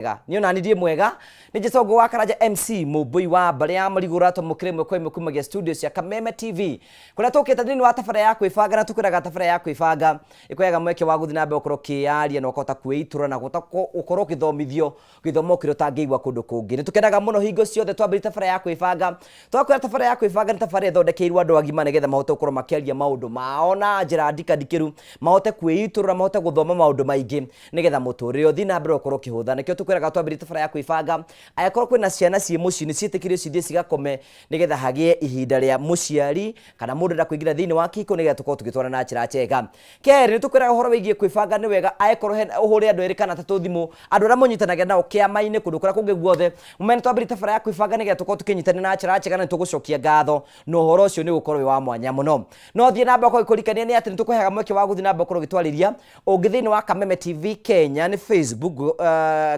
Niĩ ona niĩ mwega nĩ Njĩcongũ wa Karanja MC mũmbũi wa mbarĩ ya Marigũ ũratwamũkĩra ĩmwe kwa ĩmwe kumagia studio cia Kameme TV kũrĩa tũkĩte thĩinĩ wa tabarĩra ya kwĩbanga na tũkwĩraga tabarĩra ya kwĩbanga ĩkũheaga mweke wa gũthiĩ na mbere gũkorwo ũkĩyaria na ũkahota kwĩitũra na gũkorwo ũgĩthomithio gĩthomo kĩrĩa ũtangĩigua kũndũ kũngĩ. Nĩ tũkenaga mũno hingo ciothe twambĩrĩria tabarĩra ya kwĩbanga. Twakwĩra tabarĩra ya kwĩbanga nĩ tabarĩra ĩthondekeirwo andũ agima nĩgetha mahote gũkorwo makĩaria maũndũ mao na njĩra ndikandikĩru, mahote kwĩitũrũra, mahote gũthoma maũndũ maingĩ nĩgetha mũtũrĩre ũthiĩ na mbere ũkorwo ũkĩhũtha. Nĩkĩo tũkwĩraga twambĩrĩrie tabarĩra ya kwĩbanga, angĩkorwo kwĩna ciana ciĩ mũciĩ nĩ ciĩtĩkĩrio cithiĩ cigakome nĩgetha hagĩe ihinda rĩa mũciari kana mũndũ ũrenda kũingĩra thĩinĩ wa kĩhiko nĩgetha tũkorwo tũgĩtwarana na njĩra njega. Kerĩ, nĩ tũkwĩraga ũhoro wĩgiĩ kwĩbanga nĩ wega angĩkorwo hena ũhũre andũ erĩ kana atatũ thimũ, andũ arĩa mũnyitanagĩra nao kĩama-inĩ kũndũ kũrĩa kũngĩ guothe, mũmere nĩ twambĩrĩria tabarĩra ya kwĩbanga nĩgetha tũkorwo tũkĩnyitanĩra na njĩra njega na nĩ tũgũcokia ngatho na ũhoro ũcio nĩ ũgũkorwo wĩ wa mwanya mũno. No thiĩ na mbere gũkorwo ngĩkũririkania nĩ atĩ nĩ tũkũheaga mweke wa gũthiĩ na mbere gũkorwo ũgĩtwarĩria ũngĩ thĩinĩ wa Kameme TV Kenya nĩ Facebook,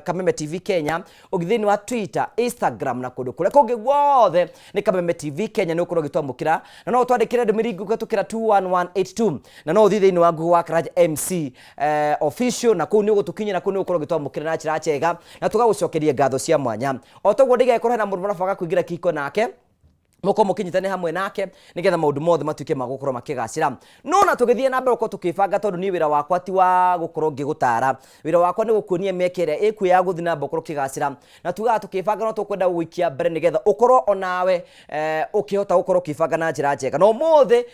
Kameme TV Kenya, ũngĩ thĩinĩ wa Twitter, Instagram na kũndũ kũrĩa kũngĩ guothe nĩ Kameme TV Kenya nĩ ũkorwo ũgĩtwamũkĩra na no ũtwandĩkĩre ndũmĩrĩri kũhetũkĩra 21182 na no ũthiĩ thĩinĩ wa Google wa Karanja MC official na kũu nĩ ũgũtũkinyĩra kũu nĩ ũgũkorwo ũgĩtwamũkĩra na njĩra njega na tũgagũcokeria ngatho cia mwanya. O toguo ndĩgagĩkorwo hena mũndũ mũrabanga kũingĩra kĩhiko nake mũkorwo mũkĩnyitane hamwe nake nĩgetha maũndũ mothe matuĩke ma gũkorwo makĩgacĩra. No na tũgĩthiĩ na mbere gũkorwo tũkĩbanga tondũ niĩ wĩra wakwa ti wa gũkorwo ngĩgũtara, wĩra wakwa nĩ gũkuonia mĩeke ĩrĩa ĩkuo ya gũthiĩ na mbere gũkorwo ũkĩgacĩra. Na tugaga tũkĩbanga no tũkwenda gũgũikia mbere nĩgetha ũkorwo onawe ũkĩhota gũkorwo ũkĩbanga na njĩra njega. Na ũmũthĩ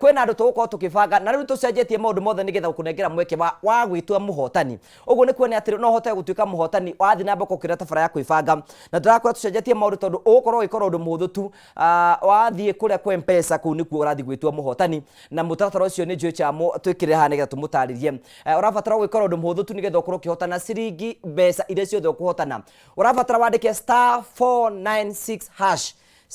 kwĩna andũ tũgũkorwo tũkĩbanga na rĩu tũcenjetie maũndũ mothe nĩgetha gũkũnengera mweke wa gwĩtua mũhotani. Ũguo nĩ kuonania atĩ no ũhote gũtuĩka mũhotani wathiĩ na mbere gũkĩra tabarĩra ya kwĩbanga. Na tũrakorwo tũcenjetie maũndũ tondũ ũgũkorwo ũgĩkora ũndũ mũhũthũ tu wathiĩ kũrĩa kwa M-Pesa kũu nĩkuo ũrathiĩ gwĩtua mũhotani na mũtaratara ũcio nĩ njũĩ Chamo twĩkĩrĩre haha nĩgetha tũmũtarĩrie. Ũrabatara gwĩkora ũndũ mũhũthũ tu nĩgetha ũkorwo ũkĩhotana ciringi mbeca iria ciothe ũkũhotana. Ũrabatara wandĩke *496#,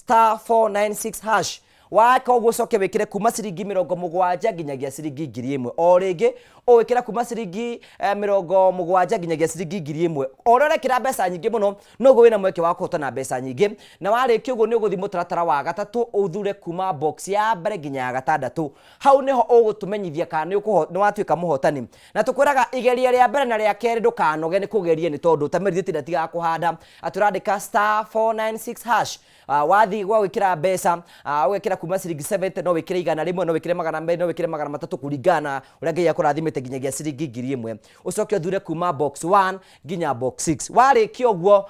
*496#. Weka ũguo ũcoke wĩkĩre kuma ciringi 70 nginyagia ciringi 1000. O rĩngĩ ũgwĩkĩra kuma ciringi 70 nginyagia ciringi 1000. O ũrĩa ũrekĩra mbeca nyingĩ mũno noguo wĩna mweke wa kũhotana mbeca nyingĩ. Na warĩkia ũguo nĩ ũgũthiĩ mũtaratara wa gatatũ ũthure kuma box ya mbere nginya ya gatandatũ. Hau nĩho ũgũtũmenyithia kana nĩ watuĩka mũhotani. Na tũkwĩraga igeria rĩa mbere na rĩa kerĩ ndũkanoge nĩ kũgeria nĩ tondũ ũtamerithĩtie ndatigaga kũhanda. Atĩ ũrandĩka *496#. Wathiĩ gwa gwĩkĩra mbeca, ũgekĩra kuma ciringi 70, no wĩkĩre 100, no wĩkĩre 200, no wĩkĩre 300 kũringana na ũrĩa Ngai akũrathimĩte nginyagia ciringi 1000. Ũcoke ũthure kuma box 1 nginya box 6. Warĩkia ũguo,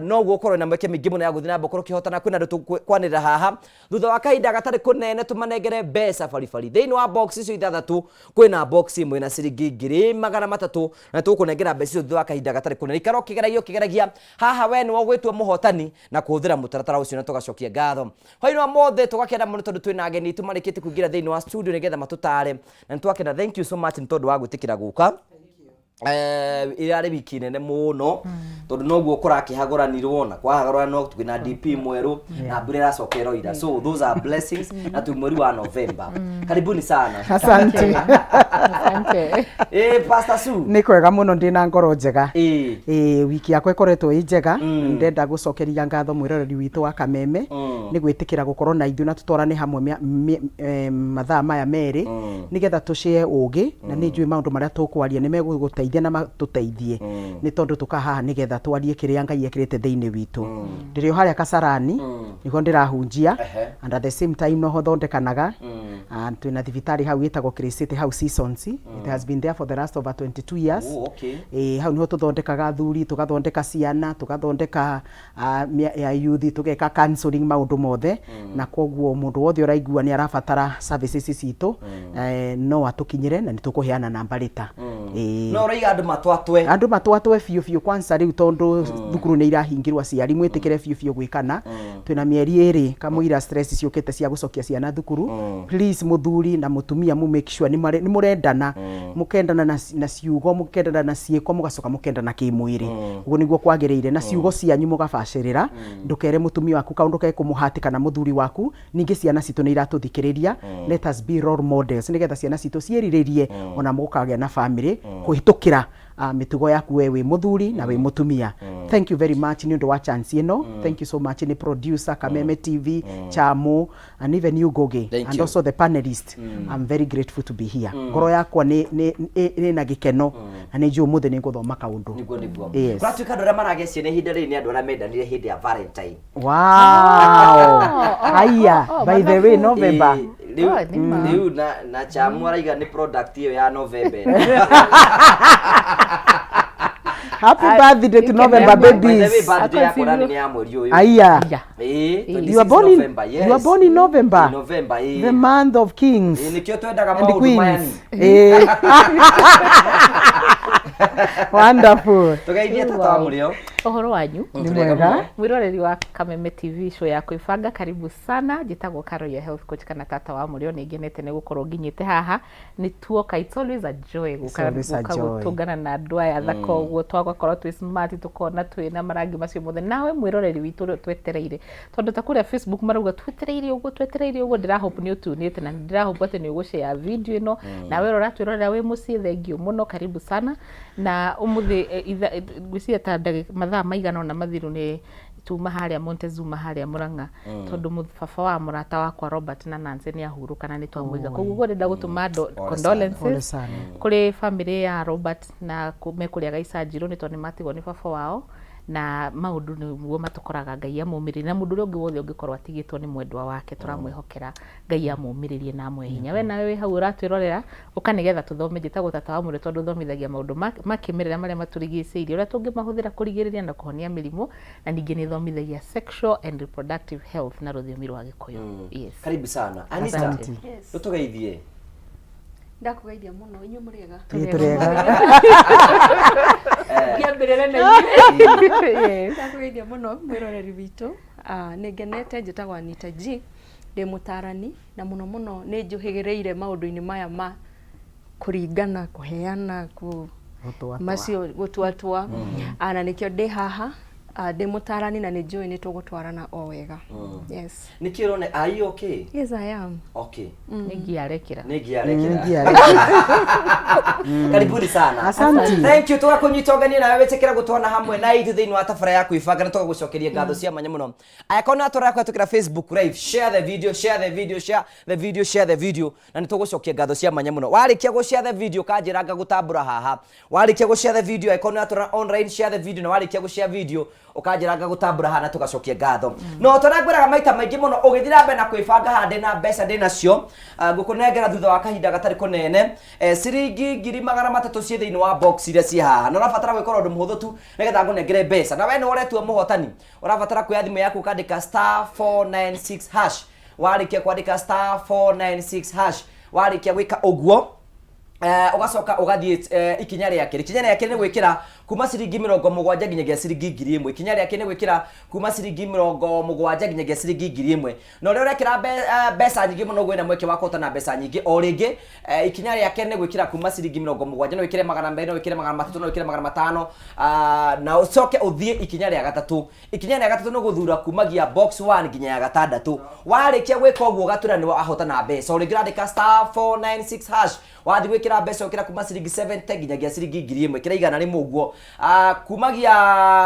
noguo ũkorwo na mĩeke mĩingĩ mũno ya gũthiĩ na mbere ũkorwo ũkĩhotana. Kwĩna andũ tũkwanĩrĩra haha thutha wa kahinda gatarĩ kũnene tũmanengere mbeca baribari. Thĩinĩ wa box icio ithathatũ kwĩna box ĩmwe na ciringi 300,000 na tũgũkũnengera mbeca icio thutha wa kahinda gatarĩ kũnene. Ikara ũkĩgeragia ũkĩgeragia haha we nĩwe ũgwĩtua mũhotani na kũhũthĩra mũtaratara ũcio na tũgacokia ngatho. Hwaĩ-inĩ wa mothe tũgakena mũno tondũ twĩna ageni aitũ marĩkĩtie kũingĩra thĩinĩ wa studio nĩgetha matũtare na nĩtwakena. Thank you so much nĩ tondũ wa gwĩtĩkĩra gũka. Ĩrarĩ wiki nene mũno tondũ noguo kũrakĩhagũranirwo na kwahagũranwo twĩna DP mwerũ na mbura ĩracoka ĩroira, so those are blessings na twĩ mweri wa November. Karibuni sana. Asante. Asante. Pastor Sue. Nĩ kwega mũno, ndĩna ngoro njega. Ĩ wiki yakwa ĩkoretwo ĩ njega. Ndenda gũcokeria ngatho mwĩroreri witũ wa Kameme nĩ gwĩtĩkĩra gũkorwo na ithuĩ na tũtwarane hamwe mathaa maya merĩ nĩgetha tũcĩe ũgĩ, na nĩ njũĩ maũndũ marĩa tũkwaria nĩ megũgũteithia na matũteithie, nĩ tondũ tũka haha nĩgetha twarie kĩrĩa Ngai ekĩrĩte thĩinĩ witũ. Ndĩrĩ o harĩa Kasarani nĩho ndĩrahunjia and at the same time noho thondekanaga. And twĩna thibitarĩ hau ĩtagwo City hau Seasons. It has been there for the last over 22 years. Ĩ hau niho tũthondekaga athuri, tũgathondeka ciana, tũgathondeka ya youth, tũgeka counseling, maũndũ mothe. Na koguo mũndũ wothe ũraigua nĩ arabatara services citũ, no atũkinyĩre na nĩ tũkũheana namba rĩta. Ĩ. No ũraiga andũ matwatwe. Andũ matwatwe biũ biũ kwanza rĩu tondũ thukuru nĩ irahingirwo, aciari mwĩtĩkĩre biũ biũ gwĩkana. Twĩna mĩeri 2 kamũira stress ciũkĩte cia gũcokia ciana thukuru. Please, mũthuri na mũtumia, mu make sure nĩ mũrendana, mũkendana na ciugo, mũkendana na ciĩko, mũgacoka mũkendana kĩmwĩrĩ. Ũguo nĩguo kwagĩrĩire. Na ciugo cianyu mũgabacĩrĩra, ndũkere mũtumia waku kaũndũ kekũmũhati kana mũthuri waku. Ningĩ ciana citũ nĩ iratũthikĩrĩria. Let us be role models nĩgetha ciana citũ ciĩrirĩrie ona mũkagĩa na family kũhĩtũkĩra mĩtugo yaku we wĩ mũthuri na wĩ mũtumia. Thank you very much nĩ ũndũ wa chance ĩno. Thank you so much nĩ producer Kameme TV, Chamo, and even you, Goge. Thank And you. also the panelist. I'm very grateful to be here. Ngoro yakwa nĩ nĩ nĩ na gĩkeno na nĩ njũĩ ũmũthĩ nĩ ngũthoma kaũndũ. Niguo, niguo. Yes. Kũratuĩka andũ arĩa maragĩa ciana ihinda rĩrĩ nĩ andũ arĩa mendanire hĩndĩ ya Valentine. Wow, haya. Oh, By the way, November. Ĩĩ, rĩu Oh, nĩ ma. Rĩu na Chamu araiga nĩ product ĩyo ya November. Happy birthday to You can November remember. By the way, babies. birthday yakwa Akonsiru. nĩ ya mweri ũyũ. Aya. Yeah. Ĩĩ, You are 26 born in November, yes. You are born in November. In November, ĩĩ. The month of kings Ĩĩ, nĩkĩo twendaga and maũndũ maya ni. queens. Eh. Wonderful. Tũgeithie tata wa mũrĩo. Ũhoro wanyu? Nĩ mwega. Mwiroreri wa Kameme TV, show ya kwĩbanga, karibu sana. Njĩtagwo Caro, your health coach, kana tata wa mũrĩo. Nĩ ngenete nĩ gũkorwo nginyĩte haha. Nĩ tuoka, it's always a joy gũka Always a gũka joy. gũtũngana na andũ aya thaka ũguo, twagakorwo twĩ smart, tũkona twĩ na marangi macio mothe. Nawe mwĩroreri witũ ũrĩa twetereire, tondũ ta kũrĩa Facebook marauga twetereire ũguo, twetereire ũguo, ndĩrahope nĩ ũtunĩte na ndĩrahope atĩ nĩ ũgũshare video ĩno. Nawe ũrĩa ũratwĩrorera wĩ mũciĩ, thengiũ mũno, karibu sana. Na ũmũthĩ ngwĩciria ta mathaa maigana ũna mathiru nĩ tuma harĩa Montezuma, harĩa Murang'a, tondũ baba wa mũrata wakwa Robert na Nancy nĩ ahurũka na nĩ twamũiga. Koguo ngwenda gũtũma Pole sana. condolences Pole sana. kũrĩ family ya Robert na mekũrĩa Gaicanjirũ, nĩ tondũ nĩ matigwo nĩ baba wao na maũndũ nĩguo matũkoraga. Ngai amũmĩrĩrie, na mũndũ ũrĩa ũngĩ wothe ũngĩkorwo atigĩtwo nĩ mwendwa wake, tũramwĩhokera Ngai amũmĩrĩrie na amũhe hinya. We nawe wĩ hau ũratwĩrorera, ũka nĩgetha tũthome. Njĩtagwo tata wa mũrĩ tondũ thomithagia maũndũ ma kĩmerera marĩa matũrigicĩirie, ũrĩa tũngĩmahũthĩra kũrigĩrĩria na kũhonia mĩrimũ, na ningĩ nĩ thomithagia sexual and reproductive health na rũthiomi rwa Gĩkũyũ. Yes. Karibu sana, Anita. Asante. Yes. Ũtũgeithie. Ndakũgeithia mũno, inyuĩ mũrĩega? Ĩĩ, tũrĩega. Ngĩambĩrĩre na inyuĩ. Yes. Ndakũgeithia mũno mwĩroreri witũ. Ah, nĩ ngenete. Njĩtagwo Anita G, ndĩ mũtarani na mũno mũno nĩ njũhĩgĩrĩire maũndũ-inĩ maya ma kũringana, kũheana, kũ Gũtuatua. Macio gũtuatua. Ah, na nĩkĩo ndĩ haha. Ah, ndĩ mũtarani na nĩ njũĩ nĩ tũgũtwarana o wega. Yes. Nĩkĩ ũrona? Are you okay? Yes, I am. Okay. Nĩ ngia arekĩra. Nĩ ngia arekĩra. Ngia arekĩra. Karibuni sana. Asante. Thank you. Tũgakũnyita ũgeni nawe wĩtĩkĩra gũtwana hamwe na ithuĩ thĩinĩ wa tabara ya kwĩbanga, na tũgagũcokeria ngatho cia mwanya mũno. Angĩkorwo nĩ watũrora kũhetũkĩra Facebook live, share the video, share the video, share the video, share the video, na nĩ tũgũcokia ngatho cia mwanya mũno. Warĩkia gũ share the video, kanjĩra ngagũtambũra haha. Warĩkia gũ share the video, angĩkorwo nĩ watũrora online, share the video, na warĩkia gũ share video, ũkanjĩra ngagũtambũra haha na tũgacokia ngatho. No tũrĩa ngwĩraga maita maingĩ mũno, ũgĩthiĩ na mbere na kwĩbanga haha, ndĩ na mbeca ndĩ nacio. Ah, ngũkũnengera thutha wa kahinda gatarĩ kũnene. Ciringi 300,000 ciĩ thĩinĩ wa box iria ciĩ haha, na ũrabatara gwĩka ũndũ mũhũthũ tu nĩgetha ngũnengere mbeca na we nĩ ũretua mũhotani. Ũrabatara kuoya thimũ yaku, ũkandĩka *496#. Warĩkia kwandĩka *496#, warĩkia gwĩka ũguo, ũgacoka ũgathiĩ ikinya rĩa kerĩ. Ikinya rĩa kerĩ nĩ gwĩkĩra kuma ciringi 70 nginyagia ciringi 1000. Ikinya rĩa kerĩ nĩ gwĩkĩra kuma ciringi 70 nginyagia ciringi 1000, na ũrĩa ũrekĩra mbeca nyingĩ mũno gwĩna mweke wa kũhotana mbeca nyingĩ. O rĩngĩ, ikinya rĩa kerĩ nĩ gwĩkĩra kuma ciringi 70, no wĩkĩre 200, no wĩkĩre 300, no wĩkĩre 500. Ah, na ũcoke ũthiĩ ikinya rĩa gatatũ. Ikinya rĩa gatatũ nĩ gũthura kumagia box 1 nginya ya gatandatũ. Warĩkia gwĩka ũguo, ũgatwĩra nĩ wahotana mbeca. O rĩngĩ ũrandĩka *496#. Wathiĩ gwĩkĩra mbeca, ũkĩra kuma ciringi 70 nginyagia ciringi 1000, ĩkĩra 100 ũguo. Ah, kumagia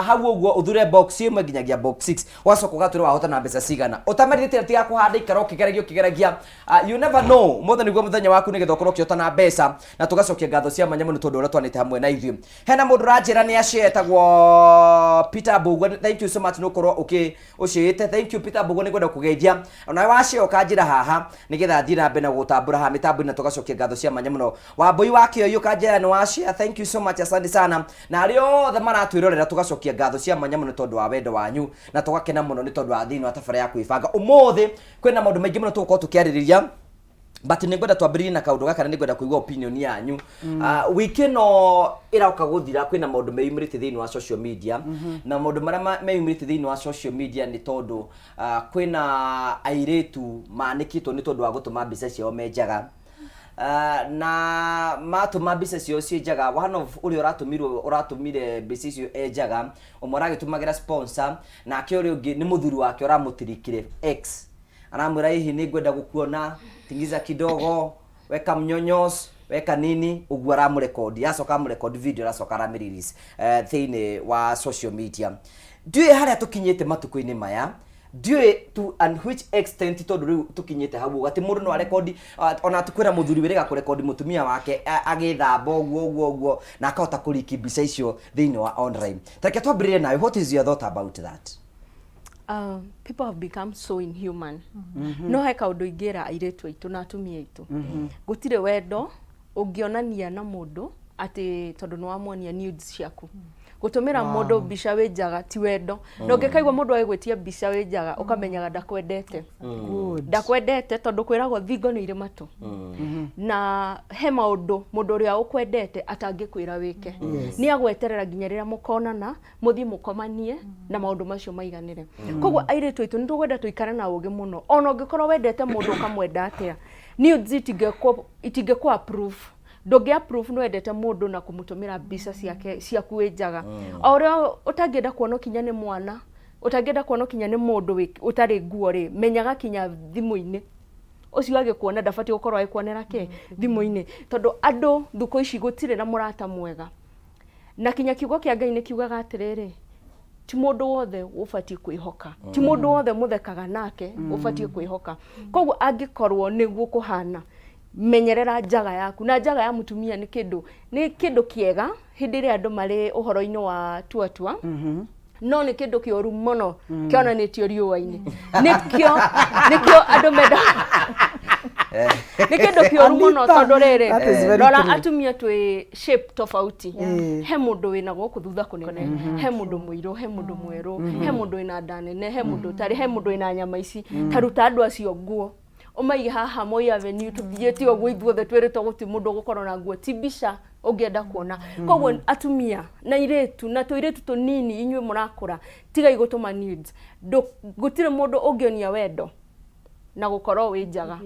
hau ũguo ũthure box 1 nginyagia box 6, ũgacoka ũgatwĩra wahotana mbeca cigana. Ũtamerithĩtie, tiga kũhanda, ikara ũkĩgeragia, ũkĩgeragia. Ah, you never know, mũthenya nĩguo mũthenya waku nĩgetha ũkorwo ũkĩhotana mbeca, na tũgacokia ngatho cia mwanya mũno tondũ ũrĩa twanĩte hamwe na ithuĩ. Hena mũndũ ũranjĩra nĩ acia, etagwo Peter Mbugua. Thank you so much nĩ ũkorwo ũkĩ ũciĩte. Thank you, Peter Mbugua, nĩ ngwenda kũgeithia onawe wacia, ũkanjĩra haha nĩgetha thiĩ na mbere na gũtambũra haha mĩtambo-inĩ, na tũgacokia ngatho cia mwanya mũno. Wambui wa Kĩoi, ũkanjĩra nĩ wacia. Thank you so much, asante sana. Na arĩa othe maratwĩrorera, tũgacokia ngatho cia mwanya mũno tondũ wa wendo wanyu, na tũgakena mũno nĩ tondũ wa thĩinĩ wa tabara ya kwĩbanga. Ũmũthĩ kwĩna maũndũ maingĩ mũno tũgũkorwo tũkĩarĩrĩria, but nĩ ngwenda twambĩrĩrie na kaũndũ gaka, na nĩ ngwenda kũigua opinion yanyu. Wiki ĩno ĩroka gũthira, kwĩna maũndũ meyumĩrĩtie thĩinĩ wa social media, na maũndũ marĩa meyumĩrĩtie thĩinĩ wa social media nĩ tondũ kwĩna airĩtu manĩkĩtwo nĩ tondũ wa gũtũma mbica ciao me njaga. Na matũma mbica ciao ciĩ njaga, one of ũrĩa ũratũmirwo, ũratũmire mbica icio e njaga, ũmwe aragĩtũmagĩra sponsor, nake ũrĩa ũngĩ nĩ mũthuri wake ũramũtirikire, ex, aramwĩra, "Hihi nĩ ngwenda gũkuona, tingiza kidogo, weka mnyonyos." Weka nini ũguo aramũrekondi, acoka amũrekondi video, aracoka aramĩ-release thĩinĩ wa social media. Ndiũĩ harĩa tũkinyĩte matukũ-inĩ maya, ndiũĩ to and which extent, tondũ rĩu tũkinyĩte hau ũguo atĩ mũndũ no arekondi, ona kwĩna mũthuri wĩrĩga kũrekondi mũtumia wake agĩthamba ũguo ũguo ũguo na akahota kũriki mbica icio thĩinĩ wa online. Ta reke twambĩrĩrie nawe, what is your thought about that? People have become so inhuman. No he kaũndũ ingĩra airĩtu aitũ na atumia aitũ: gũtirĩ wendo ũngĩonania na mũndũ atĩ tondũ nĩ wamuonia nudes ciaku. Gũtũmĩra mũndũ mbica wĩ njaga ti wendo, na ũngĩkaigua mũndũ agĩgwĩtia mbica wĩ njaga, ũkamenyaga ndakwendete. Good. Ndakwendete, tondũ kwĩragwo thingo nĩ irĩ matũ, na he maũndũ mũndũ ũrĩa ũkwendete atangĩkwĩra wĩke. Nĩ agweterera nginya rĩrĩa mũkonana, mũthiĩ mũkomanie na maũndũ macio maiganĩre. Koguo airĩtu aitũ, nĩ tũkwenda tũikare na ũgĩ mũno. Ona ũngĩkorwo wendete mũndũ ũkamwenda atĩa, nudes itingĩkũ approve. Ndũngĩ approve nĩ wendete mũndũ na kũmũtũmĩra mbica ciake ciaku wĩ njaga. O ũrĩa ũtangĩenda kuonwo kinya nĩ mwana, ũtangĩenda kuonwo kinya nĩ mũndũ ũtarĩ nguo rĩ, menyaga kinya thimũ-inĩ ũcio agĩkuona ndabatiĩ gũkorwo agĩkuonera kĩ thimũ-inĩ, tondũ andũ thukũ ici gũtirĩ na mũrata mwega. Na kinya kiugo kĩa Ngai nĩ kiugaga atĩrĩrĩ, ti mũndũ wothe ũbatiĩ kwĩhoka, ti mũndũ wothe mũthekaga nake ũbatiĩ kwĩhoka. Koguo angĩkorwo nĩguo kũhana, menyerera njaga yaku. Na njaga ya mũtumia nĩ kĩndũ kĩega hĩndĩ ĩrĩa andũ marĩ ũhoro-inĩ wa tuatua, no nĩ kĩndũ kĩũru mũno kĩonanĩtio riũa-inĩ. Nĩkĩo andũ menda, nĩ kĩndũ kĩũru mũno. Anita, tondũ rĩrĩ, that is very rora, true. Atumia twĩ shape tofauti. He mũndũ wĩna gũkũ thutha kũnene, he mũndũ mũirũ, he mũndũ mwerũ, he mũndũ wĩna nda nene, he mũndũ ũtarĩ, he mũndũ wĩna nyama ici. Ta ruta andũ acio nguo, ũmaige haha Moi Avenue, tũthiĩte ũguo ithuothe twĩrĩtwo gũtirĩ mũndũ ũgũkorwo na nguo, ti mbica ũngĩenda kuona. Koguo atumia na airĩtu na tũirĩtu tũnini, inyuĩ mũrakũra, tigai gũtũma nudes. Gũtirĩ mũndũ ũngĩonia wendo na gũkorwo wĩ njaga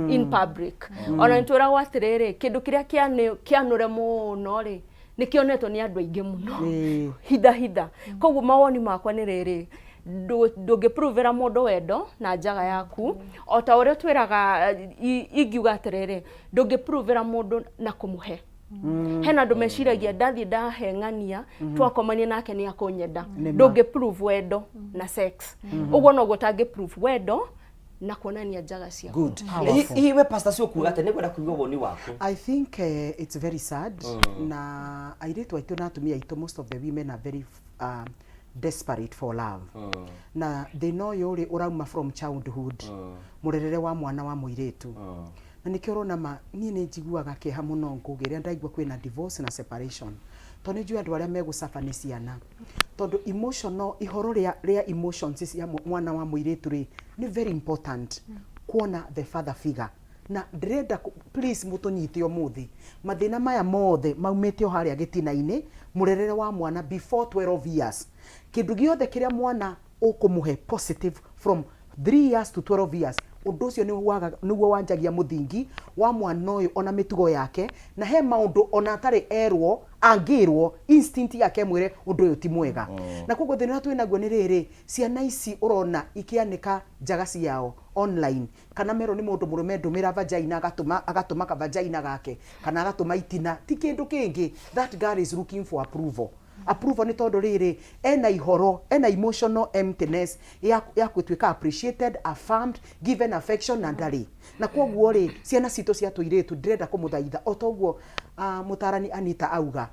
in public. Ona nĩ twĩragwo atĩrĩrĩ, kĩndũ kĩrĩa kĩanũre mũno rĩ, nĩ kĩonetwo nĩ andũ aingĩ mũno. Hitha hitha. Koguo mawoni makwa nĩ rĩrĩ, ndũngĩprovera mũndũ wendo na njaga yaku. O ta ũrĩa twĩraga, ingiuga atĩrĩrĩ, ndũngĩprovera mũndũ na kũmũhe. Hena andũ meciragia ndathiĩ ndahe ng'ania, twakomania nake nĩ akũnyenda. Nĩ ma. Ndũngĩ prove wendo na sex. Ũguo noguo ũtangĩ prove wendo na kuonania njaga ciaku. Good. Hihi we Pastor cio kuga atĩ nĩngwenda kũigua woni waku. I think it's very sad, na airĩtu aitũ na atumia aitũ, most of the women are very desperate for love, na thĩna ũyũ rĩ ũrauma from childhood, mũrerere wa mwana wa mũirĩtu. Na nĩkĩo ũrona ma niĩ nĩ njiguaga kĩeha mũno ngũgĩ rĩrĩa ndaigua kwĩna divorce na separation, tondũ nĩ njũĩ andũ arĩa megũcaba nĩ ciana, tondũ emotional, ihoro rĩa emotions cia mwana wa mũirĩtu rĩ, nĩ very important kuona the father figure. Na ndĩrenda please mũtũnyite ũmũthĩ, mathĩna maya mothe maumĩte o harĩa gĩtina-inĩ, mũrerere wa mwana before 12 years. Kĩndũ gĩothe kĩrĩa mwana ũkũmũhe positive from 3 years to 12 years, ũndũ ũcio nĩguo wanjagia mũthingi wa mwana ũyũ ona mĩtugo yake. Na he maũndũ ona atarĩ erwo, angĩrwo, instinct yake ĩmwĩre ũndũ ũyũ ti mwega. Na koguo thĩna ũrĩa twĩnaguo nĩ rĩrĩ, ciana ici ũrona ikĩanĩka njaga ciao online, kana merwo nĩ mũndũ mũrũme, "Ndũmĩra vagina," agatũma ka vagina gake kana agatũma itina, ti kĩndũ kĩngĩ. That girl is looking for approval. Approval nĩ tondũ rĩrĩ, ena ihoro, ena emotional emptiness ya gũtuĩka appreciated, affirmed, given affection, na ndarĩ. Na koguo rĩ, ciana citũ cia tũirĩtu, ndĩrenda kũmũthaitha o toguo mũtarani Anita auga,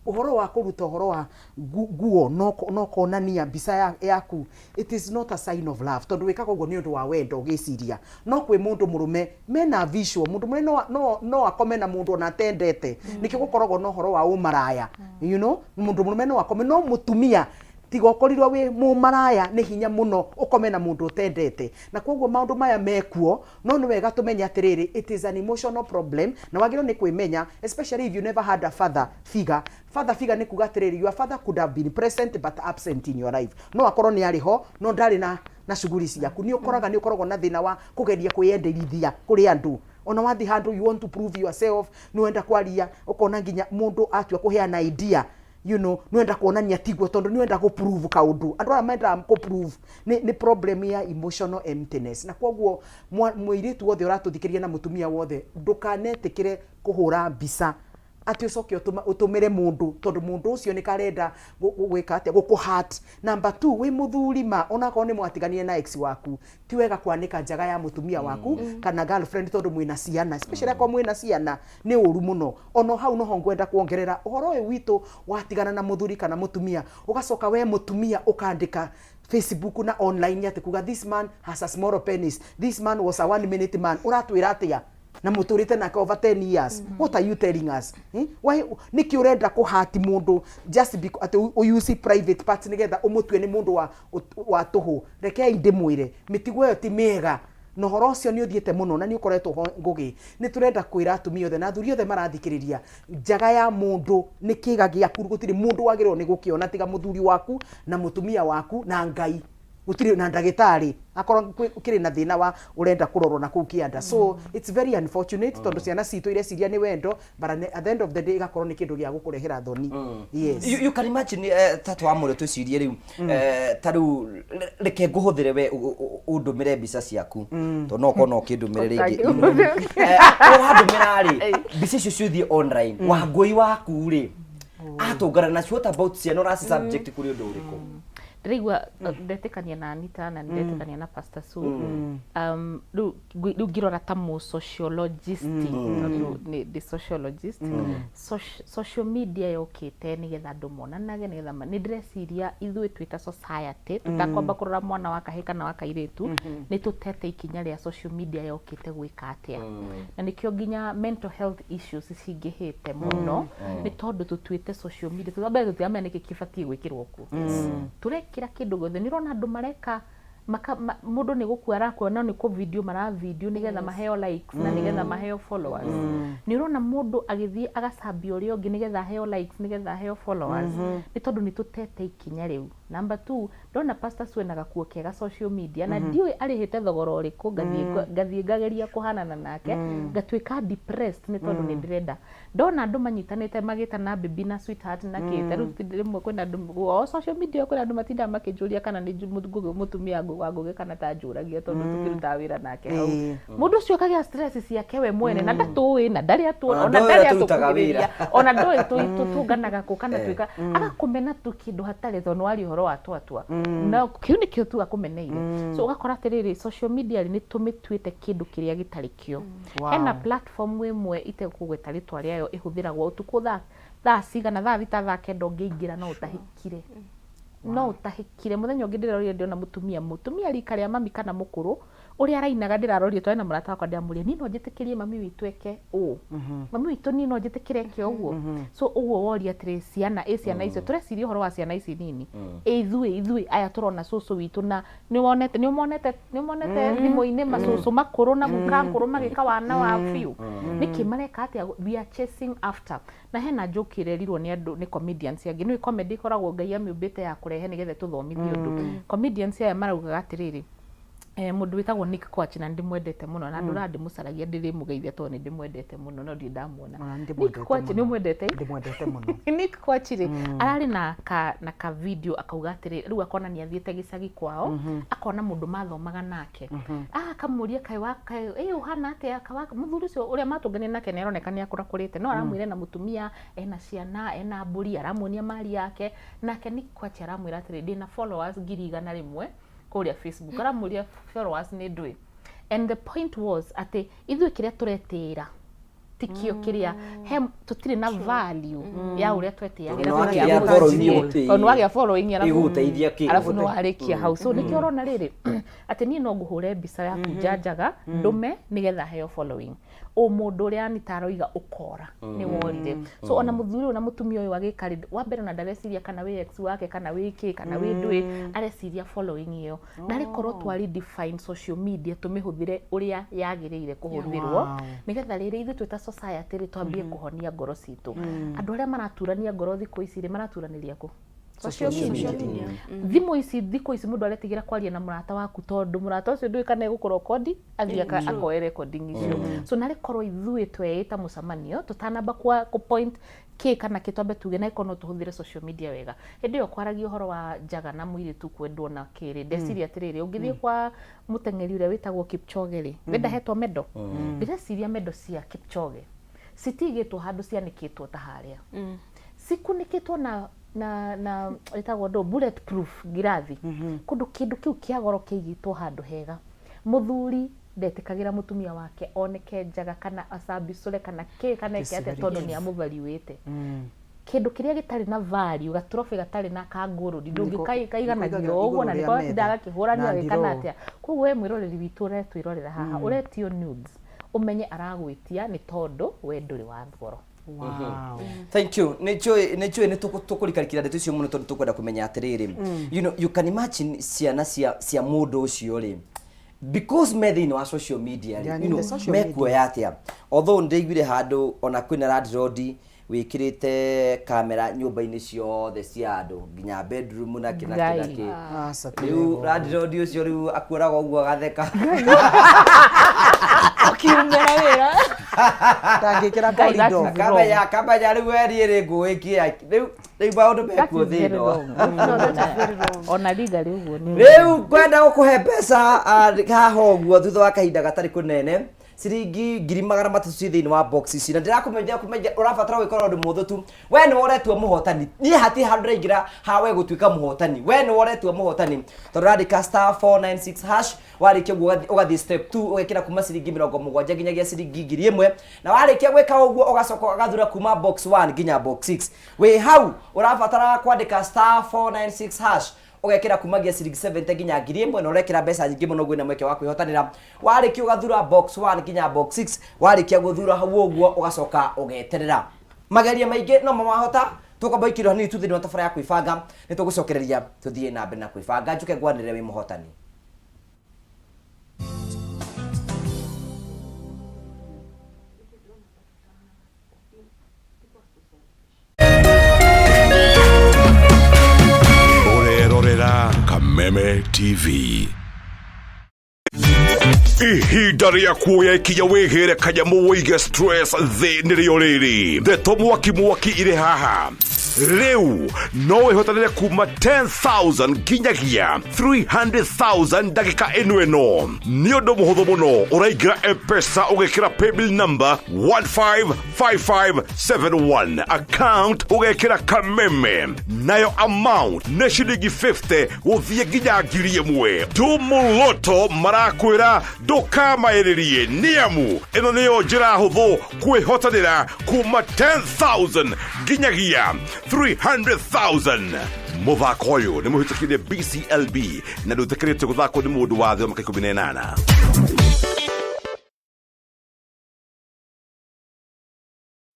ũhoro wa kũruta ũhoro wa nguo no kuonania mbica yaku, it is not a sign of love, tondũ wĩkaga ũguo nĩ ũndũ wa wendo ũgĩciria. No kwĩ mũndũ mũrũme mena visual, mũndũ mũrũme no akome na mũndũ ona atendete. Nĩkĩo gũkoragwo na ũhoro wa ũmaraya. Mũndũ mũrũme no akome no mũtumia, tiga ũkorirwo wĩ mũmaraya, nĩ hinya mũno ũkome na mũndũ ũtendete. Na koguo maũndũ maya mekuo, no nĩ wega tũmenye atĩrĩrĩ, it is an emotional problem, na wagĩrĩirwo nĩ kwĩmenya, especially if you never had a father figure. Father figure nĩ kuga atĩrĩrĩ, your father could have been present but absent in your life. No akorwo nĩ arĩ ho no ndarĩ na shughuli ciaku. Nĩ ũkoraga nĩ ũkoragwo na thĩna wa kũgeria kwĩyenderithia kũrĩ andũ. Ona wathiĩ handũ, you want to prove yourself, nĩ wenda kwaria, ũkona nginya mũndũ atua kũheana idea. Nĩwenda kuonania tiguo tondũ nĩwenda gũ prove kaũndũ. Andũ aya mendaga kũ prove nĩ problem ya emotional emptiness. Na kwoguo mũirĩtu wothe ũratũthikĩrĩria na mũtumia wothe, ndũkanetĩkĩre kũhũra mbica atĩ ũcoke ũtũmĩre mũndũ tondũ mũndũ ũcio nĩ karenda gwĩka atĩa, gũkũ hurt. Number two, wĩ mũthuri ma onakorwo nĩ mwatiganire na ex waku, ti wega kwanĩka njaga ya mũtumia waku kana girlfriend tondũ mwĩna ciana, especially akorwo mwĩna ciana nĩ ũru mũno. Ono hau noho ngwenda kuongerera ũhoro ũyũ witũ watigana na mũthuri kana mũtumia, ũgacoka we mũtumia ũkandĩka Facebook na online atĩ kuga this man has a small penis, this man was a one minute man. Ũratwĩra atĩa na mũtũrĩte nake over 10 years? What are you telling us? Hmm? Why nĩkĩ ũrenda kũhati mũndũ just because atĩ ũ use private parts nĩgetha ũmũtue nĩ mũndũ wa tũhũ? Rekei ndĩmwĩre, mĩtigo ĩyo ti mĩega na ũhoro ũcio nĩ ũthiĩte mũno na nĩ ũkoretwo ho. Ngũgĩ, nĩ tũrenda kwĩra atumia othe na athuri othe marathikĩrĩria, njaga ya mũndũ nĩ kĩga gĩaku. Gũtirĩ mũndũ wagĩrĩirwo nĩ gũkĩona tiga mũthuri waku na mũtumia waku na Ngai, gũtirĩ na ndagĩtarĩ akorwo kĩrĩ na thĩna wa ũrenda kũrorwo na kũu kĩanda. So it's very unfortunate tondũ ciana citũ ireciria nĩ wendo, but at the end of the day igakorwo nĩ kĩndũ gĩa gũkũrehera thoni, yes. You can imagine, ta twamũre twĩcirie rĩu, ta rĩu reke ngũhũthĩre we ũndũmĩre mbica ciaku, tondũ no ũkorwo no ũkĩndũmĩre rĩngĩ. Wandũmĩra rĩ, mbica icio ciũthiĩ online, Wangũi waku rĩ atũngana nacio. What about ciana? Ũraci subject kũrĩ ũndũ ũrĩkũ? Ndĩraigua ndetĩkania na Anita na ndetĩkania na Pastor Sue. Rĩu ngĩrora ta mũ sociologist, tondũ nĩ ndĩ sociologist, social media yokĩte nĩgetha andũ monanage, nĩgetha nĩ ndĩreciria ithuĩ twĩ ta society tũtakwamba kũrora mwana wa kahĩĩ kana wa kairĩtu, nĩ tũtete ikinya rĩa social media yokĩte gwĩka atĩa, na nĩkĩo nginya mental health issues cingĩhĩte mũno, nĩ tondũ tũtuĩte social media tũtambere tũtiramenya nĩkĩ kĩbatiĩ gwĩkĩrwo kuo. Tũrekĩra kĩndũ gĩothe. Nĩ ũrona andũ mareka mũndũ nĩ gũkua arakua, no nĩ kũ video mara video nĩgetha maheo likes na nĩgetha maheo followers. Nĩ ũrona mũndũ agĩthiĩ agacambia ũrĩa ũngĩ nĩgetha aheo likes, nĩgetha aheo followers, nĩ tondũ nĩ tũtete ikinya rĩu. Number two, ndona Pastor Sue na gakuo kega social media na ndiũĩ arĩhĩte thogora ũrĩkũ, ngathiĩ ngageria kũhanana nake, ngatuĩka depressed, nĩ tondũ nĩ ndĩrenda ndona andũ manyitanĩte magĩtana baby na sweetheart na kĩ. Ta rĩu rĩmwe kwĩna andũ o social media, kwĩna andũ matindaga makĩnjũria kana nĩ Ngũgĩ mũtumia wa Ngũgĩ kana ta njũragia, tondũ tũkĩrutaga wĩra nake hau. Mũndũ ũcio akagĩa stress ciake we mwene na ndatũĩ na ndarĩ atũ Ona ona ndũĩ ndarĩ ũrĩa tũrutaga atũkuhĩrĩria wĩra. Ona ndũĩ tũtũnganaga kũ kana twĩka agakũmena tu kĩndũ hatarĩ, tondũ nĩwaria ũhoro wa twatua na kĩu nĩkĩo tu akũmeneire. So ũgakora atĩrĩrĩ, social media rĩ, nĩ tũmĩtuĩte kĩndũ kĩrĩa gĩtarĩ kĩo. Hena platform ĩmwe itekũgweta rĩtwa rĩayo, ĩhũthĩragwo ũtukũ thaa cigana, thaa 6, thaa 9, ũngĩingĩra no ũtahĩkire, no ũtahĩkire. Mũthenya ũngĩ ndĩrorire ndĩrona mũtumia rika rĩa mami kana mũkũrũ ũrĩa arainaga. Ndĩrarorire twarĩ na mũrata wakwa, ndĩramũria, niĩ no njĩtĩkĩrie mami witũ eke ũũ? Mami witũ, niĩ no njĩtĩkĩre eke ũguo? So ũguo woria atĩrĩ, ciana ĩ ciana icio, tũreciria ũhoro wa ciana ici nini, ĩ ithuĩ aya tũrona cũcũ witũ na nĩwonete nĩũmonete nĩũmonete thimũ-inĩ macũcũ makũrũ na guka ngũrũ magĩka wana wa biũ, nĩkĩ mareka atĩa? We are chasing after. Na hena joke ĩrerirwo nĩ andũ, nĩ comedians angĩ. Nĩũĩ comedy ĩkoragwo Ngai amĩũmbĩte ya kũrehe nĩgetha tũthomithie ũndũ. Comedians aya maraugaga atĩrĩrĩ, mũndũ wĩtagwo Nick Kwach, na ndĩmwendete mũno na ndũraga ndĩmũcaragia ndĩrĩmũgeithia tondũ nĩ ndĩmwendete mũno, no ndirĩ ndamuona. Ona nĩ Nick ndĩmwendete Kwach mũno. nĩ ũmwendete? Ndĩmwendete mũno. Nick Kwach rĩ, ararĩ na ka video akauga atĩrĩ, rĩu akona nĩ athiĩte gĩcagi kwao, akona mũndũ mathomaga nake, akamũria, kaĩ wa kaĩ ĩ ũhana atĩa kawa mũthuri ũcio ũrĩa matũnganire nake nĩ aroneka nĩ akũrakũrĩte, no aramwĩra ena mũtumia, ena ciana, ena mbũri, aramuonia mari yake. Nake Nick Kwach aramwĩra atĩrĩ, ndĩna followers 100,000 kũrĩa Facebook. Aramũria followers nĩ ndũĩ. And the point was atĩ ithuĩ kĩrĩa tũretĩĩra tikio kĩrĩa he tũtirĩ na value ya ũrĩa twetĩagĩra. Tondũ nĩwakĩgĩa following Tondũ nĩwagĩa following arabu ĩgũgũteithia kĩ? Arabu nĩwarĩkia hau. So nĩkĩo ũrona rĩrĩ atĩ niĩ no ngũhũre mbica yaku njanjaga ndũme nĩgetha heo following. O mũndũ ũrĩa Anita aroiga ũkora nĩ worire. So ona mũthuri ũyũ na mũtumia ũyũ agĩka rĩ, wa mbere ona ndareciria kana wĩ ex wake kana wĩ kĩ kana wĩ ndũĩ, areciria following ĩyo. Na rĩkorwo twa redefine social media, tũmĩhũthĩre ũrĩa yagĩrĩire kũhũthĩrwo, nĩgetha rĩrĩ ithuĩ twĩ ta society rĩ, twambie kũhonia ngoro citũ. Andũ arĩa maraturania ngoro thikũ ici rĩ, maraturanĩria kũ? Social media. Thimũ ici thikũ ici mũndũ aretigĩra kwaria na mũrata waku tondũ mũrata ũcio ndũĩ kana egũkũrekondi athiĩ akoe recording icio. So narĩ korwo ithuĩ tweĩta mũcemanio tũtanamba kũ point kĩ kana kĩ, twambe tuge na ĩkorwo no tũhũthĩre social media wega. Hĩndĩ ĩyo kwaragia ũhoro wa njaga na mũirĩtu kwendwo na kĩrĩ, ndeciria atĩrĩrĩ, ũngĩthiĩ kwa mũteng'eri ũrĩa wĩtagwo Kipchoge rĩ, we ndahetwo medal. Ndĩreciria medal cia Kipchoge citigĩtwo handũ cianĩkĩtwo ta harĩa, cikunĩkĩtwo na ĩtagwo ndũ, bullet proof ngirathi, kũndũ kĩndũ kĩu kĩa goro kĩigĩtwo handũ hega. Mũthuri ndetĩkagĩra mũtumia wake oneke njaga kana acambicũre kana kĩ kana eke atĩa, tondũ nĩ amũvariwĩte. Kĩndũ kĩrĩa gĩtarĩ na value, gatrophy gatarĩ na kangũrũri, ndũngĩkaiganagia o ũguo na igũrũ nĩko rĩa metha. atindaga akĩhũrania Na agĩka na ndiroo. atĩa. Koguo we mwĩroreri witũ ũretwĩrorera haha, ũretio nudes, ũmenye aragwĩtia nĩ tondũ we ndũrĩ wa goro. Wow. Thank you. Nĩ njũĩ nĩ tũkũrikarikira ndeto icio mũno tondũ tũkwenda kũmenya atĩrĩrĩ, you can imagine ciana cia mũndũ ũcio rĩ, because me thĩinĩ wa social media rĩ, Yeah, you in know, the social media. Mekuoya atĩa? Although ndĩiguire handũ ona kwĩna landlord wĩkĩrĩte kamera nyũmba-inĩ ciothe cia andũ nginya bedroom na kĩ na kĩ na Ngai. kĩ. Aca, Rĩu landlord ũcio rĩu akuoraga ũguo agatheka. Ũkiumĩra wĩra. Ndangĩkĩra Ngai, that corridor. is Kamenya rĩu werie rĩ ngũĩkia rĩu maũndũ That mekuo is very thĩno. wrong. No, that is very wrong. Ona legally ũguo nĩ Rĩu ngwenda gũkũhe mbeca haha ũguo thutha wa kahinda gatarĩ kũnene, ciringi 300,000 ci thĩinĩ wa box ici, na ndĩrakũmenyithia kũmenya ũrabatara gwĩkora ũndũ mũhũthũ tu. We nĩ woretua mũhotani, niĩ hatirĩ handũ ndĩraingĩra ha we gũtuĩka mũhotani. We nĩ woretua mũhotani tondũ ũrandĩka *496#. Warĩkia ũguo ũgathiĩ step 2, ũgekĩra kuma ciringi 70 nginyagia ciringi 1,000, na warĩkia gwĩka ũguo ũgacoka ũgathura kuma box 1 nginya box 6. Wĩ hau ũrabatara kwandĩka *496# ũgekĩra kumagia ciringi 70 nginya 1,000, na ũrekĩra mbeca nyingĩ mũno gwĩna mweke wa kwĩhotanĩra. Warĩkia ũgathura box 1 nginya box 6. Warĩkia gũthura hau ũguo ũgacoka ũgeterera mageria maingĩ no mawahota. Tũkwamba ikiro hanini tu thĩinĩ wa tabara ya kwĩbanga, nĩ tũgũcokereria tũthiĩ na mbere na kwĩbanga, njuke ngwanĩrĩre wĩ mũhotani. Ũrerorera Kameme TV. Ihinda rĩa kuoya ikinya wĩgĩre kanyamũ wĩige stress thĩ nĩrĩo rĩrĩ. Ndeto mwaki mwaki irĩ haha. Rĩu no wĩhotanĩre kuma 10,000 nginyagia 300,000 ndagĩka ĩno. Ĩno nĩ ũndũ mũhũthũ mũno. Ũraingĩra M-Pesa, ũgekĩra paybill number 155571, account ũgekĩra Kameme, nayo amount nĩ ciringi 50 gũthiĩ nginya 1,000. Tumuloto marakwĩra ndũkamaĩrĩrie, nĩamu ĩno nĩyo njĩra hũthũ kwĩhotanĩra kuma 10,000 nginyagia 300,000. Mũthako ũyũ nĩ mũhĩtũkire BCLB na ndũtĩkĩrĩtio gũthakwo nĩ mũndũ wa thĩ wa mĩaka 18.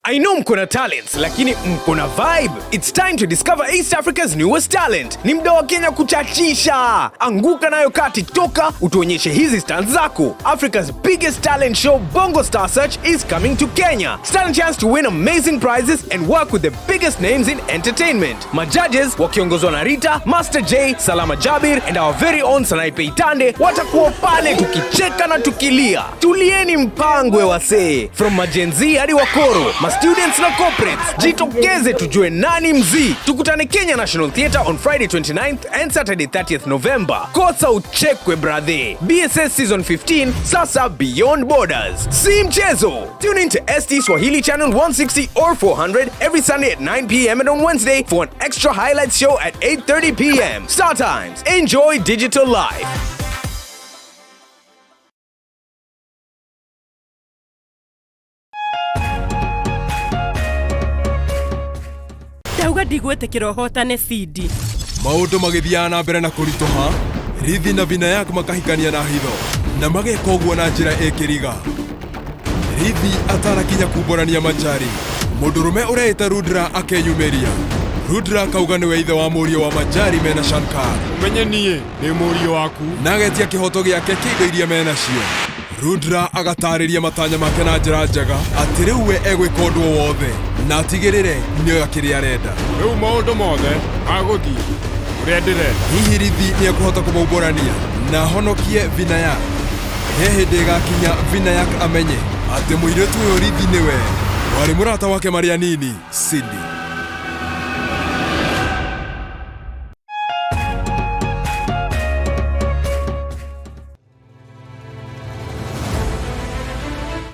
I know mko na talents, lakini mko na vibe. It's time to discover East Africa's newest talent. Ni mda wa Kenya kuchachisha. Anguka nayo kati, toka utuonyeshe hizi stunts zako. Africa's biggest talent show, Bongo Star Search, is coming to Kenya. Stand a chance to win amazing prizes and work with the biggest names in entertainment. Majudges wakiongozwa na Rita, Master J, Salama Jabir and our very own Sanaipei Tande watakuwa pale tukicheka na tukilia. Tulieni mpangwe wasee. From maGen Z hadi wakoro, ma students na corporates, jitokeze tujue nani mzii. Tukutane Kenya National Theatre on Friday 29th and Saturday 30th November. Kosa uchekwe brother. BSS Season 15 sasa beyond borders. Si mchezo. Tune in to ST Swahili channel 160 or 400 every Sunday at 9 p.m. and on Wednesday for an extra highlights show at 8:30 p.m. Star Times. Enjoy digital life. Ndauga ndigwĩtĩkĩra ũhotane bidi. Maũndũ magĩthiaga na mbere na kũritũha, Rithi na Vinayak makahikania na hitho na mageka ũguo na njĩra ĩkĩriga. Rithi atanakinya kumbũrania Manjari, mũndũrũme ũreĩta Rudra akeyumĩria. Rudra akauga nĩwe ithe wa mũriũ wa Manjari mena Shankar. Ũmenye niĩ nĩ mũriũ waku. Na agetia kĩhoto gĩake kĩa indo iria menacio. Rudra agatarĩria matanya make na njĩra njega atĩ rĩu we egwĩka ũndũ o wothe na atigĩrĩre nĩoya kĩrĩa arenda. Rĩu maũndũ mothe magũthiĩ ũrĩa ndĩrenda. Hihi Rithi nĩekũhota kũmaumbũrania na ahonokie Vinayak? He hĩndĩ ĩgakinya Vinayak amenye atĩ mũirĩtu ũyũ Rithi nĩwe warĩ mũrata wake marĩ anini Cindy.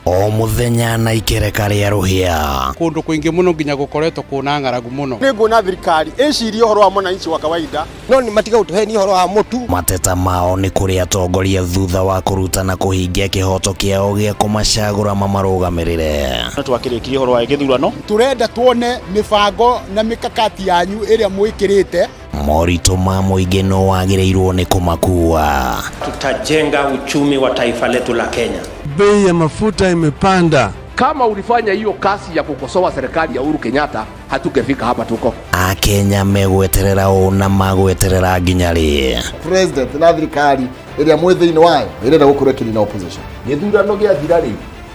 O mũthenya na ikereka rĩa rũhĩa. Kũndũ kũingĩ mũno nginya gũkoretwo kũna ng'aragu mũno. Nĩ nguona thirikari ĩcirie ũhoro wa mwananchi wa kawaida. No nĩ matiga gũtũhenia ũhoro wa mũtu. Mateta mao nĩ kũrĩ atongoria thutha wa kũruta na kũhingia kĩhoto kĩao gĩa kũmacagũra mamarũgamĩrĩre. No twakĩrĩkirie ũhoro wa gĩthurano. Tũrenda tuone mĩbango na mĩkakati yanyu ĩrĩa mwĩkĩrĩte. Moritũ ma mũingĩ nũ wagĩrĩirwo nĩ kũmakua. Tutajenga uchumi wa taifa letu la Kenya. Bei ya mafuta imepanda. Kama ulifanya hiyo kazi ya kukosoa serikali ya Uhuru Kenyatta, hatungefika hapa tuko. Akenya megweterera ũ na magweterera nginya rĩ? President na thirikari ĩrĩa mwĩ thĩinĩ wayo ĩrenda gũkorwo ĩkĩnina opposition. Gĩthurano gĩathira rĩ,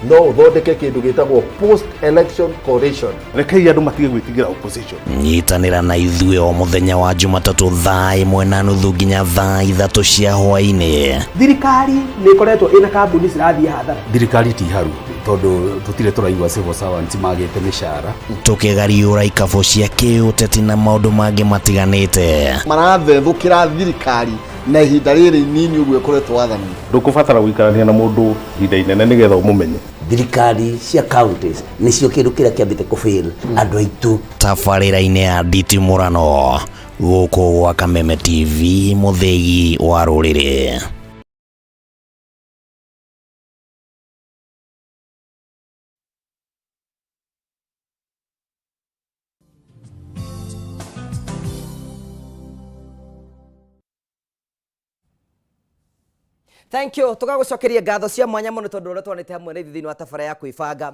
no ũthondeke kĩndũ gĩtagwo post election coalition. Rekei andũ matige gwĩtigĩra opposition. Nyitanĩra na ithuĩ o mũthenya wa Jumatatũ thaa 1:30 nginya thaa 3 cia hwaĩ-inĩ. Thirikari nĩ ĩkoretwo ĩna kambuni cirathiĩ hathara. Thirikari ti haru tondũ tũtirĩ tũraigua civil servants magĩte mĩcara. Tũkĩgariũra ikabũ cia kĩũteti na maũndũ mangĩ matiganĩte. Marathethũkĩra thirikari na ihinda rĩrĩ inini ũguo ĩkoretwo wathani. Ndũkũbatara gũikarania na mũndũ ihinda inene nĩgetha ũmũmenye. Thirikari cia counties nĩcio kĩndũ kĩrĩa kĩambĩte kũfail andũ aitũ. Tabarĩra-inĩ ya nditimũrano gũkũ gwa Kameme TV mũthĩgi wa rũrĩrĩ. Thank you. Tũgagũcokeria ngatho cia mwanya mũno tondũ ũrĩa twanĩte hamwe na ithuĩ thĩinĩ wa tabara ya kwĩbanga.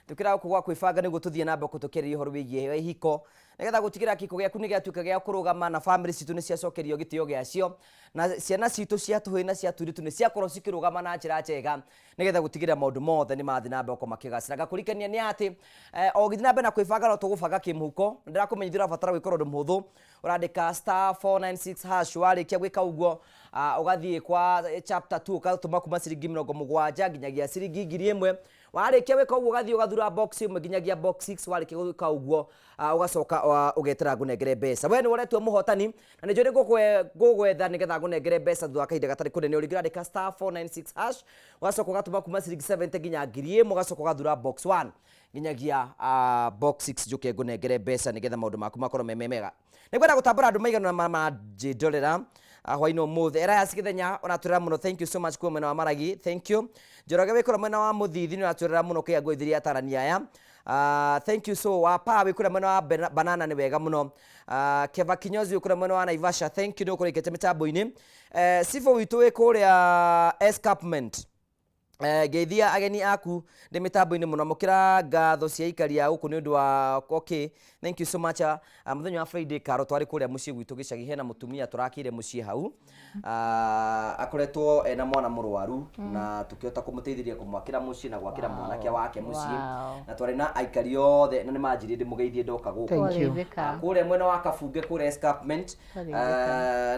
Tũkĩra gũkũ gwa kwĩbanga nĩguo tũthiĩ na mbere tũkĩarĩria ũhoro wĩgiĩ ihiko nĩgetha gũtigĩrĩra kĩhiko gĩaku nĩ gĩatuĩka gĩa kũrũgama na family citũ nĩ ciacokerio gĩtĩo gĩacio na ciana citũ cia tũhĩĩ na cia tũirĩtu nĩ ciakorwo cikĩrũgama na njĩra njega nĩgetha gũtigĩrĩra maũndũ mothe nĩ mathiĩ na mbere gũkorwo makĩgacĩra. Ngakũririkania nĩ atĩ o ũgĩthiĩ na mbere na kwĩbanga no tũgũbanga kĩmũhuko. Ndĩrakũmenyithia ũrabatara gwĩka ũndũ mũhũthũ, ũrandĩka star 496 hash, warĩkia gwĩka ũguo ũgathiĩ kwa chapter 2 ũgatũma kuma ciringi 70 nginyagia ciringi 1000. Warĩkia gwĩka ũguo ũgathiĩ ũgathura box 1 nginyagia box 6. Warĩkia gwĩka ũguo ũgacoka ũgetera ngũnengere mbeca. We nĩ ũretua mũhotani na nĩ njũĩ nĩ ngũgwetha nĩgetha ngũnengere mbeca thutha wa kahinda gatarĩ kũnene. Ũrĩngĩ ũrandĩka star 496 hash, ũgacoka ũgatũma kuma ciringi 70 nginya 1000, ũgacoka ũgathura box 1 nginyagia box 6, njũke ngũnengere mbeca nĩgetha maũndũ maku makorwo me mega. Nĩngwenda gũtambũra andũ maigana ũna manjĩndorera hwaĩ-inĩ ũmũthĩ. Elias Gĩthenya ũratwĩrera mũno, thank you so much kuo mwena wa Maragi, thank you. Njoroge wĩ kũrĩa mwena wa Mũthithi nĩ ũratwĩrera mũno kĩa ngũithiria atarani aya. Thank you so wa pa wĩ kũrĩa mwena wa Banana nĩ wega mũno. Keva Kinyozi wĩ kũrĩa mwena wa Naivasha, thank you nĩ ũkũrĩkĩte mĩtambo-inĩ. Sifo witũ wĩ kũrĩa Escarpment. Ngeithia ageni aku ndĩ mĩtambo-inĩ mũno, amũkĩra ngatho cia aikari a gũkũ nĩ ũndũ wa okay, thank you so much. Mũthenya wa Friday karo twarĩ kũrĩa mũciĩ gwitũ gĩcagi, hena mũtumia tũrakĩire mũciĩ hau, akoretwo ena mwana mũrwaru na tũkĩhota kũmũteithĩrĩria kũmwakĩra mũciĩ na gwakĩra mwanake wake mũciĩ, na twarĩ na aikari othe na nĩ manjĩrire ndĩmũgeithie ndoka gũkũ. Thank you. Kũrĩa mwena wa Kabunge kũrĩa Escarpment,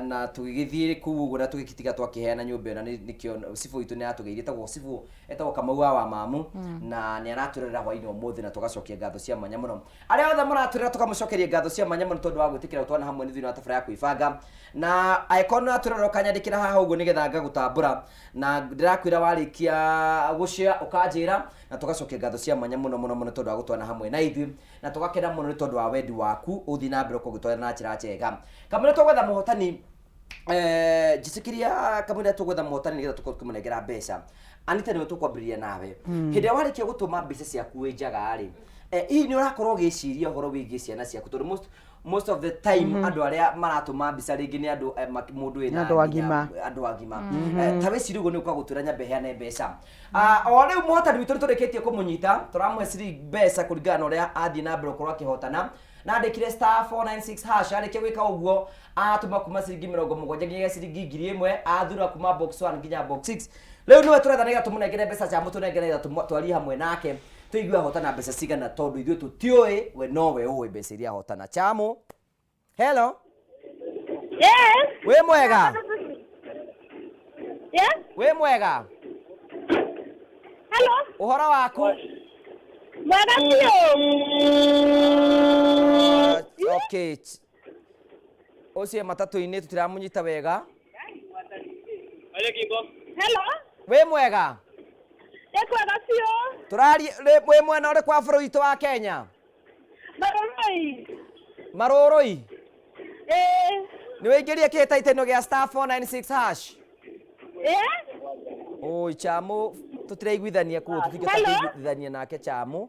na tũgĩgĩthiĩ kũu ũguo na tũgĩtiga twakĩheana nyũmba ĩyo, na nĩkĩo cibũ witũ nĩ atũgeithia, etagwo cibũ etagwo Kamau wa Wamamu, na nĩ aratwĩrorera hwaĩ-inĩ ũmũthĩ na tũgacokia ngatho cia mwanya mũno. Arĩa othe mũratwĩrora tũkamũcokeria ngatho cia mwanya mũno tondũ wa gwĩtĩkĩra gũtwana hamwe nĩ thĩinĩ wa tabara ya kwĩbanga, na angĩkorwo nĩ ũratwĩrora ũkanyandĩkĩra haha ũguo nĩgetha ngagũtambũra, na ndĩrakwĩra warĩkia gũshare ũkanjĩra, na tũgacokia ngatho cia mwanya mũno mũno mũno tondũ wa gũtwana hamwe na ithuĩ, na tũgakena mũno nĩ tondũ wa wendi waku ũthiĩ na mbere ũkorwo ũgĩtwara na njĩra njega. Kamũira tũgwetha mũhotani, njĩtĩkĩria kamũira tũgwetha mũhotani nĩgetha tũkorwo tũkĩmũnengera mbeca. Anita, nĩwe tũkwambĩrĩria nawe. Hĩndĩ ĩrĩa warĩkia gũtũma mbica ciaku wĩ njaga rĩ, hihi nĩ ũrakorwo ũgĩciria ũhoro wĩgiĩ ciana ciaku? Tondũ most of the time andũ arĩa maratũma mbica rĩngĩ nĩ andũ mũndũ wĩna Nĩ andũ agima. Andũ agima. Ta wĩcirie ũguo nĩ ũka gũtwĩra nyambe heane mbeca. O rĩu mũhotani witũ nĩ tũrĩkĩtie kũmũnyita, tũramũhe ciringi mbeca kũringana na ũrĩa athiĩ na mbere gũkorwo akĩhotana. Na andĩkire star 496 hash. Arĩkia gwĩka ũguo atũma kuma ciringi 70 nginya ciringi 1000, athura kuma box 1 nginya box 6. Rĩu nĩwe tũretha nĩgetha tũmũnengere mbeca cia mũtũnengere nĩgetha twarie hamwe nake tũigue ahotana mbeca cigana, tondũ ithuĩ tũtiũĩ, we nowe ũĩ mbeca iria ahotana. Chamu, hello. Yes. Wĩ mwega? Yes. Wĩ mwega? Hello. Ũhoro waku? Mwega biũ. Okay, ũcio matatũ-inĩ tũtiramũnyita wega. Hello. Wĩ mwega? Nĩ kwega biũ. Tũrarie wĩ mwena ũrĩkũ wa bũrũri witũ wa Kenya? Marũrũi. Marũrũi? Ĩĩ. Nĩ wĩingĩrie kĩhĩtahĩtano gĩa star 496 hash? Ĩĩ. Oi Chamu, tũtiraiguithania kũu, tũtingĩhota Hello? kũiguithania nake Chamu.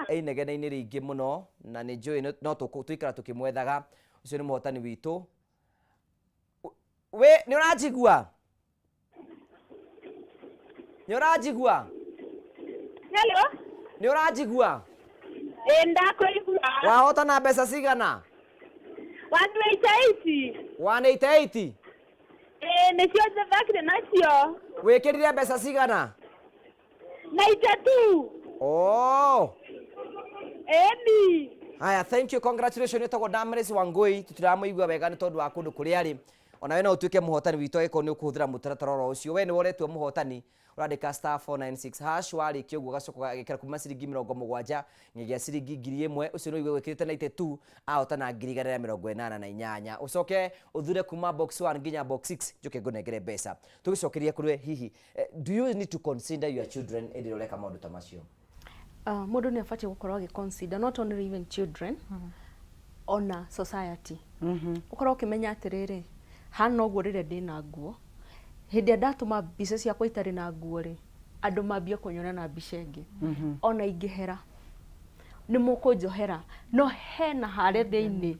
Einegene-inĩ rĩingĩ mũno na nĩ njũĩ no tũikara tũkĩmwethaga. Ũcio nĩ mũhotani witũ. We nĩ ũranjigua? Nĩ ũranjigua? Hello. Nĩ ũranjigua? Ĩĩ ndakũigua. Wahotana mbeca cigana? 188. 188? Ĩĩ nĩcio njathakire nacio. Wĩkĩrire mbeca cigana? 92. Oh. Ĩni. Haya, thank you, congratulations. Nĩtagwo Damaris Wangui, tũtiramũigua wega nĩ tondũ wa kũndũ kũrĩa arĩ. Ona we no ũtuĩke mũhotani witũ angĩkorwo nĩ ũkũhũthĩra mũtaratara oro ũcio. We nĩwe ũretua mũhotani, ũrandĩka star 496 hash, warĩkia ũguo ũgacoka ũgagĩkĩra kuma ciringi 70 nginyagia ciringi 1000. Ũcio nĩ ũigue gwĩkĩrĩte 92 ahotana 188. Ũcoke ũthure kuma box 1 nginya box 6, njoke ngũnengere mbeca. Tũgĩcokeria kũrĩ we, hihi do you need to consider your children hĩndĩ ĩrĩa ũreka maũndũ ta macio? Mũndũ nĩ abatiĩ gũkorwo agĩ consider not only even children, ona society. Ũkorwo ũkĩmenya atĩrĩrĩ, hana ũguo rĩrĩa ndĩna nguo, hĩndĩ ĩrĩa ndatũma mbica ciakwa itarĩ na nguo rĩ, andũ mambie kũnyona na mbica ĩngĩ. Ona ingĩhera nĩ mũkũnjohera, no hena harĩa thĩinĩ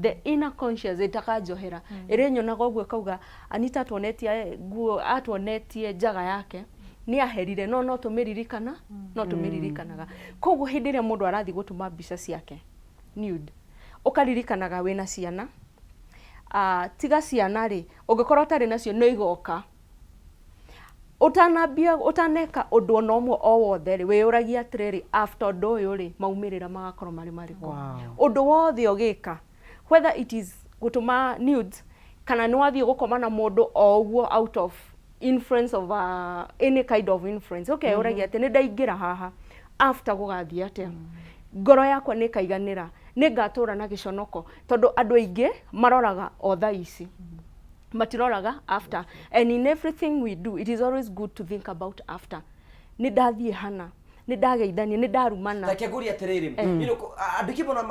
the inner conscious ĩtakanjohera, ĩrĩa ĩnyonaga ũguo ĩkauga Anita atuonetie nguo, atuonetie njaga yake nĩ aherire, no no tũmĩririkana, no tũmĩririkanaga. Koguo hĩndĩ ĩrĩa mũndũ arathiĩ gũtũma mbica ciake nude, ũkaririkanaga wĩna ciana, tiga ciana rĩ, ũngĩkorwo ũtarĩ nacio nĩ igoka. Ũtanambia, ũtaneka ũndũ ona ũmwe o wothe rĩ, wĩyũragia atĩrĩrĩ, after ũndũ ũyũ rĩ, maumĩrĩra magakorwo marĩ marĩkũ? Ũndũ wothe ũgĩka, whether it is gũtũma nudes, kana nĩ wathiĩ gũkoma na mũndũ o ũguo out of influence of any kind of influence, ũkeyũragia atĩ nĩ ndaingĩra haha, after gũgathiĩ atĩa? Ngoro yakwa nĩ ĩkaiganĩra? Nĩ ngatũra na gĩconoko? Tondũ andũ aingĩ maroraga o thaa ici, matiroraga after. And in everything we do, it is always good to think about after. Nĩ ndathiĩ hana, nĩ ndageithania, nĩ ndarumana. Reke ngũrie atĩrĩrĩ, andũ aingĩ mũno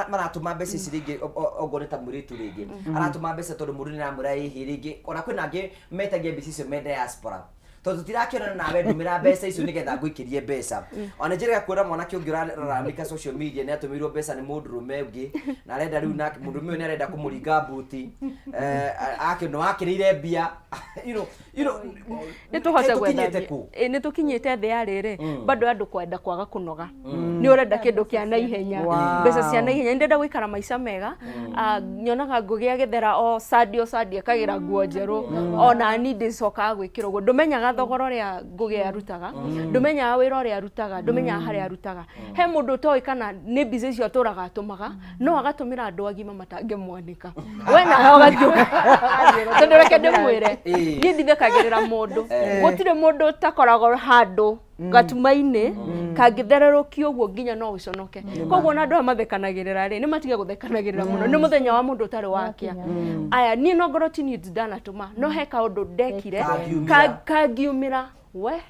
maratũma mbeca ici rĩngĩ, ongorwo nĩ ta mũirĩtu rĩngĩ aratũma mbeca tondũ mũndũ nĩ aramwĩra ĩhĩ rĩngĩ, ona kwĩna angĩ metagia mbeca icio me diaspora, tondũ tũtirakĩonana nawe, ndũmĩra mbeca icio nĩgetha ngũikĩrie mbeca. Ona njĩrĩga kuona mwanake ũngĩ ũrararamika social media nĩ atũmĩirwo mbeca nĩ mũndũrũme ũngĩ na arenda rĩu nake mũndũrũme ũyũ nĩ arenda kũmũringa mbuti, akĩ no akĩrĩire mbia. Nĩ tũhote Kaĩ tũkinyĩte gwetha kũ? Ĩ, nĩ tũkinyĩte thĩ ya rĩrĩ, bado andũ kwenda kwaga kũnoga, nĩ ũrenda kĩndũ kĩa naihenya, mbeca cia naihenya. Nĩ ndĩrenda gũikara maica mega. Nyonaga Ngũgĩ agĩthera o Sunday, o Sunday akagĩra nguo njerũ, ona ni ndĩcokaga gwĩkĩra ũguo. Ndũmenyaga thogora ũrĩa Ngũgĩ arutaga, ndũmenyaga wĩra ũrĩa arutaga, ndũmenyaga harĩa arutaga. He mũndũ ũtoĩ kana nĩ mbica icio atũraga atũmaga, no agatũmĩra andũ agima matangĩmwanĩka, we nawe ũgathiĩ. Tondũ reke ndĩmwĩre, niĩ ndithekagĩrĩra mũndũ. Gũtirĩ mũndũ ũtakoragwo handũ gatuma-inĩ kangĩthererũkio ũguo nginya no ũconoke. Koguo ona andũ aya mathekanagĩrĩra rĩ, nĩ matige gũthekanagĩrĩra mũno, nĩ mũthenya wa mũndũ ũtarĩ wakĩa. Aya, niĩ no ngorwo ti nudes ndanatũma, no he kaũndũ ndekire Kangiumĩra. Kangiumĩra we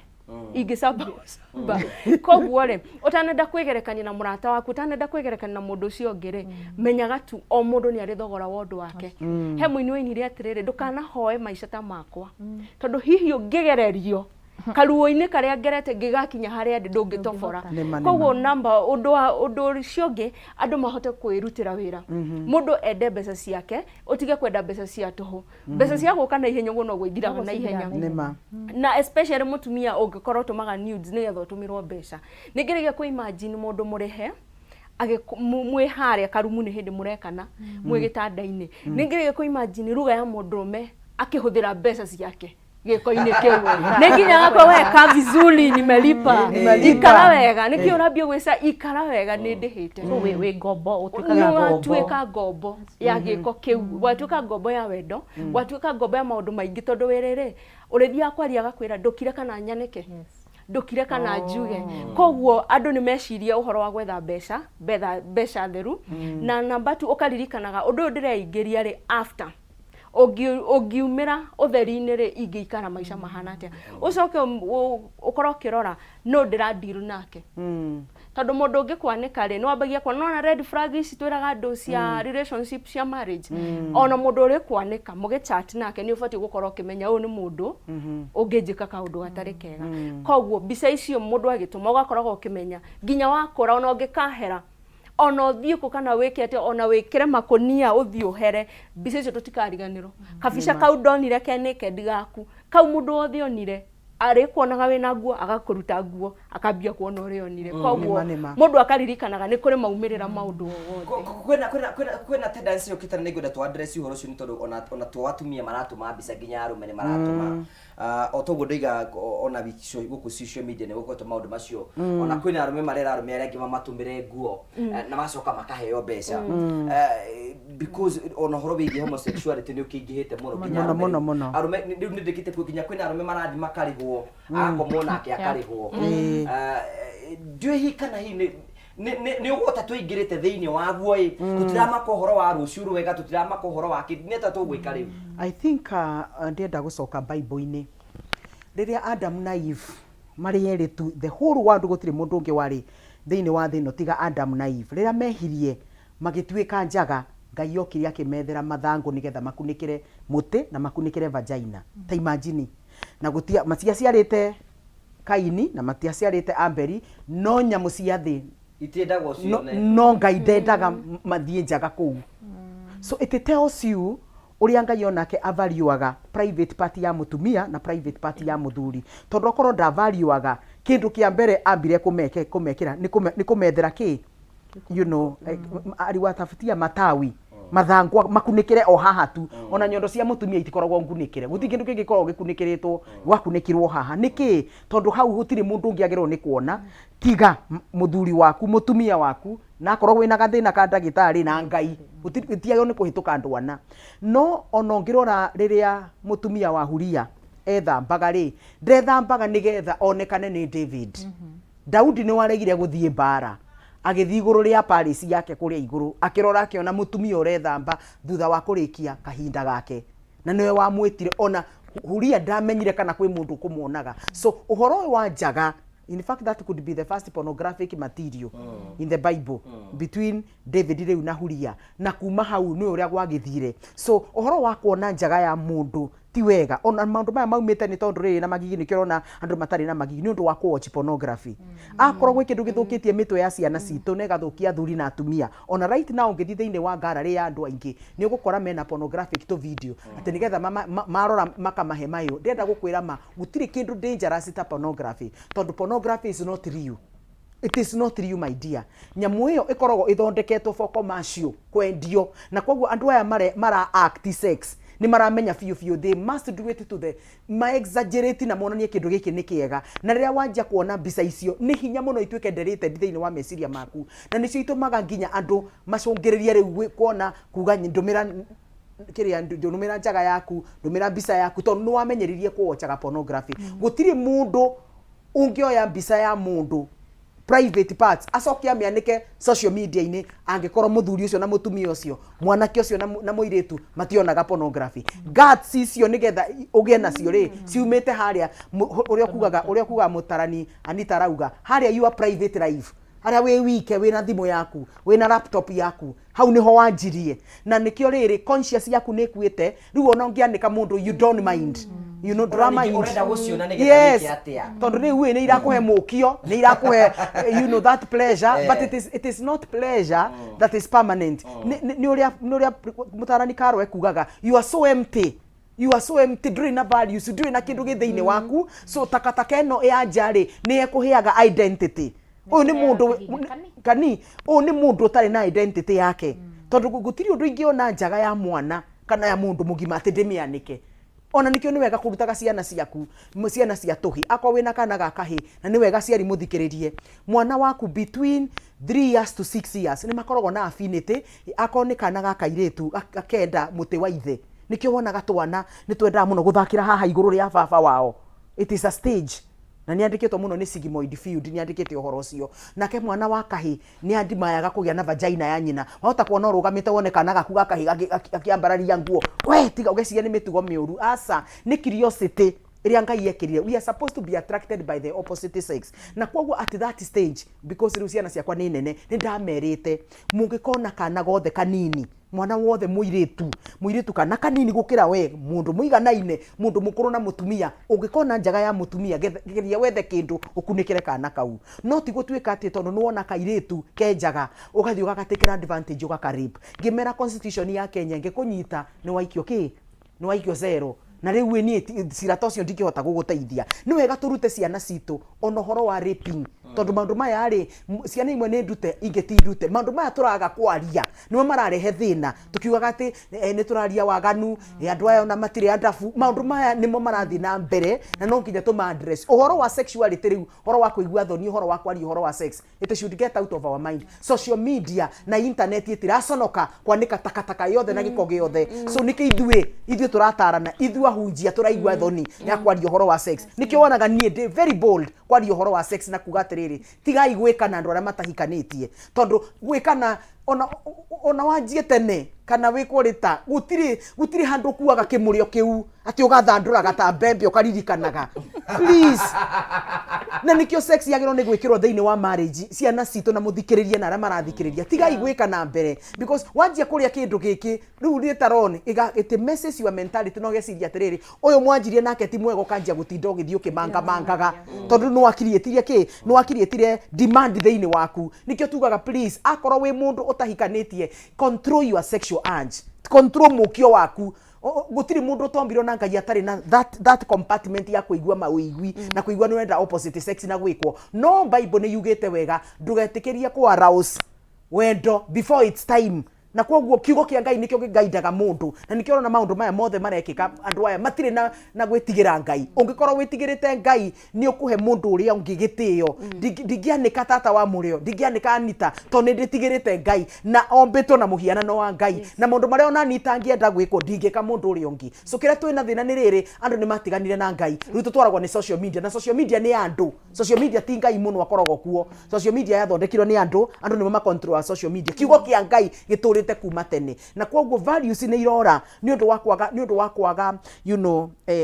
ingĩcamba gũcamba. Koguo rĩ, ũtanenda kwĩgerekania na mũrata waku, ũtanenda kwĩgerekania na mũndũ ũcio ũngĩ rĩ, menyaga tu o mũndũ nĩ arĩ thogora wa ũndũ wake. He mũini wainire atĩrĩrĩ, ndũkanahoe maica ta makwa, tondũ hihi ũngĩgererio karuo-inĩ karĩa ngerete ngĩgakinya harĩa ndĩ, ndũngĩtobora. Nĩma, nĩma. Koguo namba ũndũ wa ũndũ ũcio ũngĩ, andũ mahote kwĩrutĩra wĩra. Mũndũ ende mbeca ciake, ũtige kwenda mbeca cia tũhũ, mbeca cia gũka na ihenya, ũguo noguo ithiraga na ihenya. Nĩma. Na especially mũtumia, ũngĩkorwo ũtũmaga nudes nĩgetha ũtũmĩrwo mbeca, nĩ ngeragia kũ imagine mũndũ mũrĩhe Mwĩ harĩa karumu nĩ hĩndĩ mũrekana mwĩ gĩtanda-inĩ. Nĩ ngeragia kũ imagine lugha ya mũndũrũme akĩhũthĩra mbeca ciake gĩko-inĩ kĩu, nĩ nginya gakwa weka vizuri, nimelipa. Nimelipa. Ikara wega, nĩkĩ ũrambia gwĩca ikara wega, nĩ ndĩhĩte. So wĩ ngombo, ũtuĩkaga ngombo. Watuĩka ngombo ya gĩko kĩu, watuĩka ngombo ya wendo, watuĩka ngombo ya maũndũ maingĩ, tondũ wĩrĩrĩ ũrĩthiaga kwaria agakwĩra ndũkire kana nyanĩke, ndũkire kana njuge. Koguo andũ nĩ mecirie ũhoro wa gwetha mbeca, mbeca theru. Na namba tu ũkaririkanaga ũndũ ũyũ ndĩreingĩria rĩ, after ũngiumĩra ũtheri-inĩ rĩ, ingĩikara maica mahana atĩa? Ũcoke ũkorwo ũkĩrora no ndĩra deal nake, tondũ mũndũ ũngĩkwanĩka rĩ, nĩ wambagia kuona nona red flag ici twĩraga andũ cia relationship, cia marriage. Ona mũndũ ũrĩ kwanĩka mũgĩ chat nake, nĩ ũbatiĩ gũkorwo ũkĩmenya ũyũ nĩ mũndũ ũngĩnjĩka kaũndũ gatarĩ kega. Koguo mbica icio mũndũ agĩtũma, ũgakoragwo ũkĩmenya nginya wakũra, ona ũngĩkahera, ona ũthiĩ kũ kana wĩke atĩa, ona wĩkĩre makũnia ũthiĩ ũhere mbica icio, tũtikariganĩrwo kabica kau ndonire ke naked gaku kau. Mũndũ wothe onire arĩkuonaga wĩna nguo, agakũruta nguo, akambia kuona ũrĩa onire. Koguo Nĩma, nĩma. mũndũ akaririkanaga nĩ kũrĩ maumĩrĩra maũndũ o wothe. Kwĩna tendency yũkĩte na nĩngwenda tũ address ũhoro ũcio, nĩ tondũ ona to atumia maratũma mbica, nginya arũme nĩ maratũma. Ah, o toguo ndoiga, ona gũkũ social media nĩ gũkoretwo maũndũ macio. Ona kwĩna arũme marera arũme arĩa angĩ mamatũmĩre nguo, na macoka makaheo mbeca. Because ona ũhoro wĩgiĩ homosexuality nĩ ũkĩingĩhĩte mũno nginya Mũno, arũme mũno, mũno. Arũme rĩu nĩ ndĩkĩte kuo, nginya kwĩna arũme marathiĩ makarĩhwo, agakomwo nake akarĩhwo. Ndiũĩ hihi kana hihi nĩ ũgwata tũingĩrĩte thĩinĩ waguo ĩ, tũtiramaka ũhoro wa rũciũ rwega, tũtiramaka ũhoro wa kĩ, nĩ atĩa tũgwĩka rĩu? I think ndĩrenda gũcoka Bible-inĩ rĩrĩa Adam na Eve marĩ erĩ tu, the whole world gũtirĩ mũndũ ũngĩ warĩ thĩinĩ wa thĩ ĩno tiga Adam na Eve. Rĩrĩa mehirie magĩtuĩka njaga, Ngai okire akĩmethera mathangũ nĩgetha makunĩkĩre mũtĩ na makunĩkĩre vagina. Ta imagine, na gũtia matiaciarĩte Kaini na matiaciarĩte Abeli, no nyamũ cia thĩ itiendagwo no, cione. No Ngai ndendaga mathiĩ njaga kũu. So it tells you ũrĩa Ngai onake avaluaga private part ya mũtumia na private part ya mũthuri, tondũ okorwo ndavaluaga, kĩndũ kĩa mbere ambire kũmekĩra nĩ kũmethera kĩ aliwatafutia matawi, mathangwa makunĩkĩre o haha tu. Ona nyondo cia mũtumia itikoragwo ngunĩkĩre, gũtirĩ kĩndũ kĩngĩkoragwo gĩkunĩkĩrĩtwo, gwakunĩkirwo haha nĩkĩ? Tondũ hau gũtirĩ mũndũ ũngĩ agĩrĩirwo nĩ kuona tiga mũthuri waku, mũtumia waku, na akorwo wĩna gathĩna ka ndagĩtarĩ na Ngai, gũtiagĩrĩirwo nĩ kũhĩtũka andũ ana. No ona ũngĩrora rĩrĩa mũtumia wa Huria ethambaga rĩ, ndethambaga nĩgetha onekane nĩ David. Daudi nĩ waregire gũthiĩ mbaara, agĩthiĩ igũrũ rĩa palace yake kũrĩa igũrũ, akĩrora akĩona mũtumia ũrethamba thutha wa kũrĩkia kahinda gake, na nĩwe wamwĩtire. Ona Huria ndamenyire kana kwĩ mũndũ ũkũmuonaga. So ũhoro ũyũ wa njaga, in fact that could be the first pornographic material in the Bible, between David rĩu na Huria, na kuma hau nĩ ũrĩa gwagĩthire. So ũhoro wa kuona njaga ya mũndũ ti wega. Ona maũndũ maya maumĩte nĩ tondũ rĩrĩ na magigi, nĩkĩo ũrona andũ matarĩ na magigi nĩ ũndũ wa kũ watch pornography. Akorwo gwĩ kĩndũ gĩthũkĩtie mĩtwe ya ciana citũ na ĩgathũkia athuri na atumia, ona right now ũngĩthiĩ thĩinĩ wa gallery ya andũ aingĩ nĩ ũgũkora mena pornographic tũ video, atĩ nĩgetha marora makamahe mayũ. Ndĩrenda gũkwĩra ma, gũtirĩ kĩndũ dangerous ta pornography, tondũ pornography is not real. It is not real, my dear. Nyamũ ĩyo ĩkoragwo ĩthondeketwo for commercial kwendio, na koguo andũ aya mara act sex nĩ maramenya biũ biũ they must do it to the ma exaggerate na monanie kĩndũ gĩkĩ nĩ kĩega. Na rĩrĩa wanjia kuona mbica icio, nĩ hinya mũno ituĩke deleted thĩinĩ wa meciria maku, na nĩcio itũmaga nginya andũ macũngĩrĩrie rĩu kuona kuga ndũmĩra kĩrĩa, ndũmĩra njaga yaku, ndũmĩra mbica yaku, tondũ nĩ wamenyeririe kũwochaga pornography. Gũtirĩ mũndũ ũngĩoya mbica ya mũndũ private parts acoke amĩanĩke social media-inĩ angĩkorwo mũthuri ũcio na mũtumia ũcio, mwanake ũcio na mũirĩtu mationaga pornography. Guts icio nĩgetha ũgĩe nacio rĩ, ciumĩte harĩa ũrĩa ũkugaga mũtarani Anita arauga harĩa your private life, harĩa wĩ wike, wĩna thimũ yaku, wĩna laptop yaku, hau nĩho wanjirie. Na nĩkĩo rĩrĩ conscious yaku nĩ ĩkuĩte rĩu, ona ũngĩanĩka mũndũ you don't mind, ndũra mind. Ũrenda gũciona nĩgetha Yes. wĩke atĩa? Tondũ rĩu ĩ nĩ irakũhe mũkio, nĩ irakũhe that pleasure, but it is not pleasure that is permanent. Nĩ ũrĩa mũtarani Karo ekugaga, you are so empty, you are so empty, ndũrĩ na values, ndũrĩ na kĩndũ gĩ thĩinĩ waku. So takataka ĩno ya nja rĩ, nĩ ĩkũheaga identity. Ũyũ nĩ mũndũ kani, ũyũ nĩ mũndũ ũtarĩ na identity yake, tondũ gũtirĩ ũndũ ingĩona njaga ya mwana kana ya mũndũ mũgima atĩ ndĩmĩanĩke. Ona nĩkĩo nĩ wega kũrutaga ciana ciaku, ciana cia tũhĩ, akorwo wĩna kana ga kahĩ, na nĩ wega aciari mũthikĩrĩrie, mwana waku between 3 years to 6 years nĩ makoragwo na affinity, akorwo nĩ kana ga kairĩtu gakenda mũtĩ wa ithe. Nĩkĩo wonaga twana nĩ twendaga mũno gũthakĩra haha igũrũ rĩa baba wao. It is a stage. Na nĩ andĩkĩtwo mũno nĩ Sigmoid Freud, nĩ andĩkĩte ũhoro ũcio. Nake mwana wa kahĩ nĩ andimayaga kũgĩa na vagina ya nyina. Wahota kuona ũrũgamĩte wone kana gaku ga kahĩ gakĩambararia nguo, we tiga, ũgeciria nĩ mĩtugo mĩũru. Aca, nĩ curiosity ĩrĩa Ngai ekĩrire. We are supposed to be attracted by the opposite sex. Na kwoguo at that stage, because rĩu ciana ciakwa nĩ nene, nĩ ndamerĩte, mũngĩkona kana gothe kanini, mwana wothe mũirĩtu, mũirĩtu kana kanini gũkĩra we, mũndũ mũiganaine, mũndũ mũkũrũ na mũtumia, ũngĩkona njaga ya mũtumia, geria wethe kĩndũ ũkunĩkĩre kana kau. No ti gũtuĩka atĩ tondũ nĩ wona kairĩtu ke njaga, ũgathiĩ ũgagatakĩra advantage ũgaka rape. Ngĩmera constitution ya Kenya ĩngĩkũnyita nĩ waikio kĩ? Nĩ waikio cero. Na rĩu ĩ niĩ cira ta ũcio ndingĩhota gũgũteithia. Nĩ wega tũrute ciana citũ ona ũhoro wa raping, tondũ maũndũ maya rĩ, ciana imwe nĩ ndute, ingĩ ti ndute. Maũndũ maya tũraga kwaria nĩmo mararehe thĩna, tũkiugaga atĩ nĩ tũraria waganu, andũ aya ona matirĩ andabu. Maũndũ maya nĩmo marathiĩ na mbere na no nginya tũma address. Ũhoro wa sexuality rĩu, ũhoro wa kũigua thoni, ũhoro wa kwaria ũhoro wa sex, it should get out of our mind. Social media na internet itiraconoka kwanika takataka yothe na gĩko gĩothe. So nĩkĩ ithuĩ tũratarana, ithuĩ ahunjia tũraigua thoni ya kwaria ũhoro wa sex? Nĩkĩo wonaga niĩ ndĩ very bold kwaria ũhoro wa sex na kuga atĩrĩrĩ, tigai gwĩka na andũ arĩa matahikanĩtie, tondũ gwĩkana ona wanjie tene kana wĩkwo rĩta, gũtirĩ handũ ũkuaga kĩmũrĩo kĩu atĩ ũgathandũraga ta mbembe ũkaririkanaga, please. Na nĩkĩo sex yagĩrĩirwo nĩ gwĩkĩrwo thĩinĩ wa marriage. Ciana citũ na mũthikĩrĩrie na arĩa marathikĩrĩria, tigai gwĩka na mbere, because wanjia kũrĩa kĩndũ gĩkĩ rĩu later on it messes your mentality, na ũgeciria atĩrĩrĩ, ũyũ mwanjirie nake ti mwega, ũkanjia gũtinda ũgĩthiĩ ũkĩmangamangaga, tondũ nĩ wakiriĩtirie kĩ, nĩ wakiriĩtire demand thĩinĩ waku. Nĩkĩo tugaga, please, akorwo wĩ mũndũ ũtahikanĩtie, control your sexual urge, control mũkio waku. Gũtirĩ mũndũ ũtombirwo na Ngai atarĩ na that compartment ya kũigua mawĩigwi na kũigua nĩ ũrenda opposite sex na gwĩkwo. No Bible nĩ yugĩte wega, ndũgetĩkĩrie kũ arouse wendo before it's time. Na kwoguo kiugo kĩa Ngai nĩkĩo kĩgaindaga mũndũ, na nĩkĩo ũrona maũndũ maya mothe marekĩka. Andũ aya matirĩ na gwĩtigĩra Ngai. Ũngĩkorwo wĩtigĩrĩte Ngai, nĩ ũkũhe mũndũ ũrĩa ũngĩ gĩtĩo. Ndingĩanĩka tata wa mũrĩo, ndingĩanĩka Anita, tondũ nĩ ndĩtigĩrĩte Ngai na ombĩtwo na mũhianano wa Ngai, na maũndũ marĩa ona Anita angĩenda gwĩkwo, ndingĩka mũndũ ũrĩa ũngĩ. So kĩrĩa twĩna thĩna nĩ rĩrĩ, andũ nĩ matiganire na Ngai, rĩu tũtwaragwo nĩ social media, na social media nĩ andũ, social media ti Ngai mũno akoragwo kuo. Social media yathondekirwo nĩ andũ, andũ nĩmo macontrol social media. Kiugo kĩa Ngai gĩtũrĩte kuma tene, na kwoguo values nĩ irora nĩ ũndũ wa kwaga, nĩ ũndũ wa kwaga,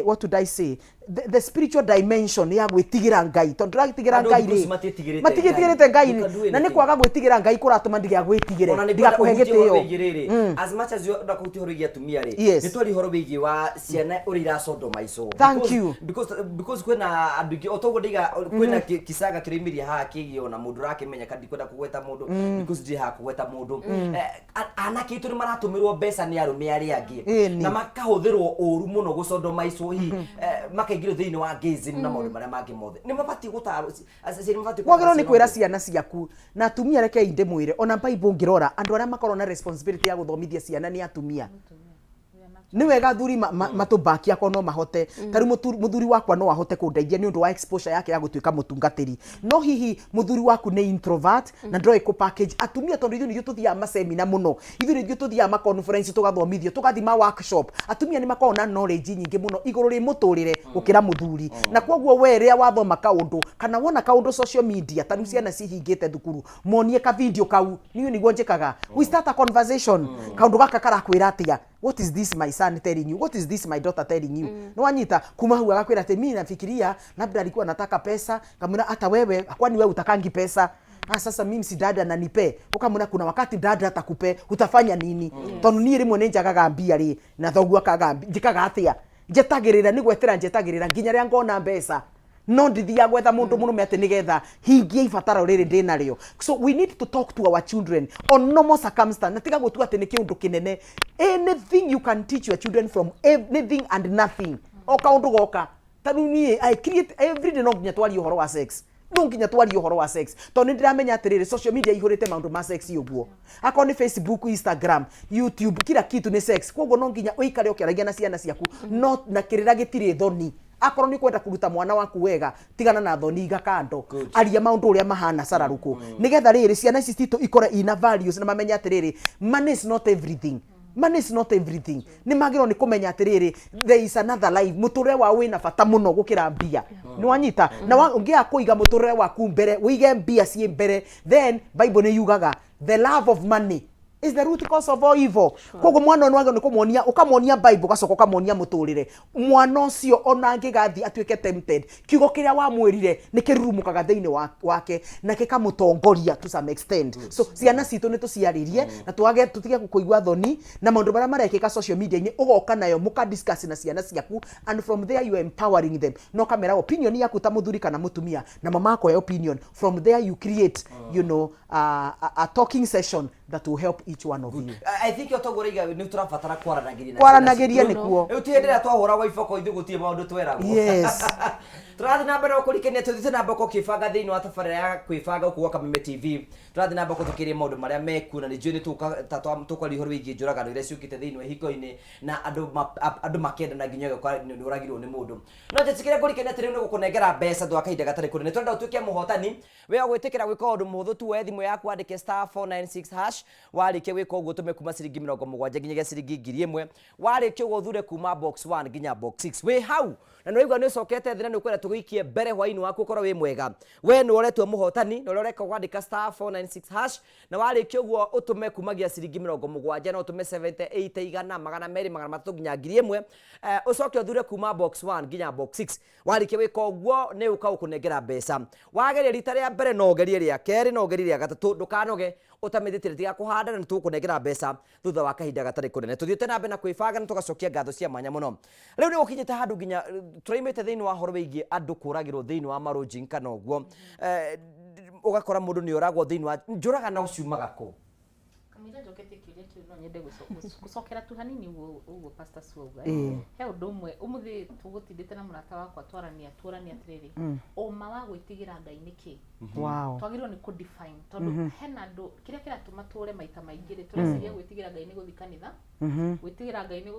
what would I say, the spiritual dimension ya gwĩtigĩra Ngai, tondũ ndĩratigĩra Andũ Ngai thikũ ici rĩ, matiĩtigĩrĩte. Matigĩtigĩrĩte Ngai. You can do Na nĩ anything. kwaga gwĩtigĩra Ngai kũratũma ndigagwĩtigĩre, Ona nĩ ndigakũhe ngwenda ũhutie ũhoro gĩtĩo. wĩgiĩ rĩrĩ. As much as ũrenda kũhutia ũhoro wĩgiĩ atumia rĩ, nĩ twaria ũhoro wĩgiĩ wa ciana ũrĩa iracondomaicwo. Thank you. Because kwĩna andũ aingĩ, o toguo ndaiga, kwĩna kicaga kĩroimĩria haha kĩgiĩ ona mũndũ ũrakĩmenyeka, ndikwenda kũgweta mũndũ because ndirĩ haha kũgweta mũndũ. Anake aitũ nĩ maratũmĩrwo mbeca nĩ arũme arĩa angĩ na makahũthĩrwo ũru mũno gũcondomaicwo, hihi makaingĩrio thĩinĩ wa gayism na maũndũ marĩa mangĩ mothe. Nĩ mabatiĩ gũtarwo, aciari mabatiĩ Wagĩrĩirwo nĩ gũtara kwĩra ciana. Ciana ciaku na atumia, rekei ndĩmwĩre, ona Bible ũngĩrora, andũ arĩa makoragwo na responsibility ya gũthomithia ciana nĩ atumia. Nĩ wega athuri matũmbaki akorwo no mahote. Ta rĩu mũthuri wakwa no ahote kũndeithia nĩ ũndũ wa exposure yake ya gũtuĩka mũtungatĩri, no hihi mũthuri waku nĩ introvert na ndoĩ kũ package atumia, tondũ ithuĩ nĩithuĩ tũthiaga masemina mũno, ithuĩ nĩithuĩ tũthiaga ma conference, tũgathomithio, tũgathiĩ ma workshop. Atumia nĩ makoragwo na knowledge nyingĩ mũno igũrũ rĩ mũtũrĩre gũkĩra mũthuri, na koguo we rĩrĩa wathoma kaũndũ kana wona kaũndũ social media, ta rĩu ciana cihingĩte thukuru, monie ka video kau. Niĩ nĩguo njĩkaga, we start a conversation: kaũndũ gaka karakwĩra atĩa? What is this my son telling you? What is this my daughter telling you? Nĩ wanyita kuma hau agakwĩra atĩ mi nafikiria labda alikuwa anataka pesa. Kamwĩra, hata wewe, kwani wewe utakangi pesa? Ah, sasa mimi si dada nanipe. Ukamwĩra kuna wakati dada atakupe, utafanya nini? Tondũ niĩ rĩmwe nĩ njagaga mbia rĩ, na thoguo akaga mbia, njĩkaga atĩa? Njetagĩrĩra, nĩ gwetera njetagĩrĩra nginya rĩrĩa ngona mbeca, no ndithiaga gwetha mũndũ mũrũme atĩ nĩgetha hingie ibataro rĩrĩ ndĩ narĩo. So we need to talk to our children on normal circumstance, na tiga gũtua atĩ nĩ kĩũndũ kĩnene. Anything you can teach your children from anything and nothing, o kaũndũ goka. Ta rĩu niĩ I create every day, no nginya twarie ũhoro wa sex. No nginya twarie ũhoro wa sex, tondũ nĩ ndĩramenya atĩrĩrĩ, social media ihũrĩte maũndũ ma sex ũguo, akorwo nĩ Facebook, Instagram, YouTube, kila kitu nĩ sex. Koguo no nginya ũikare ũkĩaragia na ciana ciaku, no na kĩrĩra gĩtirĩ thoni. Akorwo nĩ ũkwenda kũruta mwana waku wega, tigana na thoni, iga kando, aria maũndũ ũrĩa mahana cararũkũ, nĩgetha rĩrĩ ciana ici citũ ikore ina values na mamenye atĩrĩrĩ, money is not everything, money is not everything. Nĩ magĩrĩirwo nĩ kũmenya atĩrĩrĩ, there is another life, mũtũrĩre wao wĩna bata mũno gũkĩra mbia. Nĩ wanyita? Na ũngĩaga kũiga mũtũrĩre waku mbere, ũige mbia ciĩ mbere, then Bible nĩ yugaga the love of money is the root cause of all evil. Koguo mwana ũyũ nĩwagĩrĩirwo nĩ kũmuonia, ũkamuonia Bible, ũgacoka ũkamuonia mũtũrĩre. Mwana ũcio ona angĩgathiĩ atuĩke tempted, kiugo kĩrĩa wamwĩrire nĩ kĩrurumũkaga thĩinĩ wake na gĩkamũtongoria to some extent. So ciana citũ nĩ tũciarĩrie na twage tũtige kũigua thoni na maũndũ marĩa marekĩka social media-inĩ. Ũgoka nayo, mũka discuss na ciana ciaku, and from there you are empowering them, na ũkamera opinion yaku ta mũthuri kana mũtumia, na mama akoya opinion. From there you create a talking session that will help each one of you. I think otoguo raiga nĩ tũrabatara kwaranagĩria na Kwaranagĩria ciana citũ. Nĩkuo. Rĩu ti hĩndĩ ĩrĩa twahũragwo iboko ithuĩ gũtirĩ maũndũ tweragwo. Tũrathiĩ na mbere gũkũrikania tũthiĩte na mbere gũkĩbanga thĩinĩ wa tabarĩra ya kwĩbanga gũkũ gwa Kameme TV. Tũrathiĩ na mbere gũtũkĩria maũndũ marĩa mekuo, na nĩ njũĩ nĩ tũkwaria ũhoro wĩgiĩ njũragano iria ciũkĩte thĩinĩ wa ihiko-inĩ na andũ makendana nginya ũgakora nĩ ũragirwo nĩ mũndũ. No njĩtĩkĩre ngũrikania atĩ rĩu nĩ gũkũnengera mbeca thutha wa kahinda gatarĩ kũnene. Tũrenda ũtuĩke mũhotani. We ũgwĩtĩkĩra gwĩka ũndũ mũhũthũ tu, woe thimũ yaku wandĩke *496#. Warĩkia gwĩka ũguo, ũtũme kuma ciringi 70 nginyagia ciringi 1000. Warĩkia ũguo, ũthure kuma box 1 nginya box 6. Wĩ hau na nĩ waigua nĩ ũcokete thĩ na nĩ ũkwenda tũgũikie mbere hwainĩ waku ũkorwo wĩ mwega, we nĩ ũretwo mũhotani. Na ũrĩa ũreka, wandĩka *496# na warĩkia ũguo ũtũme kumagia ciringi 70, no ũtũme 70, 80, 100, 200, 300 nginya 1000. Ũcoke ũthure kuma box 1 nginya box 6. Warĩkia gwĩka ũguo, nĩ ũka gũkũnengera mbeca. Wageria rita rĩa mbere, no ũgerie rĩa kerĩ, no ũgerie rĩa gatatũ. Ndũkanoge ũtamĩthĩtie, tiga kũhanda, na nĩ tũgũkũnengera mbeca thutha wa kahinda gatarĩ kũnene. Tũthiĩte na mbere na kwĩbanga na tũgacokia ngatho cia mwanya mũno. Rĩu nĩ gũkinyĩte handũ nginya tũraimĩte thĩinĩ wa ũhoro wĩgiĩ andũ kũragĩrwo thĩinĩ wa marũnjing kana ũguo. Ũgakora mũndũ nĩ oragwo thĩinĩ wa njũragano ciumaga kũ? Kamũira njoketie kĩũria kĩu, no nyende gũcokera tu hanini ũguo ũguo Pastor Sue auga. He ũndũ ũmwe ũmũthĩ tũgũtindĩte na mũrata wakwa twarania, tuorania atĩrĩrĩ, ũma wa gwĩtigĩra Ngai nĩ kĩ? Twagĩrĩirwo nĩ kũ define, tondũ hena andũ kĩrĩa kĩratũma tũre maita maingĩ rĩ, tũreciria gwĩtigĩra Ngai nĩ gũthiĩ kanitha, gwĩtigĩra Ngai nĩ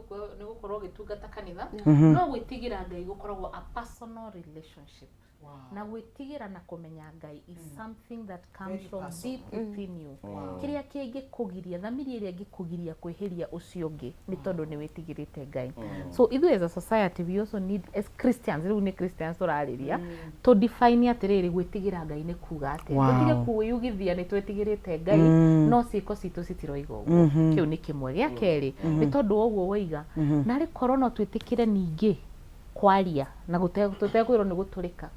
gũkorwo ũgĩtungata kanitha. No gwĩtigĩra Ngai gũkoragwo a personal relationship, na gwĩtigĩra na kũmenya Ngai is something that comes Very from personal. deep within you. Kĩrĩa kĩngĩkũgiria, thamiri ĩrĩa ĩngĩkũgiria kwĩhĩria ũcio ũngĩ nĩ tondũ nĩ wĩtigĩrĩte Ngai. So ithuĩ as a society, we also need, as Christians, rĩu nĩ Christians tũrarĩria, tũ define atĩrĩrĩ, gwĩtigĩra Ngai nĩ kuga atĩa. Tũtige kwĩyugithia nĩ twĩtigĩrĩte Ngai, no ciĩko citũ citiroiga ũguo. Kĩu nĩ kĩmwe. Gĩa kerĩ, nĩ tondũ wa ũguo woiga, narĩ korwo no twĩtĩkĩre ningĩ kwaria na tũtekwĩrwo nĩ gũtũrĩka.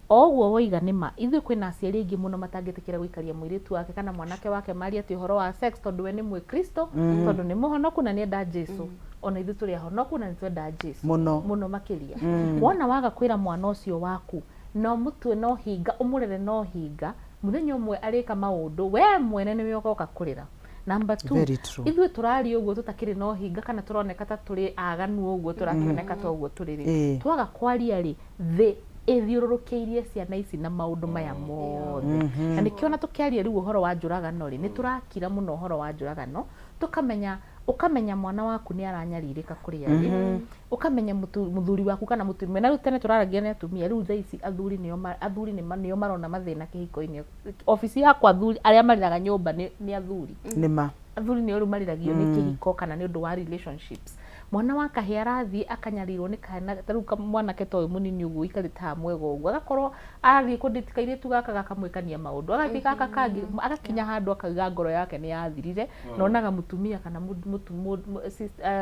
O ũguo woiga nĩ ma, ithuĩ kwĩna aciari aingĩ mũno matangĩtĩkĩra gũikaria mũirĩtu wake kana mwanake wake marie atĩ ũhoro wa sex, tondũ we nĩ mwĩkristo, tondũ nĩ mũhonoku na nĩenda Jesu. Ona ithuĩ tũrĩ ahonoku na nĩtwenda Jesu Mũno. Mũno makĩria. Wona waga kwĩra mwana ũcio waku na ũmũtue na ũhinga, ũmũrere na ũhinga, mũthenya ũmwe arĩka maũndũ we mwene nĩwe ũgoka kũrĩra. Number two, Very true. Ithuĩ tũraria ũguo tũtakĩrĩ na ũhinga kana tũroneka ta tũrĩ aganu ũguo, tũrakĩoneka ta ũguo tũrĩ rĩ, twaga kwaria rĩ, thĩ ĩthiũrũrũkĩirie ciana ici na maũndũ maya mothe. Na nĩkĩo ona tũkĩaria rĩu ũhoro wa njũragano rĩ, nĩ tũrakira mũno ũhoro wa njũragano, tũkamenya, ũkamenya mwana waku nĩ aranyarirĩka kũrĩa arĩ, ũkamenya mũthuri waku kana mũtumia. Na rĩu tene tũraragia nĩ atumia, rĩu thaa ici athuri nĩo athuri nĩo marona mathĩna kĩhiko-inĩ. Obici yakwa athuri arĩa marĩraga nyũmba nĩ athuri. Nĩ ma. Athuri nĩo rĩu marĩragio nĩ kĩhiko kana nĩ ũndũ wa relationships. Mwana wa kahĩĩ arathiĩ akanyarirwo nĩ kana, ta rĩu mwanake ta ũyũ mũnini ũguo ũikarĩte haha mwega ũguo, agakorwo arathiĩ kũ date kairĩtu gaka gakamwĩkania maũndũ, agathiĩ gaka kangĩ, agakinya handũ akauga ngoro yake nĩ yathirire, na onaga mũtumia kana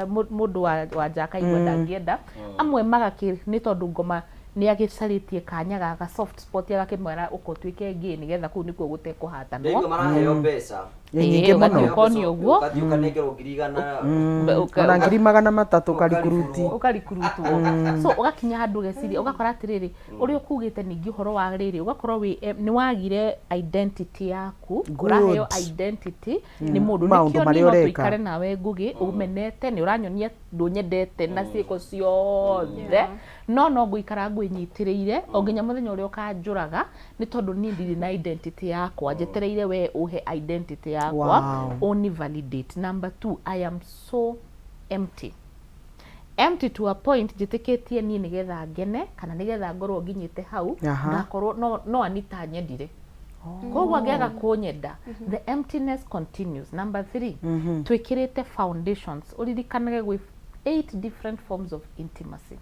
mũndũ wa nja akaigua ndangĩenda. Amwe magakĩ nĩ tondũ ngoma nĩ agĩcarĩtie kanya gaka soft spot, agakĩmwĩra ũka ũtuĩke gay nĩgetha kũu nĩkuo gũtekũhatanwo. Ndaigua maraheo mbeca. Ĩ, nyingĩ mũno. Ũgathiĩ ũkonio ũguo Ũgathiĩ ũkanengerwo 100,000. Ona 300,000 ũkarikurutwo. Ũkarikurutwo. So ũgakinya handũ ũgeciria, ũgakora atĩrĩrĩ, ũrĩa ũkugĩte ningĩ ũhoro wa rĩrĩ, ũgakorwo wĩ nĩ wagire identity yaku. Good. Ũraheo identity nĩ mũndũ. Maũndũ Nĩkĩo marĩa niĩ no ũreka. tũikare nawe Ngũgĩ, ũmenete, nĩ ũranyonia ndũnyendete na ciĩko ciothe, no no ngũikara ngwĩnyitĩrĩire o nginya mũthenya ũrĩa ũkanjũraga, nĩ tondũ niĩ ndirĩ na identity yakwa, njetereire we ũhe identity yakwa. Ũni validate. Number two, I am so empty, empty to a point njĩtĩkĩtie niĩ nĩgetha ngene kana nĩgetha ngorwo nginyĩte hau, ngakorwo no Anita nyendire. Koguo angĩaga kũnyenda, the emptiness continues. Number three, twĩkĩrĩte foundations, ũririkanage gwĩ eight different forms of intimacy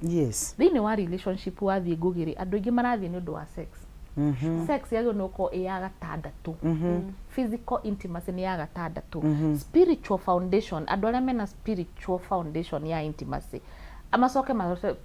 thĩinĩ wa relationship. Wathiĩ ngũgĩrĩ, andũ aingĩ marathiĩ nĩ ũndũ wa sex. Sex yagĩrĩirwo nĩ gũkorwo ĩ ya gatandatũ. Physical intimacy nĩ ya gatandatũ. Spiritual foundation, andũ arĩa mena spiritual foundation ya intimacy, macoke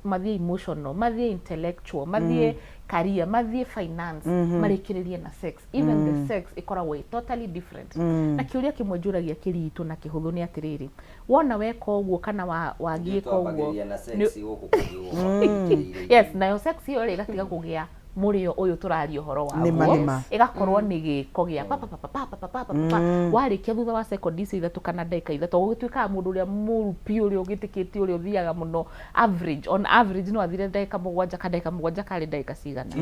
mathiĩ emotional, mathiĩ intellectual, mathiĩ career, mathiĩ finance, marĩkĩrĩrie na sex. Even the sex ĩkoragwo ĩ totally different. Na kĩũria kĩmwe njũragia kĩritũ na kĩhũthũ nĩ atĩrĩrĩ, wona weka ũguo kana wagĩka ũguo, Twambagĩrĩria na sex gũkũ kũngĩ gũkũ. Yes, nayo sex ĩyo rĩ, ĩgatiga kũgĩa mũrĩo ũyũ tũraria ũhoro Nĩma, waguo, nĩma. ĩgakorwo nĩ gĩko gĩa pa pa pa pa pa pa pa pa pa. Warĩkia, thutha wa sekondi icio 3 kana ndagĩka 3, gũgĩtuĩkaga mũndũ ũrĩa mũru biũ, ũrĩa ũgĩtĩkĩtie, ũrĩa ũthiaga mũno, average, on average no athire ndagĩka 7, ka ndagĩka 7 karĩ ndagĩka cigana.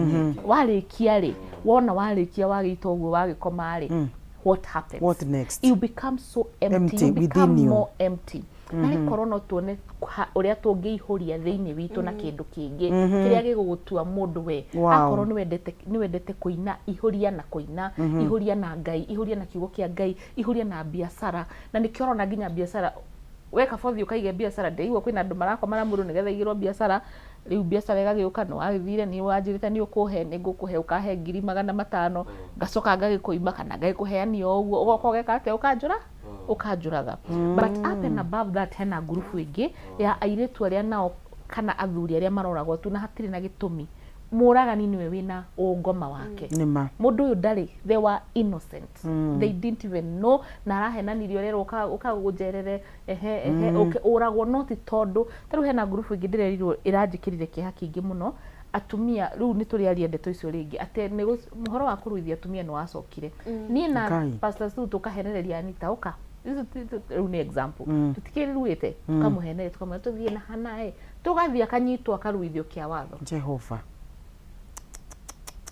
Warĩkia rĩ, wona warĩkia, wagĩita ũguo, wagĩkoma rĩ, what happens? What next? You become so empty, Empty you become within you. more empty. Na rĩkorwo no tuone ũrĩa tũngĩihũria thĩinĩ witũ na kĩndũ kĩngĩ kĩrĩa gĩgũgũtua mũndũ we. Akorwo nĩ wendete kũina, ihũria na kũina, ihũria na Ngai, ihũria na kiugo kĩa Ngai, ihũria na biacara. Na nĩkĩo ũrona nginya biacara weka bothi, ũkaige biacara. Ndĩraigua kwĩna andũ marakoma na mũndũ nĩgetha aigĩrwo biacara. Rĩu biacara ĩgagĩũka, nĩ wagĩthire, nĩ wanjĩrĩte nĩ ũkũhe, nĩ ngũkũhe, ũkahe 500,000, ngacoka ngagĩkũima kana ngagĩkũheania o ũguo, ũgoka ũgeka atĩa? Ũkanjũra, ũkanjũraga. But up and above that, hena ngurubu ĩngĩ ya airĩtu arĩa nao kana athuri arĩa maroragwo tu na hatirĩ na gĩtũmi. Mũragani nĩwe wĩna ũngoma wake. Nĩma. Mũndũ ũyũ ndarĩ, they were innocent, they didn't even know, na arahenanirio, rero ũka ũgũnjerere ehe ehe. Ũke ũragwo, no ti tondũ ta rĩu hena ngurubu ĩngĩ ndĩrerirwo ĩranjĩkĩrire kĩeha kĩingĩ mũno. Atumia rĩu nĩ tũrĩaria ndeto icio rĩngĩ, atĩ nĩ ũhoro wa kũruithia atumia nĩ wacokire. Niĩ na Ngai. Pastor Sue tũkahenereria Anita, ũka. Icio rĩu nĩ example. Tũtikĩruĩte, tũkamũhenereria, tũkamwĩra tũthiĩ na hanaĩ, tũgathiĩ, akanyitwo, akaruithio kĩa watho. Jehova.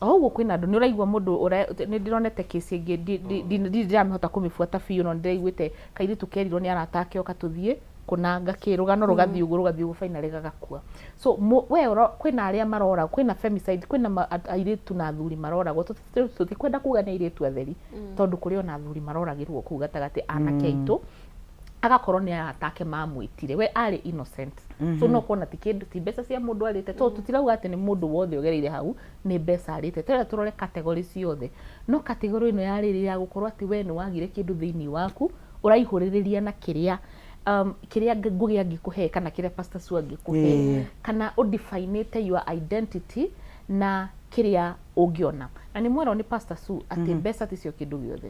O ũguo kwĩna andũ nĩ ũraigua mũndũ nĩ ndĩronete kesi ĩngĩ, ndirĩ ndĩramĩhota kũmĩbuata biũ, no nĩ ndĩraiguĩte kairĩtu kerirwo nĩ arata ake, oka tũthiĩ kũnanga kĩ rũgano, rũgathiĩ ũguo, rũgathiĩ ũguo, finally gagakua. So we kwĩna arĩa marora, kwĩna femicide, kwĩna airĩtu na athuri maroragwo. Tũtikwenda kuga nĩ airĩtu atheri, tondũ kũrĩ ona athuri maroragĩrwo kũu gatagatĩ, anake aitũ, agakorwo nĩ arata ake mamwĩtire, we arĩ innocent. So no kuona ti kĩndũ, ti mbeca cia mũndũ arĩte, tondũ tũtirauga atĩ nĩ mũndũ wothe ũgereire hau nĩ mbeca arĩte. Tũrenda tũrore category ciothe, no category ĩno ya rĩrĩ ya gũkorwo atĩ we nĩ wagire kĩndũ thĩinĩ waku, ũraihũrĩrĩria na kĩrĩa kĩrĩa Ngũgĩ angĩkũhe kana kĩrĩa Pastor Sue angĩkũhe, kana ũdefinĩte your identity na kĩrĩa ũngĩona. Na nĩ mwerwo nĩ Pastor Sue atĩ mbeca ticio kĩndũ gĩothe.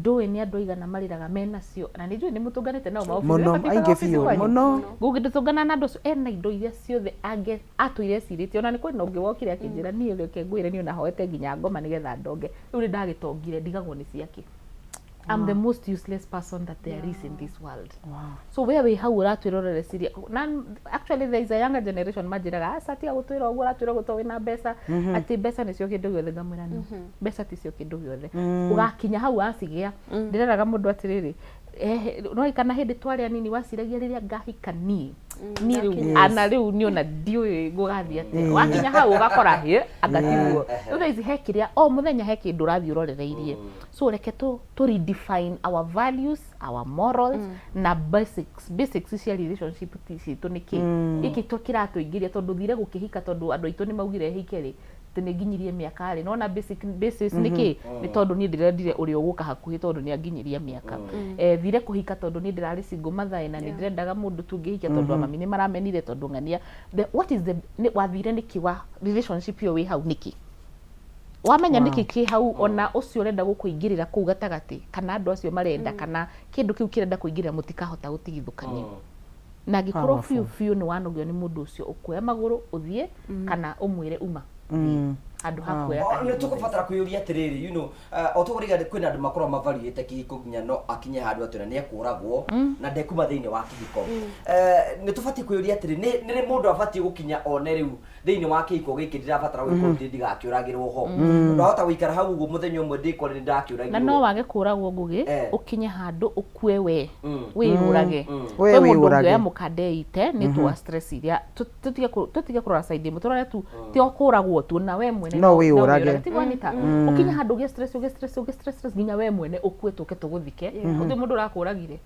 Ndũĩ nĩ andũ aigana marĩraga menacio, na nĩ njũĩ nĩ mũtũnganĩte nao maobici. Mũno, Wĩ aingĩ obici biũ, kwanyu? mũno. Ngũgĩ ndũtũngana na andũ acio ena indo iria ciothe angĩ atũire ecirĩtie. Ona nĩ kwĩna ũngĩ wokire akĩnjĩra, niĩ reke ngwĩre, niĩ ona hoete nginya ngoma nĩgetha ndonge, rĩu nĩ ndagĩtongire, ndigagwo nĩ ciake. I'm the most useless person that there is in this world. So we wĩ hau ũratwĩrorera ciria, na actually there is a younger generation manjĩraga, aca tiga gũtwĩra ũguo, ũratwĩra ũguo tondũ wĩna mbeca, atĩ mbeca nĩcio kĩndũ gĩothe. Ngamwĩra no, mbeca ticio kĩndũ gĩothe. Ũgakinya hau wacigĩa. Ndĩreraga mũndũ atĩrĩrĩ, no kana hĩndĩ twarĩ anini waciragia rĩrĩa ngahika niĩ niĩ rĩu ana rĩu niĩ ona ndiũĩ gũgathiĩ atĩa. Wakinya hau ũgakora hĩ anga tiguo. Rĩu thaa ici he kĩrĩa o mũthenya he kĩndũ ũrathiĩ ũrorereirie. So reke tu redefine our values, our morals, na basics cia relationship ti citũ nĩ kĩ gĩkĩ to kĩratũingĩria, tondũ thire gũkĩhika tondũ andũ aitũ nĩ maugire hike rĩ, atĩ nĩ nginyirie mĩaka rĩ, nona basic basis nĩ kĩ? Nĩ tondũ niĩ ndĩrendire ũrĩa ũgũka hakuhĩ tondũ nĩ anginyiria mĩaka. Thire kũhika tondũ niĩ ndĩrarĩ single mother na nĩ ndĩrendaga mũndũ tũngĩhikia tondũ mami nĩ maramenire tondũ ng'ania. What is the wathire nĩkĩ wa relationship ĩyo wĩ hau nĩkĩ? Wamenya Wow. nĩkĩ kĩ hau, ona ũcio ũrenda gũkũingĩrĩra kũu gatagatĩ, kana andũ acio marenda, kana kĩndũ kĩu kĩrenda kũingĩrĩra, mũtikahota gũtigithũkanio. Na angĩkorwo Powerful. biũ biũ nĩ wanogio nĩ mũndũ ũcio, ũkuoya magũrũ ũthiĩ, kana ũmwĩre uma handũ ha kuoya Nä kahinda. tå gå batara kwä yå ria atä rä rä o tå gå riga kwä na andå makorwo mavariä kä hiko nginya no akinye handå atä na nä ekåragwo na ndekuma thä inä wa kä hiko. Nä tå batiä kwä yå ria atä rä nä rä må ndå abatiä gå kinya one rä u thä inä wa kä hiko gä kä ndirabatara gwä korwo ndigakä å ragä rwo ho, tondå ahota gå ikara hau å guo må thenya å mwe ndäkore nä ndakä å Na ragirwo. no wage kũragwo, Ngũgĩ, ũkinye handũ ũkue we wĩyũrage. We Kwĩ mũndũ wĩyũrage. ũngĩoya mũkanda eite nĩ ũndũ wa stress iria tũtige kũrora side ĩmwe, tũrore tu ti o kũragwo tu, na we mwene No wĩyũrage. Tiguo, Anita? Ũkinye handũ ũgĩe stress, ũgĩe stress, ũgĩe stress stress, nginya we mwene ũkue tũke tũgũthike, gũtirĩ mũndũ ũrakũragire.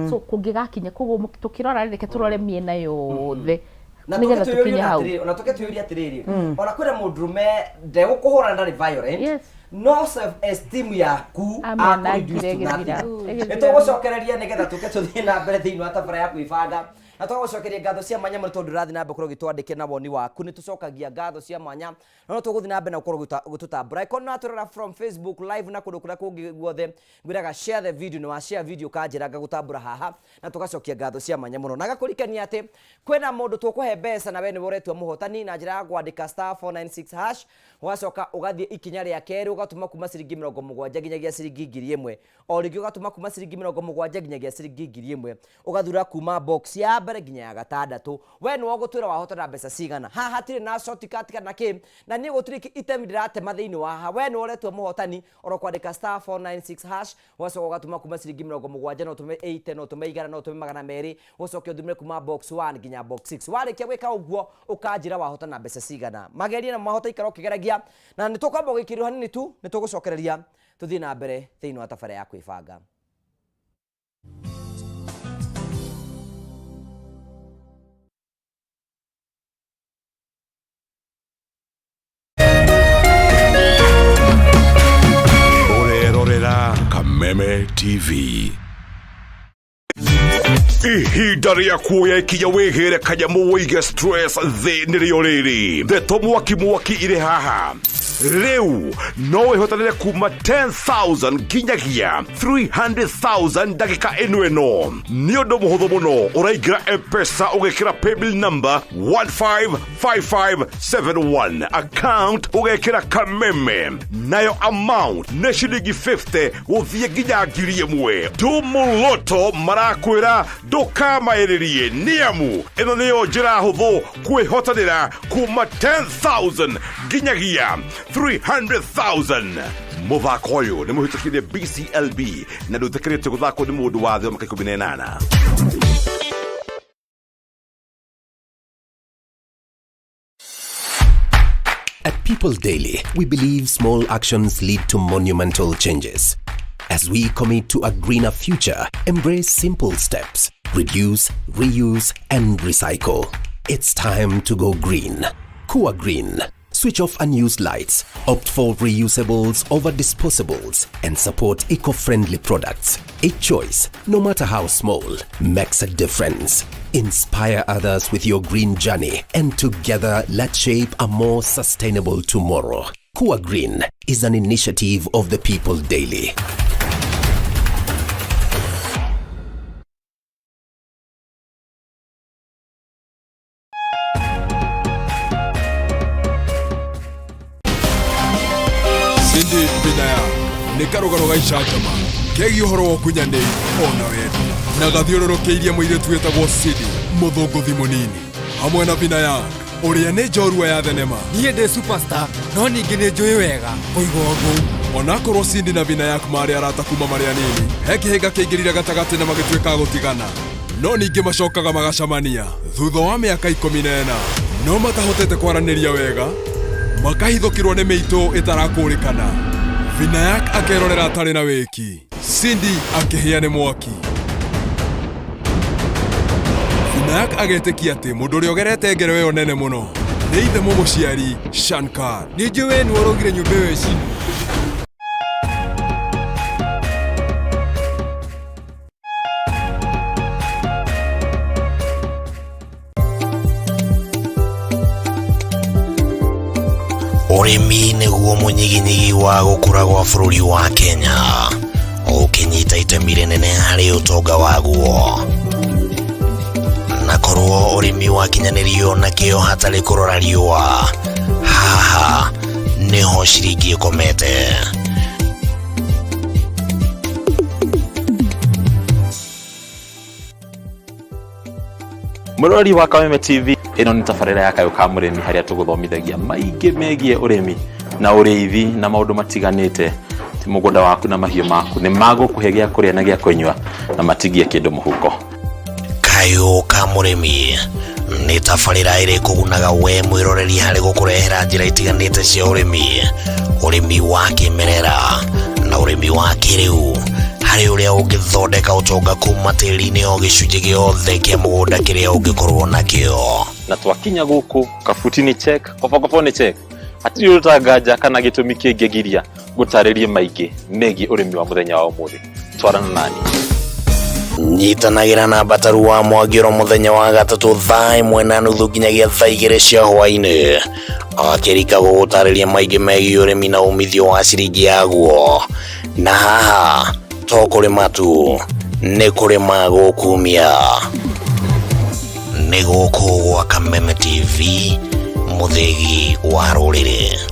So kũngĩgakinya koguo tũkĩrora, reke tũrore mĩena yothe Na nĩgetha tũkinye hau. Ona tũke twĩyũrie atĩrĩrĩ, ona kwĩna mũndũrũme ndegũkũhũra na ndarĩ violent, no self esteem yaku Amĩanangire akũreduce to nothing. ĩgĩthira. Nĩ tũgũcokereria nĩgetha tũke tũthiĩ na mbere thĩinĩ wa tabara ya kwĩbanga, na tũgagũcokeria ngatho cia mwanya mũno tondũ ũrathiĩ na mbere gũkorwo ũgĩtwandĩkĩra na woni waku. Nĩ tũcokagia ngatho cia mwanya, na no tũgũthiĩ na mbere na gũkorwo ũgĩtũtambũra. Ĩkorwo nĩ watũrora from Facebook live na kũndũ kũrĩa kũngĩ guothe, ngwĩraga share the video. Nĩ wa share video kanjĩra ngagũtambũra haha, na tũgacokia ngatho cia mwanya mũno, na gakũrikania atĩ kwĩna mũndũ tũkũhe mbeca na we nĩwe ũretua mũhotani na njĩra ya kwandĩka star 496 hash, ũgacoka ũgathiĩ ikinya rĩa kerĩ, ũgatũma kuma ciringi 70 nginyagia ciringi 1000. O rĩngĩ ũgatũma kuma ciringi 70 nginyagia ciringi 1000, ũgathura kuma box ya mbere nginya ya gatandatũ. We nĩwe ũgũtwĩra wahotana mbeca cigana. Haha hatirĩ na shortcut kana kĩ, na niĩ gũtirĩ itemi ndĩratema thĩinĩ wa haha. We nĩwe ũretua mũhotani oro kwandĩka star 496 hash, ũgacoka ũgatũma kuma ciringi 70, no ũtũme 80, no ũtũme 100, no ũtũme 200, ũcoke ũthimĩre kuma box 1 nginya box 6. Warĩkia gwĩka ũguo, ũkanjĩra wahotana mbeca cigana. Magerie na mahota ikara ũkĩgeragia, na nĩ tũkwamba gũgĩkĩrwo hanini tu, nĩ tũgũcokereria tũthiĩ na mbere thĩinĩ wa tabara ya kwĩbanga. Ũrerorera Kameme TV. Ihinda rĩa kuoya ikinya wĩhĩre kanyamũ wĩige stress thĩ nĩrĩo rĩrĩ. Ndeto mwaki mwaki irĩ haha. Rĩu no wĩhotanĩre kuma 10,000 nginyagia 300,000 ndagĩka ĩno ĩno. Nĩ ũndũ mũhũthũ mũno, ũraingĩra M-Pesa ũgekĩra paybill number 155571, account ũgekĩra Kameme, nayo amount nĩ ciringi 50 gũthiĩ nginya 1000. Tumũloto marakwĩra ndũkamaĩrĩrie, nĩamu ĩno nĩyo njĩra hũthũ kwĩhotanĩra kuma 10,000 nginyagia 300,000. Mũthako ũyũ nĩ mũhĩtũkire BCLB na ndũtĩkĩrĩtio gũthakwo nĩ mũndũ wa thĩ wa mĩaka 18. At People Daily, we believe small actions lead to monumental changes. As we commit to a greener future, embrace simple steps: reduce, reuse, and recycle. It's time to go green. Kua Green. Switch off unused lights, opt for reusables over disposables, and support eco friendly products. Each choice, no matter how small, makes a difference. Inspire others with your green journey, and together let's shape a more sustainable tomorrow. Kua Green is an initiative of the People Daily. Cindy Vinaya nĩ karũgano ga icanjama kegiĩ ũhoro wa ũkunyanĩri ona wendo na gathiũrũrũkĩirie mũirĩtu wĩtagwo Cindy, mũthũngũthi mũnini, hamwe na Vinayak ũrĩa nĩ njorua ya thenema. Niĩ ndĩ superstar, no ningĩ nĩ njũĩ wega kũiga ũngũ. Onakorwo Cindy na Vinayak marĩ arata kuma marĩ anini, he kĩhĩnga kĩingĩrire gatagatĩ na magĩtuĩka a gũtigana, no ningĩ macokaga magacamania thutha wa mĩaka 14, no matahotete kwaranĩria wega, makahithũkĩrwo nĩ mĩitũ ĩtarakũrĩkana. Vinayak akerorera atarĩ na wĩki, Cindy akĩhĩa nĩ mwaki. Vinayak agetĩkia atĩ mũndũ ũrĩa ũgerete ngero ĩyo nene mũno nĩ ithe mũmũciari Shankar. Nĩ njũĩ we nĩwe ũraugire nyũmba ĩyo ĩcinwo. Ũrĩmi nĩguo mũnyiginyigi wa gũkũra gwa bũrũri wa Kenya, ũkĩnyita itemi rĩnene harĩ ũtonga waguo. Na korwo ũrĩmi wakinyanĩrio na kĩo hatarĩ kũrora riũa, haha nĩho ciringi ĩkomete. Mũrori wa Kameme TV, ĩno nĩ tabarĩra ya Kayũ ka Mũrĩmi harĩa tũgũthomithagia maingĩ megiĩ ũrĩmi na ũrĩithi na maũndũ matiganĩte. Ti mũgũnda waku na mahiũ maku nĩ magũkũhe gĩa kũrĩa na gĩa kũnyua na matigie kĩndũ mũhuko. Kayũ ka Mũrĩmi nĩ tabarĩra ĩrĩkũgunaga we mwĩroreri harĩ gũkũrehera njĩra itiganĩte cia ũrĩmi, ũrĩmi wa kĩmerera na ũrĩmi wa kĩrĩu harĩ ũrĩa ũngĩthondeka ũtonga kuma tĩri-inĩ o gĩcunjĩ gĩothe kĩa mũgũnda kĩrĩa ũngĩkorwo nakĩo. Na twakinya gũkũ kabuti nĩ check, kobokobo nĩ check, hatirĩ ũndũ tanganja kana gĩtũmi kĩngĩgiria ngũtarĩrie maingĩ megiĩ ũrĩmi wa mũthenya wa ũmũthĩ. Twarana nani. Nyitanagĩra na Mbataru wa Mwangi oro mũthenya wa gatatũ thaa 1:30 nginyagia thaa 2 cia hwaĩ-inĩ akĩrika gũgũtarĩria maingĩ megiĩ ũrĩmi na umithio wa ciringi yaguo. Na haha to kũrĩma tu, nĩ kũrĩma gũkumia. Nĩ gũkũ gwa Kameme TV, mũthĩgi wa rũrĩrĩ.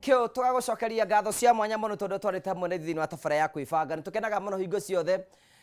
Kĩo tũgagũcokeria ngatho cia mwanya mũno tondũ twarĩte hamwe na ithuĩ thĩinĩ wa tabara ya kwĩbanga. Nĩ tũkenaga mũno hingo ciothe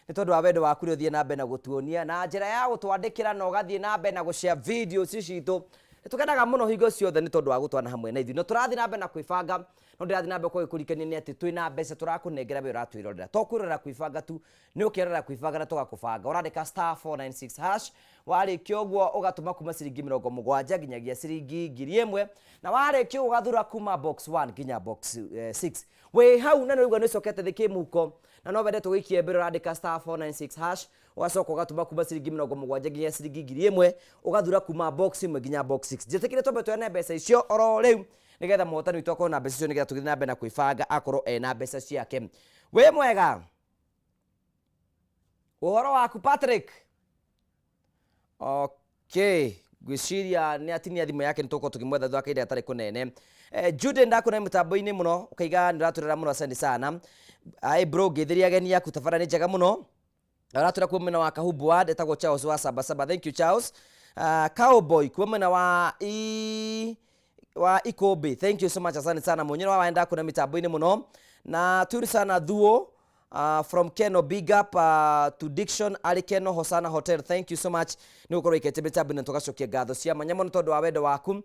nĩ tondũ wa wendo waku ũrĩa ũthiĩ na mbere na gũtuonia na njĩra ya gũtwandĩkĩra na ũgathiĩ na mbere na gũshare videos citũ. Nĩ tũkenaga mũno hingo ciothe nĩ tondũ wa gũtwana hamwe na ithuĩ. No tũrathiĩ na mbere na kwĩbanga, no ndĩrathiĩ na mbere gũkũririkania nĩ atĩ twĩna mbeca tũrakũnengera we ũratwĩrorera. To kwĩrorera kwĩbanga tu, nĩ ũkerorera kwĩbanga na tũgakũbanga. Ũrandĩka star 496 hash, warĩkia ũguo ũgatũma kuma ciringi 70 nginyagia ciringi 1000, na warĩkia ũguo ũgathura kuma box 1 nginya box 6. Wĩ hau na nĩ ũraigua nĩ ũcokete thĩ kĩmũhuko, na no wende tũgũikie mbere, ũrandĩka star 496 hash, ũgacoka ũgatũma kuma ciringi 70 nginya ciringi 1000, ũgathura kuma box 1 nginya box 6. Njĩtĩkĩre twambe tuone mbeca icio oro rĩu, nĩgetha mũhotani witũ akorwo na mbeca icio, nĩgetha tũgĩthiĩ na mbere na kwĩbanga akorwo ena mbeca ciake. Wĩ mwega? Ũhoro waku Patrick? Okay, ngwĩciria nĩ atinia thimũ yake, nĩ tũgũkorwo tũkĩmwetha thutha wa kahinda gatarĩ kũnene. Jude ndakuona mũtambo-inĩ mũno, ũkaiga nĩ ũratũrera mũno, asante sana. Ai bro, ngĩthĩria ageni aku, tabara nĩ njega mũno. Aratwĩra kuo mwena wa Kahumbu Ward, etagwo Charles wa Sabasaba. Thank you Charles. Cowboy kuo mwena wa i wa Ikũmbĩ. Thank you so much, asante sana. Mũnyĩro wa waenda kuona mĩtambo-inĩ mũno. Na turi sana Thuo from Keno, big up to Diction ari Keno Hosana Hotel. Thank you so much nĩ gũkorwo ikĩte mĩtambo-inĩ, tũgacokia ngatho cia mwanya mũno tondũ wa wendo waku.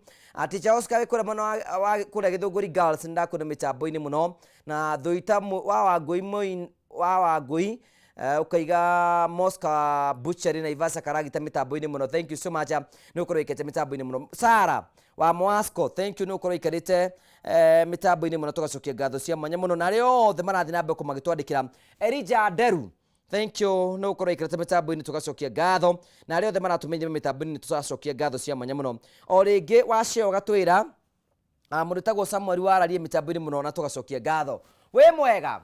Teacher Oscar wĩ kũrĩa mwena wa kũrĩa Gĩthũngũri Girls, nĩ ndakuona mĩtambo-inĩ mũno. Na Thuita wa Wangũi Moi wa Wangũi, ũkaiga Mosca Butchery Naivasha Karagita mĩtambo-inĩ mũno. Thank you so much nĩ gũkorwo ikĩte mĩtambo-inĩ mũno. Sara wa Mwasco, thank you nĩ gũkorwo ikarĩte mĩtambo-inĩ mũno, tũgacokia ngatho cia mwanya mũno. Na arĩa othe marathiĩ na mbere magĩtwandĩkĩra, Elijah Nderu, thank you nĩ gũkorwo ikarĩte mĩtambo-inĩ, tũgacokia ngatho. Na arĩa othe maratũmĩire mĩtambo-inĩ, tũgacokia ngatho cia mwanya mũno. O rĩngĩ washare ũgatwĩra mũndũ wĩtagwo Samuel wararie mĩtambo-inĩ mũno, na tũgacokia ngatho. Wĩ mwega?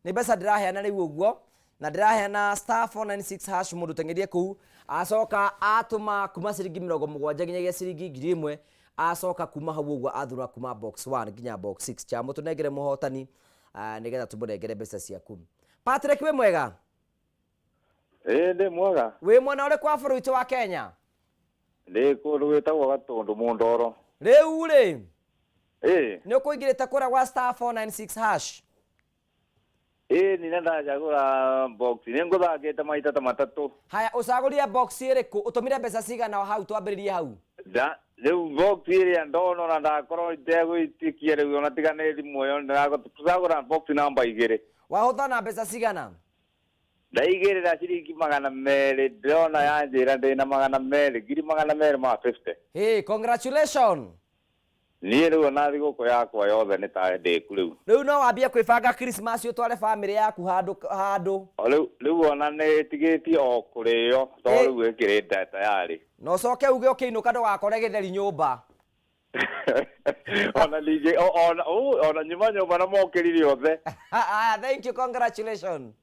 Nĩ mbeca ndĩraheana rĩu ũguo, na ndĩraheana star 496 hash, mũndũ teng'erie kũu acoka atũma kuma ciringi 70 nginyagia ciringi 1000, acoka kuma hau ũguo athura kuma box 1 nginya box 6. Chamo tũnengere mũhotani nĩgetha tũmũnengere mbeca ciaku. Patrick, wĩ mwega? Ĩĩ, ndĩ mwega. Wĩ mwena ũrĩkũ wa bũrũri witũ wa Kenya? Ndĩ kũndũ gwĩtagwo Gatũndũ Mũndoro. Rĩu rĩ, Ĩĩ. nĩ ũkũingĩrĩte kũrĩa gwa star 496 hash? Ĩĩ, nina ndacagũra box, nĩ ngũthakĩte maita ta matatũ. Haya, ũcagũrire box ĩrĩkũ? Ũtũmire mbeca cigana hau? Twambĩrĩrie hau. Da rĩu box ĩrĩa ndona ona ndakorwo itegũitikia rĩu, ona tiga nĩ thimũ ĩyo, ndĩracagũra box namba 2. Wahũthana na mbeca cigana? Ndaigĩrĩra ciringi 200, ndĩrona yanjĩra ndĩna 200, 250,000. Hey, congratulations. Niĩ rĩu ona thigũkũ yakwa yothe nĩ ta ndĩku rĩu. Rĩu no wambie kwĩbanga Christmas, ũtware famĩlĩ yaku handũ handũ. O rĩu ona nĩ ĩtigĩtie o kũrĩo, to rĩu ĩkĩrĩ tayarĩ. Na ũcoke uge ũkĩinũka ndũgakore gĩtheri nyũmba. Ona ningĩ ona ona nyuma nyũmba na mokĩrire othe. Ah, thank you, congratulations.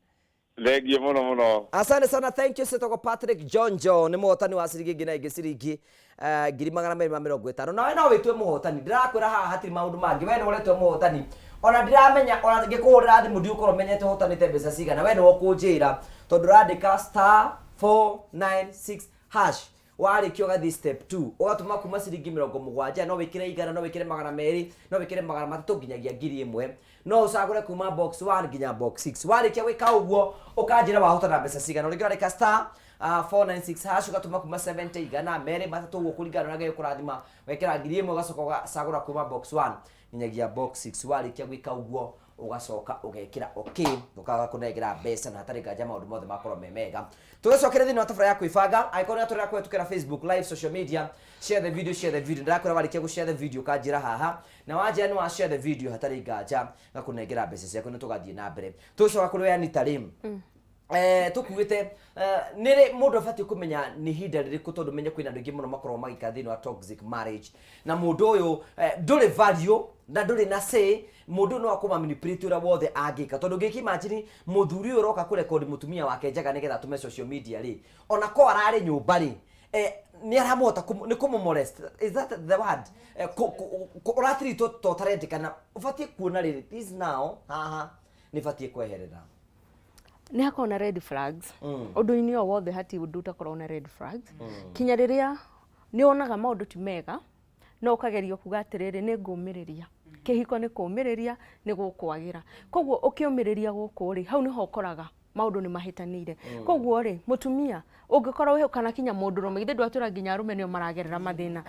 Thengiũ mũno mũno. Asante sana, thank you. Sitoko Patrick Jonjo nĩ mũhotani wa ciringi ĩngĩ na ĩngĩ ciringi 250,000. Nawe no wĩtue mũhotani, ndĩrakwĩra haha hatirĩ maũndũ mangĩ, we nĩ ũretwo mũhotani. Ona ndiramenya, ona ngĩkũhũrĩra thimũ ndigũkorwo menyete ũhotanĩte mbeca cigana, we nĩwe ũkũnjĩra tondũ ũrandĩka star 496 hash. Warĩkia ũgathiĩ step 2 ũgatũma kuma ciringi 70, no wĩkĩre 100, no wĩkĩre 200, no wĩkĩre 300 nginyagia 1000. No ũcagũre kuma box 1 nginya box 6. Warĩkia gwĩka ũguo ũkanjĩra wahotana mbeca cigana. Rĩngĩ ũrandĩka star 496 hash ũgatũma kuma 70, 100, 2, 3 ũguo kũringana na ũrĩa Ngai ũkũrathima. Wekĩra 1000 ũgacoka ũgacagũra kuma box 1 nginyagia box 6. Warĩkia gwĩka ũguo ũgacoka ũgekĩra okay, ũkaga kũnengera mbeca na hatarĩ nganja maũndũ mothe makorwo me mega. Tũgĩcokere thĩinĩ wa tabarĩra ya kwĩbanga, angĩkorwo nĩ atũrĩra kũhetũkĩra Facebook live, social media, share the video, share the video. Ndĩrakwĩra warĩkia gũ share the video ũkanjĩra haha, na wanjĩra nĩ wa share the video hatarĩ nganja ngakũnengera mbeca ciaku na tũgathiĩ na mbere. Tũgĩcoka kũrĩ we Anita rĩ, tũkuĩte nĩ rĩ mũndũ abatiĩ kũmenya nĩ ihinda rĩrĩkũ, tondũ menye kwĩna andũ aingĩ mũno makoragwo magĩikara thĩinĩ wa toxic marriage, na mũndũ ũyũ ndũrĩ value na ndũrĩ na say, mũndũ ũyũ no akũma manipulate ũrĩa wothe angĩka, tondũ ngĩki imagine mũthuri ũyũ ũroka kũrekodi mũtumia wake njaga nĩgetha atũme social media rĩ, ona ko ararĩ nyũmba rĩ, nĩ aramũhota nĩ kũmũ-molest, is that the word? Ũratiritwo ta ũtarendekana, ũbatiĩ kuona rĩrĩ this now haha nĩ batiĩ kweherera. Nĩ hakoragwo na red flags. Ũndũ-inĩ o wothe hati ũndũ ũtakoragwo na red flags. Kinya rĩrĩa nĩ wonaga maũndũ ti mega, no ũkageria kuga atĩrĩrĩ, nĩ ngũmĩrĩria. Kĩhiko nĩ kũmĩrĩria, nĩ gũkwagĩra. Koguo ũkĩũmĩrĩria gũkũ rĩ, hau nĩho ũkoraga maũndũ nĩ mahĩtanĩire. Koguo rĩ, mũtumia ũngĩkorwo wĩ kana kinya mũndũrũme, githĩ ndwatwĩra nginya arũme nĩo maragerera mathĩna.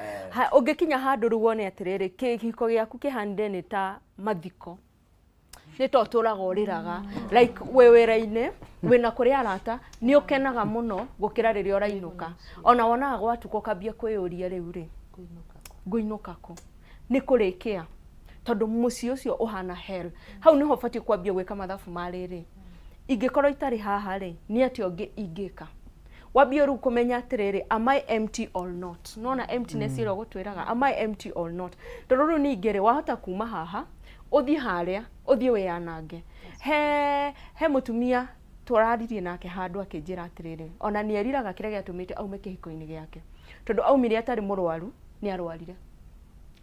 Ũngĩkinya handũ rĩu wone atĩrĩrĩ, kĩhiko gĩaku kĩhanire nĩ ta mathiko, nĩ ta ũtũraga ũrĩraga, like wĩ wĩra-inĩ, wĩna kũrĩ arata, nĩ ũkenaga mũno gũkĩra rĩrĩa ũrainũka. Ona wonaga gwatuka ũkambia kwĩyũria, rĩu rĩ, ngũinũka kũ? Nĩ kũrĩkĩa, tondũ mũciĩ ũcio ũhana hell. Hau nĩho ũbatiĩ kwambia gwĩka mathabu ma rĩrĩ, ingĩkorwo itarĩ haha rĩ, nĩ atĩa ũngĩ ingĩka? Wambie rĩu kũmenya atĩrĩrĩ, am I empty or not? Nona emptiness ĩrĩa ũgũtwĩraga, am I empty or not? Tondũ rĩu ningĩ rĩ, wahota kuma haha ũthiĩ harĩa, ũthiĩ wĩyanange. He mũtumia tũraririe nake handũ akĩnjĩra atĩrĩrĩ, ona nĩ eriraga kĩrĩa gĩatũmĩte aume kĩhiko-inĩ gĩake, tondũ aumire atarĩ mũrwaru, nĩ arwarire.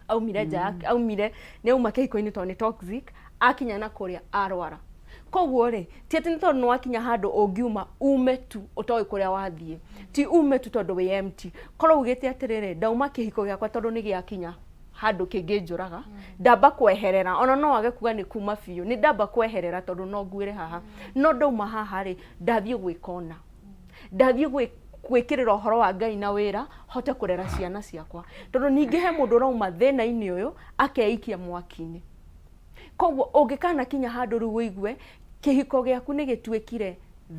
Aumire nja yake, aumire nĩ auma kĩhiko-inĩ tondũ nĩ toxic, akinya na kũrĩa arwara. Koguo rĩ, ti atĩ nĩ tondũ nĩ wakinya handũ ũngiuma ume tu ũtoĩ kũrĩa wathiĩ, ti ume tu tondũ wĩ empty. Korwo ugĩte atĩrĩrĩ, ndauma kĩhiko gĩakwa tondũ nĩ gĩakinya handũ kĩngĩnjũraga, ndamba kweherera, ona no wage kuga nĩ kuma biũ, nĩ ndamba kweherera tondũ no nguĩre haha, no ndauma haha rĩ, ndathiĩ gwĩka ũna, ndathiĩ gwĩkĩrĩra ũhoro wa Ngai na wĩra, hote kũrera ciana ciakwa. Tondũ ningĩ he mũndũ ũrauma thĩna-inĩ ũyũ akeikia mwaki-inĩ. Koguo ũngĩkanakinya handũ rĩu ũigue kĩhiko gĩaku nĩ gĩtuĩkire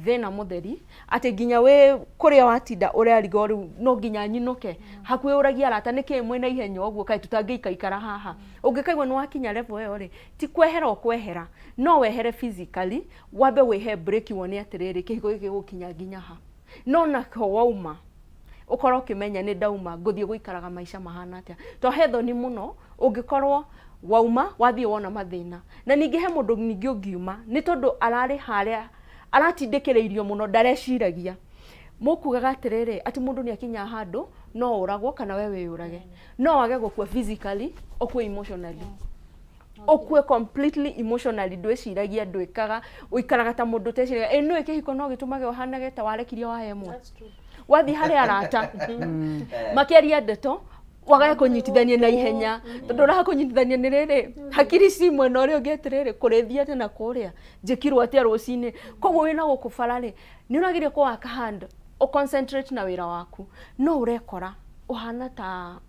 thĩna mũtheri, atĩ nginya wĩ kũrĩa watinda ũrarigwo rĩu no nginya nyinũke, hakuhĩ ũragia arata nĩkĩ mwĩna ihenya ũguo, kaĩ tũtangĩikaikara haha. Ũngĩkaigua nĩ wakinya level ĩyo rĩ, ti kwehera ũkwehera, no wehere physically, wambe wĩhe break wone atĩrĩrĩ, kĩhiko gĩkĩ gĩgũkinya nginya ha. No nakĩo wauma, ũkorwo ũkĩmenya nĩ ndauma, ngũthiĩ gũikaraga maica mahana atĩa. To he thoni mũno ũngĩkorwo wauma wathiĩ wona mathĩna. Na ningĩ he mũndũ ningĩ ũngiuma nĩ tondũ ararĩ harĩa aratindĩkĩrĩirio mũno, ndareciragia. Mũkugaga atĩrĩrĩ, atĩ mũndũ nĩ akinyaga handũ no ũragwo kana we wĩyũrage. No wage gũkua physically, ũkue emotionally. Ũkue completely emotionally, ndwĩciragia, ndwĩkaga, ũikaraga ta mũndũ ũteciragia. Ĩ nĩũĩ kĩhiko no gĩtũmage ũhanage ta warekirio waya ĩmwe. Wathiĩ harĩ arata makĩaria ndeto, wagage kũnyitithania na ihenya, tondũ ũraga kũnyitithania nĩ rĩrĩ, hakiri ci mwena ũrĩa ũngĩ atĩrĩrĩ, kũrĩthiĩ atĩa na kũrĩa, njĩkirwo atĩa rũcinĩ. Koguo wĩna gũkũ bara rĩ, nĩ ũrageria kũ work hard, ũ concentrate na wĩra waku, no ũrekora ũhana ta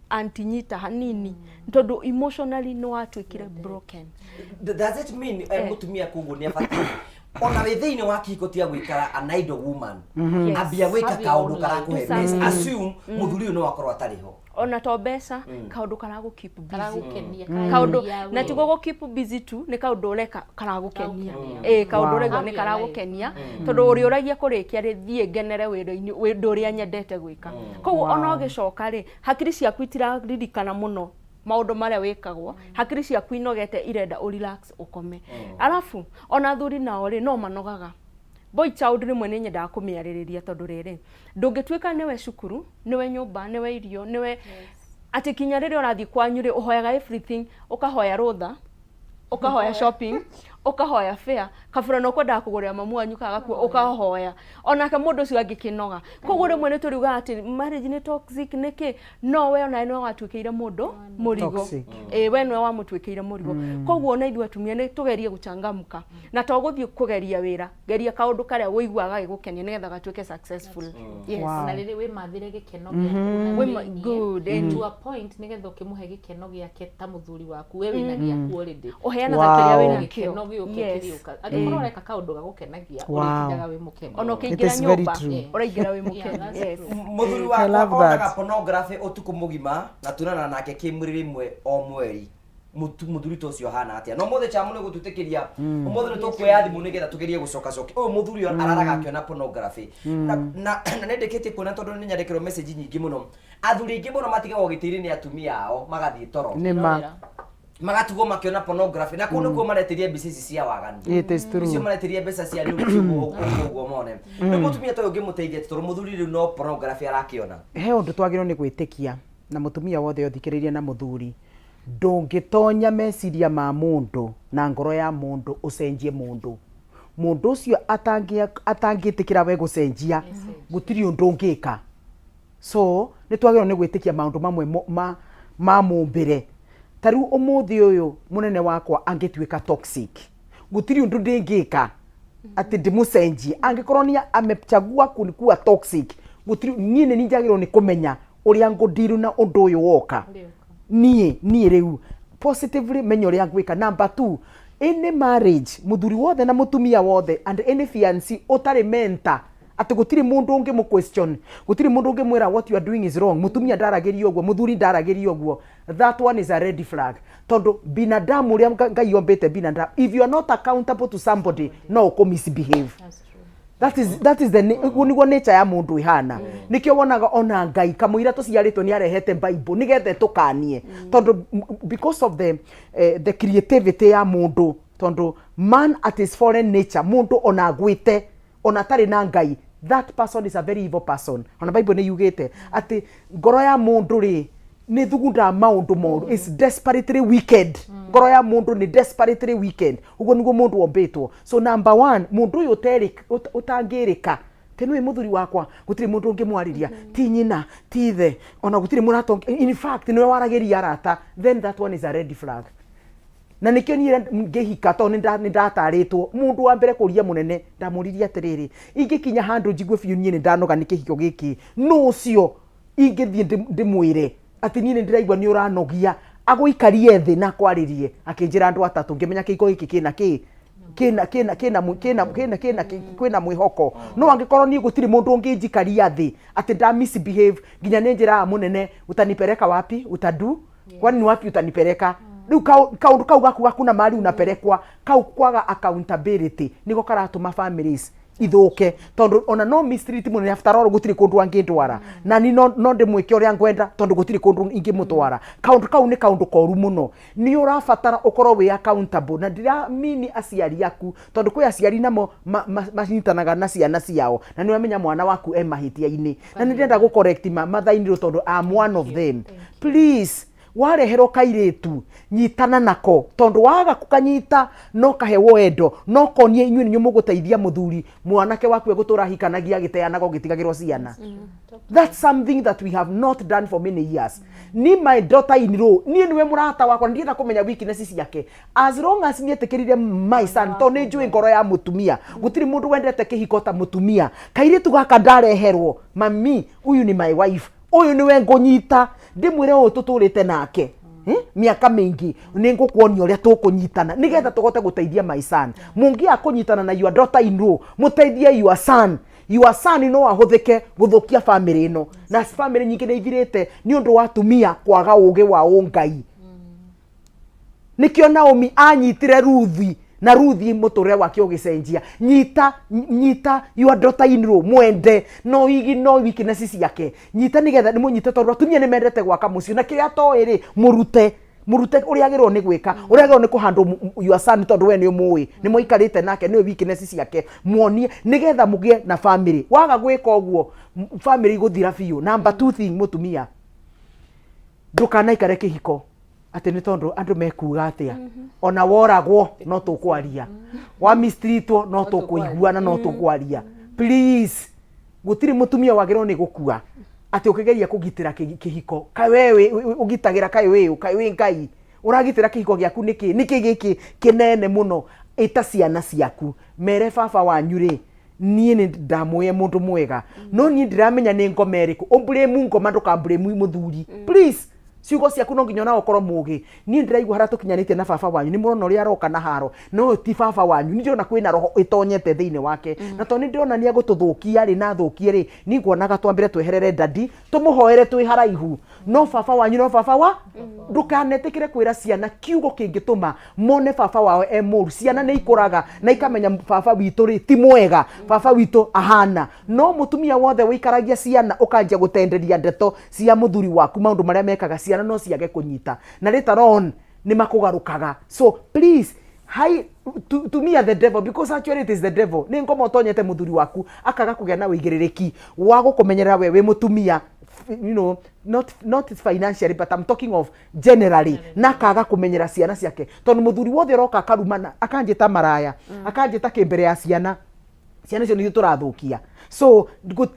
antinyita hanini, tondũ emotionally nĩ watuĩkire broken. Does it mean mutumia koguo nĩ abatiĩ Ona wĩ thĩinĩ wa kĩhiko tiga gũikara an idle woman. Yes. Ambia gwĩka Have your kaũndũ own karakũhe life. mbeca. Mm. Assume mũthuri ũyũ no akorwo atarĩ ho. Ona to mbeca, kaundu karagũ keep busy. Karagũkenia, Kaundu karagũkenia na we. ti gũgũ keep busy tu, nĩ kaundu ũreka karagũkenia. Karagũkenia. Ĩ, kaundu Wow. ũraigua nĩ Have your life. karagũkenia, tondũ ũrĩũragia kũrĩkia rĩ, thiĩ ngenere wĩra-inĩ, ũndũ ũrĩa nyendete gwĩka. Koguo ona ũgĩcoka rĩ, hakiri ciaku itiraririkana mũno maũndũ marĩa wĩkagwo, hakiri ciaku inogete, irenda ũ relax, ũkome. Arabu ona athuri nao rĩ, no manogaga. Boy child rĩmwe nĩ nyendaga kũmĩarĩrĩria, tondũ rĩrĩ, ndũngĩtuĩka nĩwe cukuru, nĩwe nyũmba, nĩwe irio, nĩwe atĩ kinya rĩrĩa ũrathiĩ kwanyu rĩ, ũhoyaga everything, ũkahoya rũtha, ũkahoya shopping, ũkahoya fare, kabura na ũkwendaga kũgũrĩra mamu wanyu kana gakuo ũkahoya onake. Mũndũ ũcio angĩkĩnoga. Koguo rĩmwe nĩ tũriugaga atĩ marriage nĩ toxic nĩkĩ, no we onawe nĩwe watuĩkĩire mũndũ mũrigo. Toxic. Ĩ, we nĩwe wamũtuĩkĩire mũrigo. Koguo ona ithuĩ atumia nĩ tũgerie gũchangamka, na to gũthiĩ kũgeria wĩra, geria kaũndũ karĩa ũiguaga gagĩgũkenia nĩgetha gatuĩke successful. Yes. Wow. Na rĩrĩ wĩmathĩre gĩkeno gĩaku na Wĩma- thĩiniĩ, good, ĩni. to a point, nĩgetha ũkĩmũhe gĩkeno gĩake ta mũthuri waku, we wĩna gĩaku already. Ũheanaga kĩrĩa wĩna kĩo. Gĩkeno gĩũke kĩrĩũka angĩkorwo ũreka kaũndũ gagũkenagia, Wow. ũrĩtindaga wĩ mũkenu. Ona It ũkĩingĩra is very nyũmba true. ũraingĩra wĩ Yeah, mũkenu. that's Yes. true. Mũthuri I wakwa love onaga that. pornography ũtukũ mũgima na tunana nake kĩmwĩrĩ rĩmwe o mweri. Mũthuri ta ũcio ahana atĩa? No mũthĩ chamu nĩ gũtwĩtĩkĩria, ũmũthĩ nĩ tũkuoya thimũ nĩgetha tũgerie gũcokacokia ũyũ mũthuri ũyũ araraga akĩona pornography. Na nĩ ndĩkĩtie kuona, tondũ nĩ nyandĩkĩrwo message nyingĩ mũno, athuri aingĩ mũno matigagwo gĩtĩ-inĩ nĩ atumia ao magathiĩ toro, Nĩ ma. magatigwo makĩona pornography, na kũu nĩkuo maretĩria mbica ici cia waganu. It is true. Icio maretĩria mbeca cia nĩ ũguo ũguo mone. Rĩu mũtumia ta ũyũ ũngĩmũteithia atĩ, tondũ mũthuri rĩu no pornography arakĩona? He ũndũ twagĩrĩirwo nĩ gwĩtĩkia, na mũtumia wothe ũthikĩrĩirie na mũthuri, ndũngĩtonya meciria ma mũndũ na ngoro ya mũndũ ũcenjie mũndũ. Mũndũ ũcio atangĩtĩkĩra we gũcenjia, gũtirĩ ũndũ ũngĩka. So nĩ twagĩrĩirwo nĩ gwĩtĩkia maũndũ mamwe ma mũmbĩre. Ta rĩu ũmũthĩ ũyũ mũnene wakwa angĩtuĩka toxic, gũtirĩ ũndũ ndĩngĩka atĩ ndĩmũcenjie. Angĩkorwo nĩ amechagua kuwa toxic, gũtirĩ, niĩ nĩ njagĩrĩirwo nĩ kũmenya ũrĩa ngũndiru na ũndũ ũyũ woka. Niĩ rĩu positively menya ũrĩa ngwĩka. Number two, any marriage, mũthuri wothe na mũtumia wothe and any fiancé ũtarĩ mentor, atĩ gũtirĩ mũndũ ũngĩ mũ question, gũtirĩ mũndũ ũngĩ mwĩra what you are doing is wrong, mũtumia ndaragĩrio ũguo, mũthuri ndaragĩrio ũguo, that one is a red flag, tondũ binadamu ũrĩa Ngai ombĩte binadamu, if you are not accountable to somebody, no ũkũ misbehave. That is the ũguo nĩguo nature ya mũndũ ĩhana. Nĩkĩo wonaga ona Ngai kamũira tũciarĩtwo nĩ arehete Bible nĩgetha ĩtũkanie, tondũ because of the creativity ya mũndũ, tondũ man at his fallen nature, mũndũ ona agwĩte, ona atarĩ na Ngai, that person is a very evil person. Ona Bible nĩ yugĩte atĩ ngoro ya mũndũ rĩ, nĩ thugundaga maũndũ moru, is desperately wicked. Ngoro ya mũndũ nĩ desperately wicked. Ũguo nĩguo mũndũ ombĩtwo. So number one, mũndũ ũyũ ũtangĩrĩka tĩ nĩwe mũthuri wakwa, gũtirĩ mũndũ ũngĩmwarĩria, ti nyina, ti ithe, ona gũtirĩ mũrata in fact nĩwe waragĩria arata, then that one is a red flag. Na nĩkĩo niĩ ngĩhika, tondũ nĩ ndatarĩtwo, mũndũ wa mbere kũria mũnene ndamũririe atĩrĩrĩ, ingĩkinya handũ njigue biũ niĩ nĩ ndanoga nĩ kĩhiko gĩkĩ, nũ ũcio ingĩthiĩ ndĩmwĩre atĩ niĩ nĩ ndĩraigua nĩ ũranogia, agũikarie thĩ na akwarĩrie? Akĩnjĩra andũ atatũ. Ngĩmenya kĩhiko gĩkĩ kĩna kĩ kĩna kĩna kĩna mũ- kĩna kĩna kĩna kwĩna mwĩhoko. No angĩkorwo niĩ gũtirĩ mũndũ ũngĩnjikaria thĩ atĩ nda misbehave, nginya nĩ njĩraga mũnene, utanipeleka wapi, utadu kwani ni wapi utanipeleka? Rĩu kaũndũ kau gaku hakuna mahali unapelekwa, kau kwaga accountability nĩko karatũma families ithũke, tondũ ona no mistreat mũnene, after all gũtirĩ kũndũ angĩndwara, na ni no ndĩmwĩke ũrĩa ngwenda tondũ gũtirĩ kũndũ ingĩmũtwara. Kaũndũ kau nĩ kaũndũ koru mũno. Nĩ ũrabatara ũkorwo wĩ accountable, na ndiramini aciari aku, tondũ kwĩ aciari namo manyitanaga na ciana ciao, na nĩ ũramenya mwana waku e mahĩtia-inĩ. Na nĩ ndĩrenda gũ correct mother-in-law, tondũ I'm one of them. Please, wareherwo kairĩtu, nyitana nako, tondũ waga kũkanyita no kahewo endo, no konie inyuĩ nĩnyuĩ mũgũteithia mũthuri mwanake waku egũtũra ahikanagia agĩteanaga ũgĩtigagĩrwo ciana. That's something that we have not done for many years. Ni my daughter in law, niĩ nĩwe mũrata wakwa, ndienda kũmenya weakness ciake as long as niĩtĩkĩrire my son, tondũ nĩ njũĩ ngoro ya mũtumia, gũtirĩ mũndũ wendete kĩhiko ta mũtumia. Kairĩtu gaka ndareherwo, mami, huyu ni my wife, ũyũ nĩwe ngũnyita ndĩmwĩre ũũ tũtũrĩte nake. Mĩaka mĩingĩ nĩ ngũkuonia ũrĩa tũkũnyitana nĩgetha tũhote gũteithia my son. Mũngĩaga kũnyitana na your daughter in law, mũteithie your son. Your son no ahũthĩke gũthũkia family ĩno, na family nyingĩ nĩ ithirĩte nĩ ũndũ wa atumia kwaga ũgĩ wa ũngai. Nĩkĩo Naomi anyitire Ruthi na Ruthi mũtũrĩre wake ũgĩcenjia. Nyita, nyita your daughter in law, mwende no igi no weakness ciake, nyita nĩgetha nĩ mũnyite, tondũ atumia nĩ mendete gwaka mũciĩ na kĩrĩa atoĩ rĩ, mũrute, mũrute ũrĩa agĩrĩirwo nĩ gwĩka, ũrĩa agĩrĩirwo nĩ kũhandle your son, tondũ we nĩ ũmũĩ, nĩ mũikarĩte nake, nĩ weakness ciake, muonie nĩgetha mũgĩe na family. Waga gwĩka ũguo, family igũthira biũ. Number two thing, mũtumia ndũkanaikare kĩhiko atĩ nĩ tondũ andũ mekuga atĩa. Ona woragwo no tũkwaria, wa mistreatwo no tũkũiguana, no tũkwaria. Please, gũtirĩ mũtumia wagĩrĩirwo nĩ gũkua atĩ ũkĩgeria kũgitĩra kĩhiko. Kaĩ we ũgitagĩra, kaĩ wĩ ũ, kaĩ wĩ Ngai ũragitĩra kĩhiko gĩaku nĩkĩ? Nĩkĩ gĩkĩ kĩnene mũno? Ĩta ciana ciaku, mere baba wanyu rĩ, niĩ nĩ ndamũĩ mũndũ mwega, no niĩ ndiramenya nĩ ngoma ĩrĩkũ. Ũmblame ngoma, ndũkamblame mũthuri, please. Ciugo ciaku no nginya ona ũkorwo mũgĩ. Niĩ ndĩraigua harĩa tũkinyanĩtie na baba wanyu, nĩ mũrona ũrĩa aroka na haro, no ũyũ ti baba wanyu. Nĩ ndĩrona kwĩna roho ĩtonyete thĩinĩ wake, na tondũ nĩ ndĩrona nĩ egũtũthũkia rĩ, na athũkie rĩ, niĩ nguonaga twambĩre tweherere dadi, tũmũhoere twĩ haraihu. No baba wanyu no baba wa ndũkanetĩkĩre kwĩra ciana kiugo kĩngĩtũma mone baba wao e mũru. Ciana nĩ ikũraga na ikamenya baba witũ rĩ ti mwega, baba witũ ahana. No mũtumia wothe wĩikaragia ciana ũkanjia gũtenderia ndeto cia mũthuri waku, maũndũ marĩa mekaga, ciana no ciage kũnyita, na later on nĩ makũgarũkaga. So please, hi, to me are the devil, because actually it is the devil. Nĩ ngoma ũtonyete mũthuri waku akaga kũgĩa na ũigĩrĩrĩki wa gũkũmenyerera we wĩ mũtumia, not financially, but I'm talking of generally, na akaga kũmenyera ciana ciake, tondũ mũthuri wothe ũroka akarumana, akanjĩta maraya, akanjĩta kĩ mbere ya ciana, ciana icio nĩcio tũrathũkia. So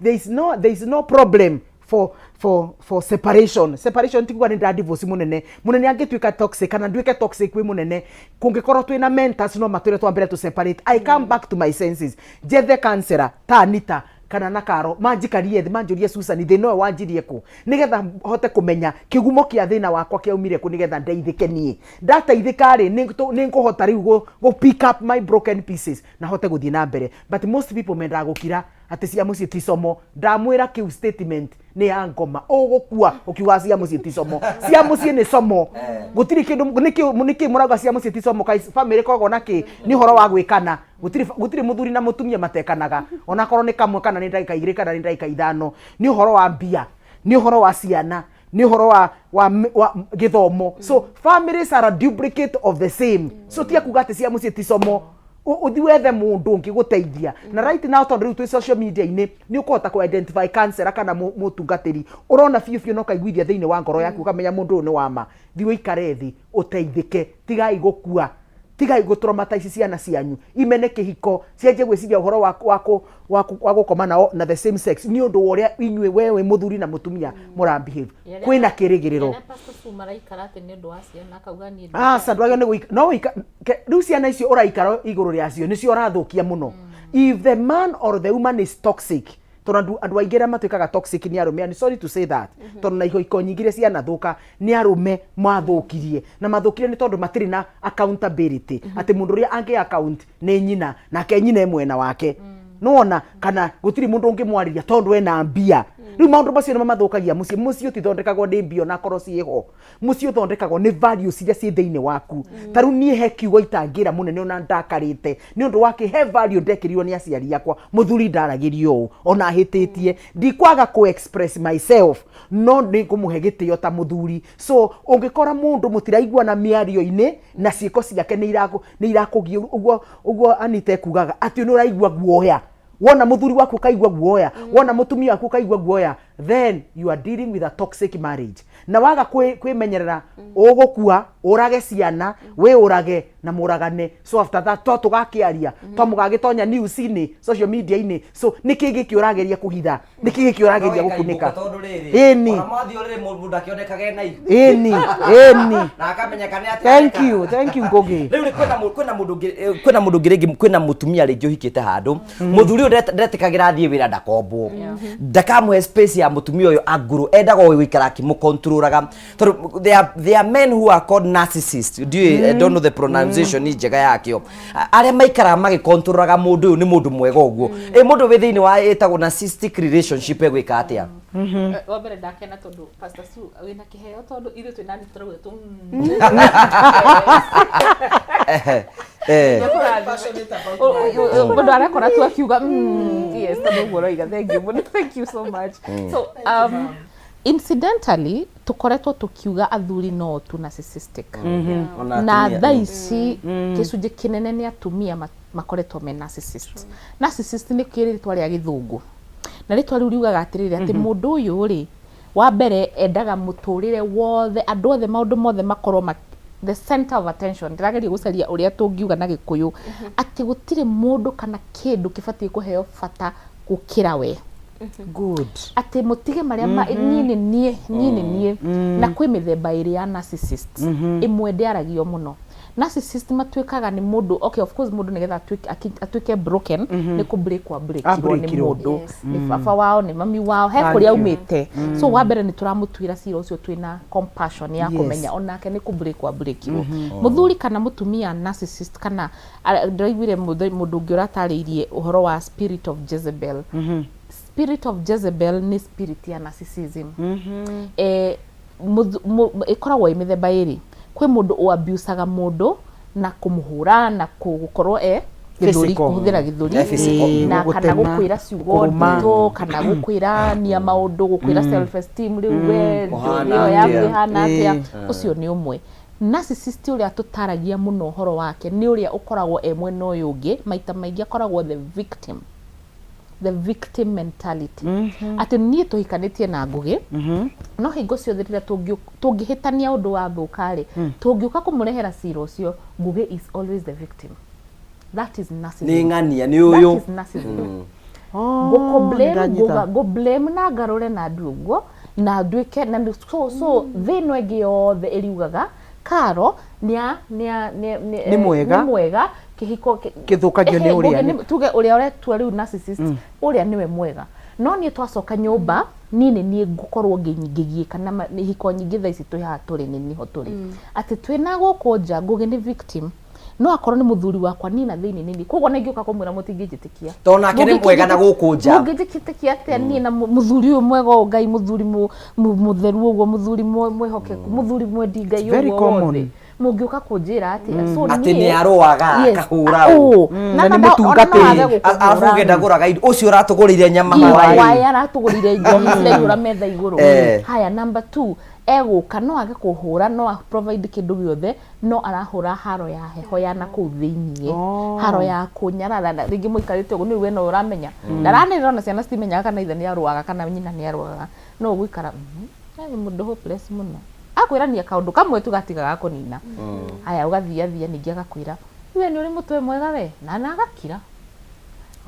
there is no problem for separation. Separation ti kuga nĩ nda divorce mũnene. Mũnene angĩtuĩka toxic kana nduĩke toxic kwĩ mũnene, kũngĩkorwo twĩna mentors no matwĩre twambere to separate. I come back to my senses, njethe counselor ta Anita kana na Karo, manjikarie thĩ, manjũrie, "Susan, thĩna ũyũ wanjirie kũ?" Nĩgetha hote kũmenya kĩgumo kĩa thĩna wakwa kĩaumire kũ, nĩgetha ndeithĩke. Niĩ ndateithĩka rĩ, nĩ ngũhota rĩu gũ pick up my broken pieces na hote gũthiĩ na mbere. But most people mendaga gũkira atĩ cia mũciĩ ti somo. Ndamwĩra kĩu statement nĩ ya ngoma. Ũgũkua ũkiuga cia mũciĩ ti somo. Cia mũciĩ nĩ somo. Gũtirĩ kĩndũ. Nĩkĩ mũrauga cia mũciĩ ti somo? Kaĩ family ĩkoragwo na kĩ? Nĩ ũhoro wa gwĩkana. Gũtirĩ mũthuri na mũtumia matekanaga, onakorwo nĩ kamwe kana nĩ ndagĩka 2 kana nĩ ndagĩka 5. Nĩ ũhoro wa mbia, nĩ ũhoro wa ciana, nĩ ũhoro wa gĩthomo. So families are a duplicate of the same. So tia kuga atĩ cia mũciĩ ti somo. Ũthi wethe mũndũ ũngĩ gũteithia. Na right now, tondũ rĩu twĩ social media-inĩ, nĩ ũkũhota kũ identify counselor kana mũtungatĩri ũrona biũ biũ na ũkaiguithia thĩinĩ wa ngoro yaku, ũkamenya mũndũ ũyũ nĩ wa ma. Thiĩ ũikare thĩ ũteithĩke. Tigai gũkua, tigai gũtraumatize ciana cianyu imene kĩhiko, cianjie gwĩciria ũhoro wa gũkoma nao na the same sex nĩ ũndũ wa ũrĩa inyuĩ, we wĩ mũthuri na mũtumia, mũra behave. Kwĩna kĩrĩgĩrĩro. Arĩa Pastor Sue maraikara atĩ nĩ ũndũ wa ciana, akauga niĩ Aca, ndwagĩrĩirwo nĩ gũika no ũika rĩu ciana icio ũraikara igũrũ rĩacio nĩcio ũrathũkia mũno. If the man or the woman is toxic, tondũ andũ aingĩ arĩa matuĩkaga toxic nĩ arũme, and sorry to say that, tondũ na ihiko nyingĩ iria cianathũka nĩ arũme mathũkirie, na mathũkirie nĩ tondũ matirĩ na accountability, atĩ mũndũ ũrĩa angĩ account nĩ nyina, nake nyina e mwena wake, nĩwona kana gũtirĩ mũndũ ũngĩmwarĩria tondũ ena mbia. Rĩu maũndũ macio nĩmo mathũkagia mũciĩ. Mũciĩ ũtithondekagwo nĩ mbia, onakorwo ciĩho. Mũciĩ ũthondekagwo nĩ values iria ciĩ thĩinĩ waku. Ta rĩu niĩ he kiugo itangĩra mũnene ona ndakarĩte, nĩ ũndũ wa kĩ? He value ndekĩrirwo nĩ aciari akwa: mũthuri ndaragĩrio ũũ ona ahĩtĩtie. Ndikwaga kũ express myself, no nĩ ngũmũhe gĩtĩo ta mũthuri. So ũngĩkora mũndũ mũtiraiguana mĩario-inĩ na ciĩko ciake nĩ irakũgia ũguo, ũguo Anita ekugaga atĩ nĩ ũraigua guoya, wona mũthuri waku ũkaigua guoya, wona mũtumia waku ũkaigua guoya, then you are dealing with a toxic marriage. Na waga kwĩmenyerera, ũgũkua ũrage ciana, wĩ ũrage na mũragane. So after that to tũgakĩaria to mũgagĩtonya news-inĩ, social media-inĩ. So nĩkĩ gĩkĩ ũrageria kũhitha? Nĩkĩ gĩkĩ ũrageria gũkunĩka? Ĩni. Ona mwathiĩ ũrĩrĩ, mũndũ akĩonekaga ena ihu. Ĩni. Na akamenyeka nĩ atĩa Thank areka. you, thank you, Ngugi. Rĩu rĩ, kwĩna mũndũ ũngĩ, kwĩna mũndũ ũngĩ rĩngĩ, kwĩna mũtumia rĩngĩ ũhikĩte handũ, mũthuri ũyũ ndetĩkagĩra athiĩ wĩra ndakombwo, ndakamũhe space. ya mũtumia ũyũ angũrũ endaga o gũikara akĩmũkontrolaga tondũ there are men who are called narcissists. Ndiũĩ, I don't know the pronunciation njega yakĩo. Arĩa maikaraga magĩkontrolaga mũndũ ũyũ nĩ mũndũ mwega ũguo. Ĩ mũndũ wĩ thĩinĩ wa ĩtagwo narcissistic relationship egwĩka atĩa? Wa mbere ndakena tondũ Pastor Sue wĩna kĩheo tondũ ithuĩ twĩna nĩ tũrauga tu. Ehe, eh. Mũndũ arekora tu akiuga yes tondũ ũguo ũroiga. Thank you mũno, thank you so much. So incidentally tũkoretwo tũkiuga athuri no tu narcissistic. Ona Na atumia. thaa ici gĩcunjĩ kĩnene nĩ atumia makoretwo me narcissist. Narcissist nĩ kĩ rĩtwa rĩa gĩthũngũ, na rĩtwa rĩu riugaga atĩrĩrĩ atĩ mũndũ ũyũ rĩ, wa mbere endaga mũtũrĩre wothe, andũ othe, maũndũ mothe makorwo the center of attention. Ndĩrageria gũcaria ũrĩa tũngiuga na gĩkũyũ atĩ gũtirĩ mũndũ kana kĩndũ kĩbatiĩ kũheo bata gũkĩra we. Good. Atĩ mũtige marĩa ma niĩ nĩ niĩ, niĩ nĩ niĩ. Na kwĩ mĩthemba ĩrĩ ya narcissist. Ĩmwe ndĩaragio mũno. Narcissist matuĩkaga nĩ mũndũ, okay, of course mũndũ nĩgetha atuĩke broken nĩ kũ break wa breakirwo nĩ Abreakirwo. mũndũ, nĩ baba wao, nĩ mami wao, he Thank kũrĩa you. aumĩte. So wa mbere nĩ tũramũtuĩra cira ũcio twĩna compassion ya kũmenya onake nĩ kũ break wa breakirwo. Mũthuri kana mũtumia narcissist kana ndĩraiguire mũndũ ũngĩ ũratarĩirie ũhoro wa spirit of Jezebel. Spirit of Jezebel nĩ spirit ya narcissism. Ĩkoragwo ĩ mĩthemba ĩrĩ. Kwĩ mũndũ ũabusaga mũndũ na kũmũhũra na gũkorwo e gĩthũri, Physical. kũhũthĩra gĩthũri. Eh, physical. Na kana Gũgũtema, gũkwĩra ciugo kũrũma. nditũ, kana gũkwĩra nia maũndũ, gũkwĩra self esteem rĩu we Ũhana ĩyo yaku atĩa? ĩhana atĩa. Ũcio nĩ ũmwe. Narcissist ũrĩa tũtaragia mũno ũhoro wake nĩ ũrĩa ũkoragwo e mwena ũyũ ũngĩ, maita maingĩ akoragwo the victim. The victim mentality. Atĩ niĩ tũhikanĩtie na Ngũgĩ, no hingo ciothe rĩrĩa tũngĩhĩtania ũndũ wa thũka rĩ, tũngĩũka kũmũrehera cira ũcio, Ngũgĩ is always the victim. That is narcissism. Nĩ ng'ania, nĩ ũyũ. That is narcissism. Oh, Ngũkũ-blame, nĩndanyita. ngũ-blame na ngarũre na ndu ũguo, na nduĩke, na so, so, thĩ ĩno ĩngĩ yothe ĩriugaga, Karo Nĩ mwega. nĩ mwega, kĩhiko Kĩthũkagio nĩ Ehe, ũrĩa Ngũgĩ nĩ- tuge ũrĩa ũretua rĩu narcissist, ũrĩa nĩwe mwega. No niĩ twacoka nyũmba, niĩ nĩ niĩ ngũkorwo ngĩgiĩka na ihiko nyingĩ thaa ici twĩ haha tũrĩ nĩ niho tũrĩ. Atĩ twĩna gũkũ nja, Ngũgĩ nĩ victim. No akorwo nĩ mũthuri wakwa niĩ na thĩinĩ nĩ niĩ. Koguo ona ingĩũka kũmwĩra mũtingĩnjĩtĩkia. Tondũ nake nĩ mwega na gũkũ nja. Mũngĩnjĩtĩkia atĩa niĩ na mũthuri ũyũ mwega ũũ Ngai, mũthuri mũtheru ũguo, mũthuri mwĩhokeku, mũthuri mwendi Ngai Very ũguo common. wothe. Mũngĩũka kũnjĩra atĩa? So Atĩ niĩ nĩ arũaga, Yes. akahũra Ũũ. ũũ. Na Na nĩ ona no age mũtungatĩri. gũkũhũra. Arabu ũngĩenda gũraga indo ũcio ũratũgũrĩire nyama Ii, hwaĩ. hwaĩ aratũgũrĩire njohi ciraihũra metha igũrũ. Haya, number 2, egũka no age kũhũra, no a provide kĩndũ gĩothe, no arahũra haro ya heho ya nakũu thĩiniĩ. Haro ya kũnyarara, na rĩngĩ mũikarĩte ũguo nĩ we no ũramenya. Ndaranĩrĩra ona ciana citimenyaga kana ithe nĩ arũaga kana nyina nĩ arũaga. No ũgũikara, nĩ mũndũ hopeless mũno. Akwĩrania kaũndũ kamwe tu gatiga ga kũnina. Haya, ũgathiathia ningĩ agakwĩra, we nĩ ũrĩ mũtwe mwega we, na agakira.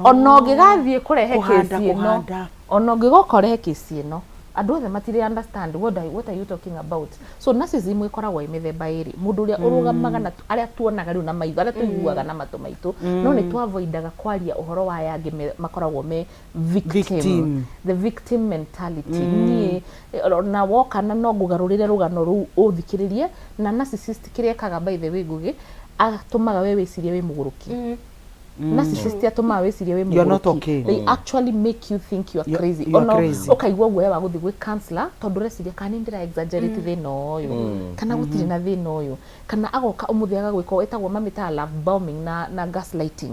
Ona ũngĩgathiĩ kũrehe Kũhanda, kesi ĩno, kũhanda. ona ũngĩgoka ũrehe kesi ĩno, andũ othe matirĩ understand what are you talking about. So narcissism ĩkoragwo ĩ mĩthemba ĩrĩ, mũndũ ũrĩa ũrũgamaga na arĩa tuonaga rĩu na maitho, arĩa tũiguaga na matũ maitũ, no nĩ tũavoidaga kwaria ũhoro wa aya angĩ makoragwo me victim. Victim. The victim mentality. Niĩ, na woka na no ngũgarũrĩre rũgano rũu ũthikĩrĩrie, na narcissist kĩrĩa ekaga by the way Ngũgĩ, atũmaga we wĩcirie wĩ mũgũrũki. Narcissist atũmaga wĩcirie wĩ You are not mũgũrũki. okay. They actually make you think you are crazy. You are Ona crazy. ũkaigua guoya wa gũthiĩ gwĩ counselor tondũ ũreciria kana nĩ ndĩra exaggerate thĩna ũyũ, kana gũtirĩ na thĩna ũyũ, kana agoka ũmũthĩ agagwĩka ĩtagwo mamĩtaga love bombing na gaslighting.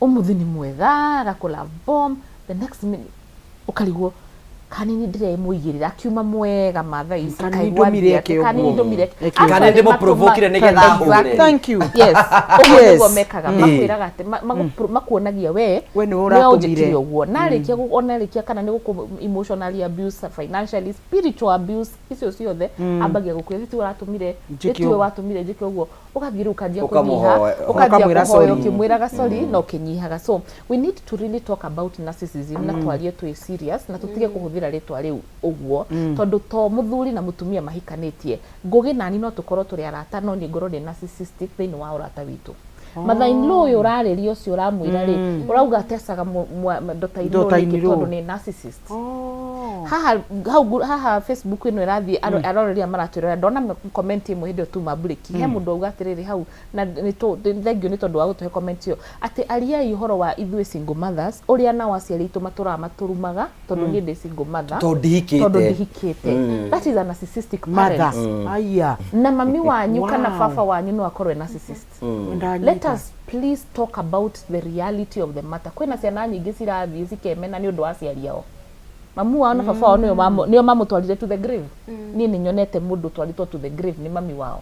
Ũmũthĩ nĩ mwega agakũ love bomb, the next minute ũkarigwo kana nĩ ndĩremũigĩrĩra akiuma mwega ma thaa ici, Kana nĩ kaigua ndũmire atĩa, eke kana nĩ ũguo. ndũmire eke. Eke ũguo. Kana nĩ ndĩmũprovokire nĩgetha ahũre. Exactly. Thank you. Yes. Ũguo Yes. nĩguo mekaga, makwĩraga atĩ makuonagia we We nĩwe nĩwe ũratũmire. ũnjĩkire ũguo. Na arĩkia ona arĩkia kana nĩ gũkũ emotionally abuse, financially, spiritual abuse, icio ciothe, ambagia gũkwĩra ti we ũratũmire, Njĩke ti we ũguo. watũmire njĩke ũguo. Ũgathiĩ rĩu ũkanjia Ũkamũhoya. kũnyiha, ũkanjia Ũkamwĩra kũhoya sorry. ũkĩmwĩraga sorry na ũkĩnyihaga. So we need to really talk about narcissism na twarie twĩ serious na tũtige kũhũthĩra rĩtwa rĩu ũguo, tondũ to mũthuri na mũtumia mahikanĩtie. Ngũgĩ nani no tũkorwo tũrĩ arata no niĩ ngorwo ndĩ narcissistic thĩinĩ wa ũrata witũ. Mother in law ũyũ ũrarĩria ũcio ũramwĩra rĩ, ũrauga atecaga daughter in law nĩkĩ? Daughter-in-law. Tondũ nĩ narcissist. Haha hau haha Facebook ĩno ĩrathiĩ aroreria maratwĩrora, ndona comment ĩmwe hĩndĩ ĩyo tuma break, he mũndũ auga atĩrĩrĩ hau, na thengiũ nĩ tondũ wa gũtũhe comment ĩyo, atĩ ariai ũhoro wa ithuĩ single mothers, ũrĩa nao aciari aitũ matũraga matũrumaga tondũ niĩ ndĩ single mother, Tondũ ndihikĩte. Tondũ ndihikĩte. That is a narcissistic Mother. parent. Aya. Na mami wanyu kana baba wanyu no akorwo e narcissist. Let us please talk about the reality of the matter. Kwĩna ciana nyingĩ cirathiĩ cikemena nĩ ũndũ wa aciari ao, mamu wao na baba wao nĩo mamũtwarire to the grave. Niĩ nĩ nyonete mũndũ ũtwarĩtwo to the grave nĩ mami wao.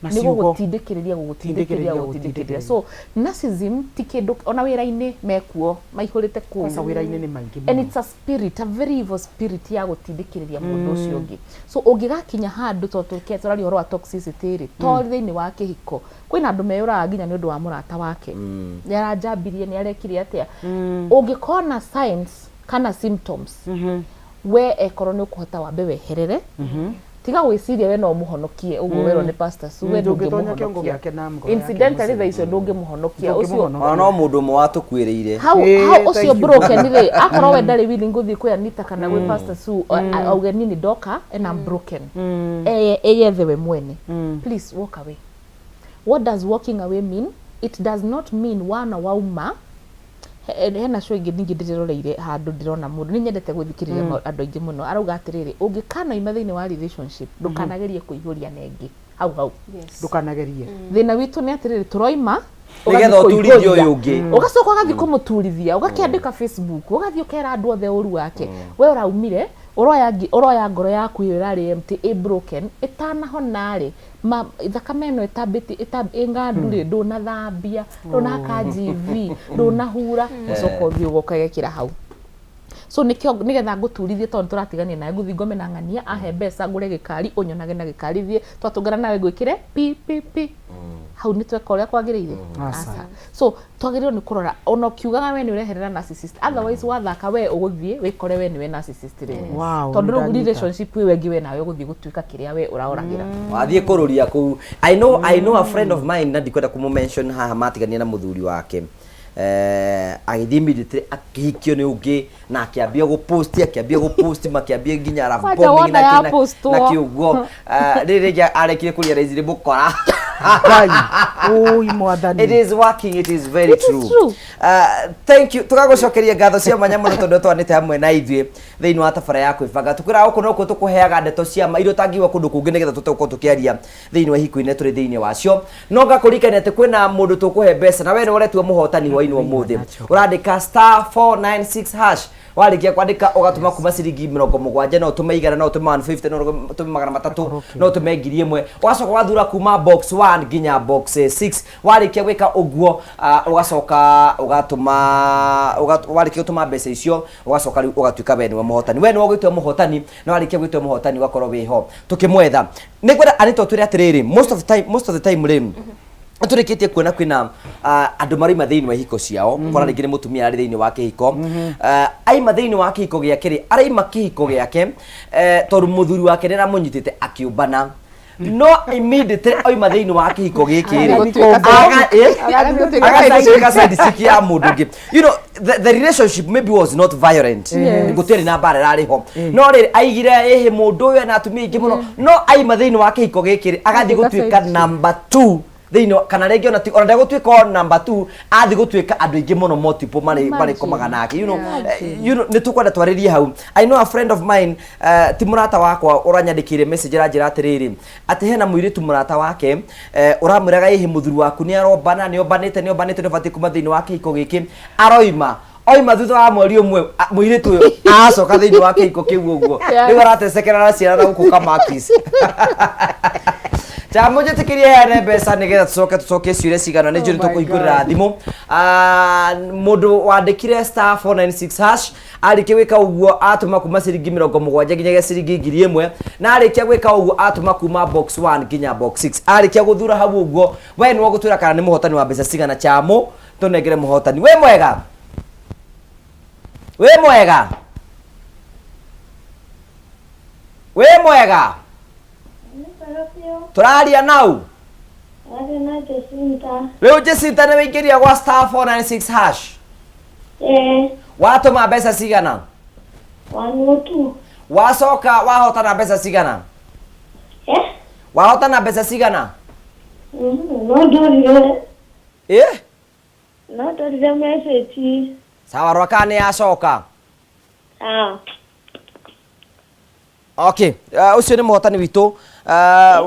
Na Nĩ ciugo. gũgũtindĩkĩrĩria, gũgũtindĩkĩrĩria, Tindĩkĩrĩria, gũgũtindĩkĩrĩria. So narcissism ti kĩndũ, ona wĩra-inĩ mekuo maihũrĩte kũu. Kwanza wĩra-inĩ nĩ maingĩ And mũno. it's a spirit, a very evil spirit ya gũtindĩkĩrĩria mũndũ ũcio ũngĩ. So ũngĩgakinya handũ, tondũ tũraria ũhoro wa toxicity rĩ, to thĩinĩ wa kĩhiko, kwĩna andũ meyũraga nginya nĩ ũndũ wa mũrata wake, nĩ aranjambirie, nĩ arekire atĩa. Ũngĩkona signs kana symptoms, we ekorwo nĩ ũkũhota, wambe weherere. Tiga gwĩciria we no ũmũhonokie ũguo werwo nĩ Pastor Sue, we Ndũngĩtonya kĩongo ndũngĩmũhonokia. gĩake na ngoro yake Incidentally, thaa mũcene. icio ndũngĩmũhonokia ũcio. Ndũngĩmũhonokia. Ona no mũndũ ũmwe watũkuĩrĩire. Hau hau ũcio Thank you. broken rĩ, akorwo we ndarĩ willing gũthiĩ kwĩ Anita kana gwĩ Pastor Sue, auge niĩ nĩ ndoka and I'm broken, eyethe we mwene, please walk away. What does walking away mean? It does not mean wana wauma. Hena show ingĩ ningĩ ndĩreroreire handũ, ndĩrona mũndũ, nĩ nyendete gũthikĩrĩria andũ aingĩ mũno, arauga atĩrĩrĩ, ũngĩkanoima thĩinĩ wa relationship, ndũkanagerie kũihũria na ĩngĩ hau hau. Ndũkanagerie. Thĩna witũ nĩ atĩrĩrĩ, tũroima, Nĩgetha ũgathiĩ ũturithie kũihũria. ũyũ ũngĩ. Ũgacoka ũgathiĩ kũmũturithia, ũgakĩandĩka Facebook, ũgathiĩ ũkera andũ othe ũru wake. We ũraumire ũroya ngoro yaku ĩyo ĩrarĩ empty, ĩ broken, ĩtanahona rĩ, thakame ĩno ĩtambĩtie ĩ ngandu rĩ, ndũnathambia, ndũnaka GV, ndũnahura, ũcoka ũthiĩ ũgoka ũgekĩra hau. So nĩkĩo nĩgetha ngũturithie, tondũ nĩtũratigania nawe, ngũthiĩ ngome na ng'ania ahe mbeca ngũre gĩkari, ũnyonage na gĩkari, thiĩ twatũngana nawe ngwĩkĩre pi pi pi hau, nĩ tweka ũrĩa kwagĩrĩire? Aca. Aca. So twagĩrĩirwo nĩ kũrora ona ũkiugaga we nĩ ũreherera narcissist, otherwise wathaka we ũgũthiĩ wĩkore we nĩwe narcissist rĩu. Wow, Tondũ rĩu nĩndanyita. relationship ĩyo ĩngĩ we nawe ũgũthiĩ gũtuĩka kĩrĩa we ũraoragĩra. Wathiĩ kũrũria kũu. I know a friend of mine, na ndikwenda kũmũ mention haha, matigania na mũthuri wake, agĩthiĩ immediately akĩhikio nĩ ũngĩ na akĩambia gũpost, akĩambia gũpost, makĩambia nginya love Kwanja bombing wona na ya postwo. na kĩũguo. Rĩrĩ rĩngĩ arekire kũria raizi nĩ mũkora. Ngai ũi mwathani. It is working, it is very It is true. true. Thank you, tũgagũcokeria ngatho cia mwanya mũno tondũ twanĩte hamwe na ithuĩ thĩinĩ wa tabara ya kwĩbanga. Tũkwĩraga gũkũ nokuo tũkũheaga ndeto cia ma iria ũtangĩigua kũndũ kũngĩ, nĩgetha tũte gũkorwo tũkĩaria thĩinĩ wa ihiko-inĩ tũrĩ thĩinĩ wacio. No ngakũririkania atĩ kwĩna mũndũ tũkũhe mbeca, na we nĩ ũretua mũhotani hwainĩ wa ũmũthĩ. Ũrandĩka *496#, warĩkia kwandĩka ũgatũma kuma ciringi 70, no ũtũme 100, no ũtũme 150, no ũtũme 300, no ũtũme 1000. Ũgacoka ũgathura kuma box 1 nginya box 6. Warĩkia gwĩka ũguo, ũgacoka ũgatũma, warĩkia gũtũma mbeca icio, ũgacoka rĩu ũgatuĩka we nĩwe mũhotani, we nĩwe ũgwĩtua mũhotani. Na warĩkia gwĩtua mũhotani, ũgakorwo wĩho tũkĩmwetha. Nĩ ngwenda Anita ũtwĩre atĩrĩrĩ, most of the time rĩ, tũrĩkĩtie kuona kwĩna andũ maraima thĩinĩ wa ihiko ciao, kora rĩngĩ nĩ mũtumia arĩ thĩinĩ wa kĩhiko, aima thĩinĩ wa kĩhiko gĩake rĩ, araima kĩhiko gĩake tondũ mũthuri wake nĩ aramũnyitĩte akĩũmbana, no immediately oima thĩinĩ wa kĩhiko gĩkĩ rĩ, Agathiĩ gũtuĩka agatuĩka side chick ya mũndũ ũngĩ. The relationship maybe was not violent, gũtiarĩ na mbara ĩrarĩ ho, no rĩrĩ aigire ĩhĩ mũndũ ũyũ ena atumia aingĩ mũno, no aima thĩinĩ wa kĩhiko gĩkĩ rĩ, agathiĩ Gũtuĩka gũtuĩka side chick. number 2 thĩinĩ kana rĩngĩ ona ona ndegũtuĩka o number 2, athiĩ gũtuĩka andũ aingĩ mũno multiple marĩ Imagine. marĩkomaga nake. Imagine. Nĩ tũkwenda twarĩrie hau. I know a friend of mine, ti mũrata wakwa, ũranyandĩkĩire message aranjĩra atĩrĩrĩ, atĩ hena mũirĩtu mũrata wake ũramwĩraga ĩhĩ mũthuri waku nĩ arombana, nĩ ombanĩte, nĩ ombanĩte, nĩ ũbatiĩ kuma thĩinĩ wa kĩhiko gĩkĩ. Aroima oima, thutha wa mweri ũmwe mũirĩtu ũyũ acoka thĩinĩ wa kĩhiko kĩu ũguo. Rĩu aratecekera na ciana na gũkũ kamakis. Chamũnjĩtĩkĩrie heane mbeca nĩgetha tũcoke tũcokie ciũria cigana. Nĩ njũĩ nĩ tũkũhingũrĩra thimũ. Mũndũ wandĩkire *496# arĩkia gwĩka ũguo atũma kuma ciringi 70 nginyagia ciringi 1000, na arĩkia gwĩka ũguo atũma kuma box 1 nginya box 6. Arĩkia gũthura hau ũguo, we nĩwe ũgũtwĩra kana nĩ mũhotani wa mbeca cigana. Chamũ, tũnengere mũhotani. Wĩ mwega, wĩ mwega, wĩ mwega. Tũraria nau. Jacinta. Rĩu Jacinta nĩ wĩingĩria gwa star 496 hash. Eh, Watũma mbeca cigana? 102. Wacoka wahotana mbeca cigana? Eh? Wahotana mbeca cigana? No ndorire. Eh? No ndorire message. Sawa rora kana nĩ yacoka. Ah. Okay, ũcio nĩ mũhotani witũ.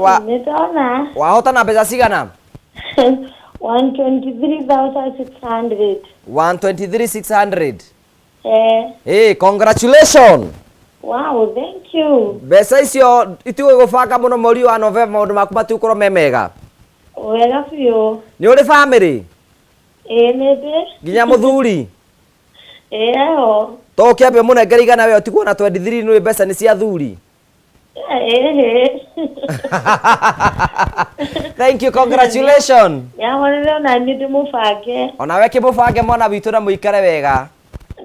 Wa Nĩ ndona. wahotana mbeca cigana? 123,600. 123,600. Eh, Hey, congratulations. wow, thank you. Mbeca icio itigũgũbanga mũno mweri wa Novemba maũndũ maku matigũkorwo me mega. Wega biũ. Nĩ ũrĩ bamĩrĩ? Ĩĩ nĩ ndĩ. Nginya mũthuri? Ĩĩ eho. To ũkĩambe ũmũnengere igana we ũtigwo na 23 nĩ mbeca nĩ cia thuri. Ĩĩ. Thank you, congratulations. Nyahorire ona niĩ ndĩmũbange. Onawe kĩmũbange mwana witũ na mũikare wega.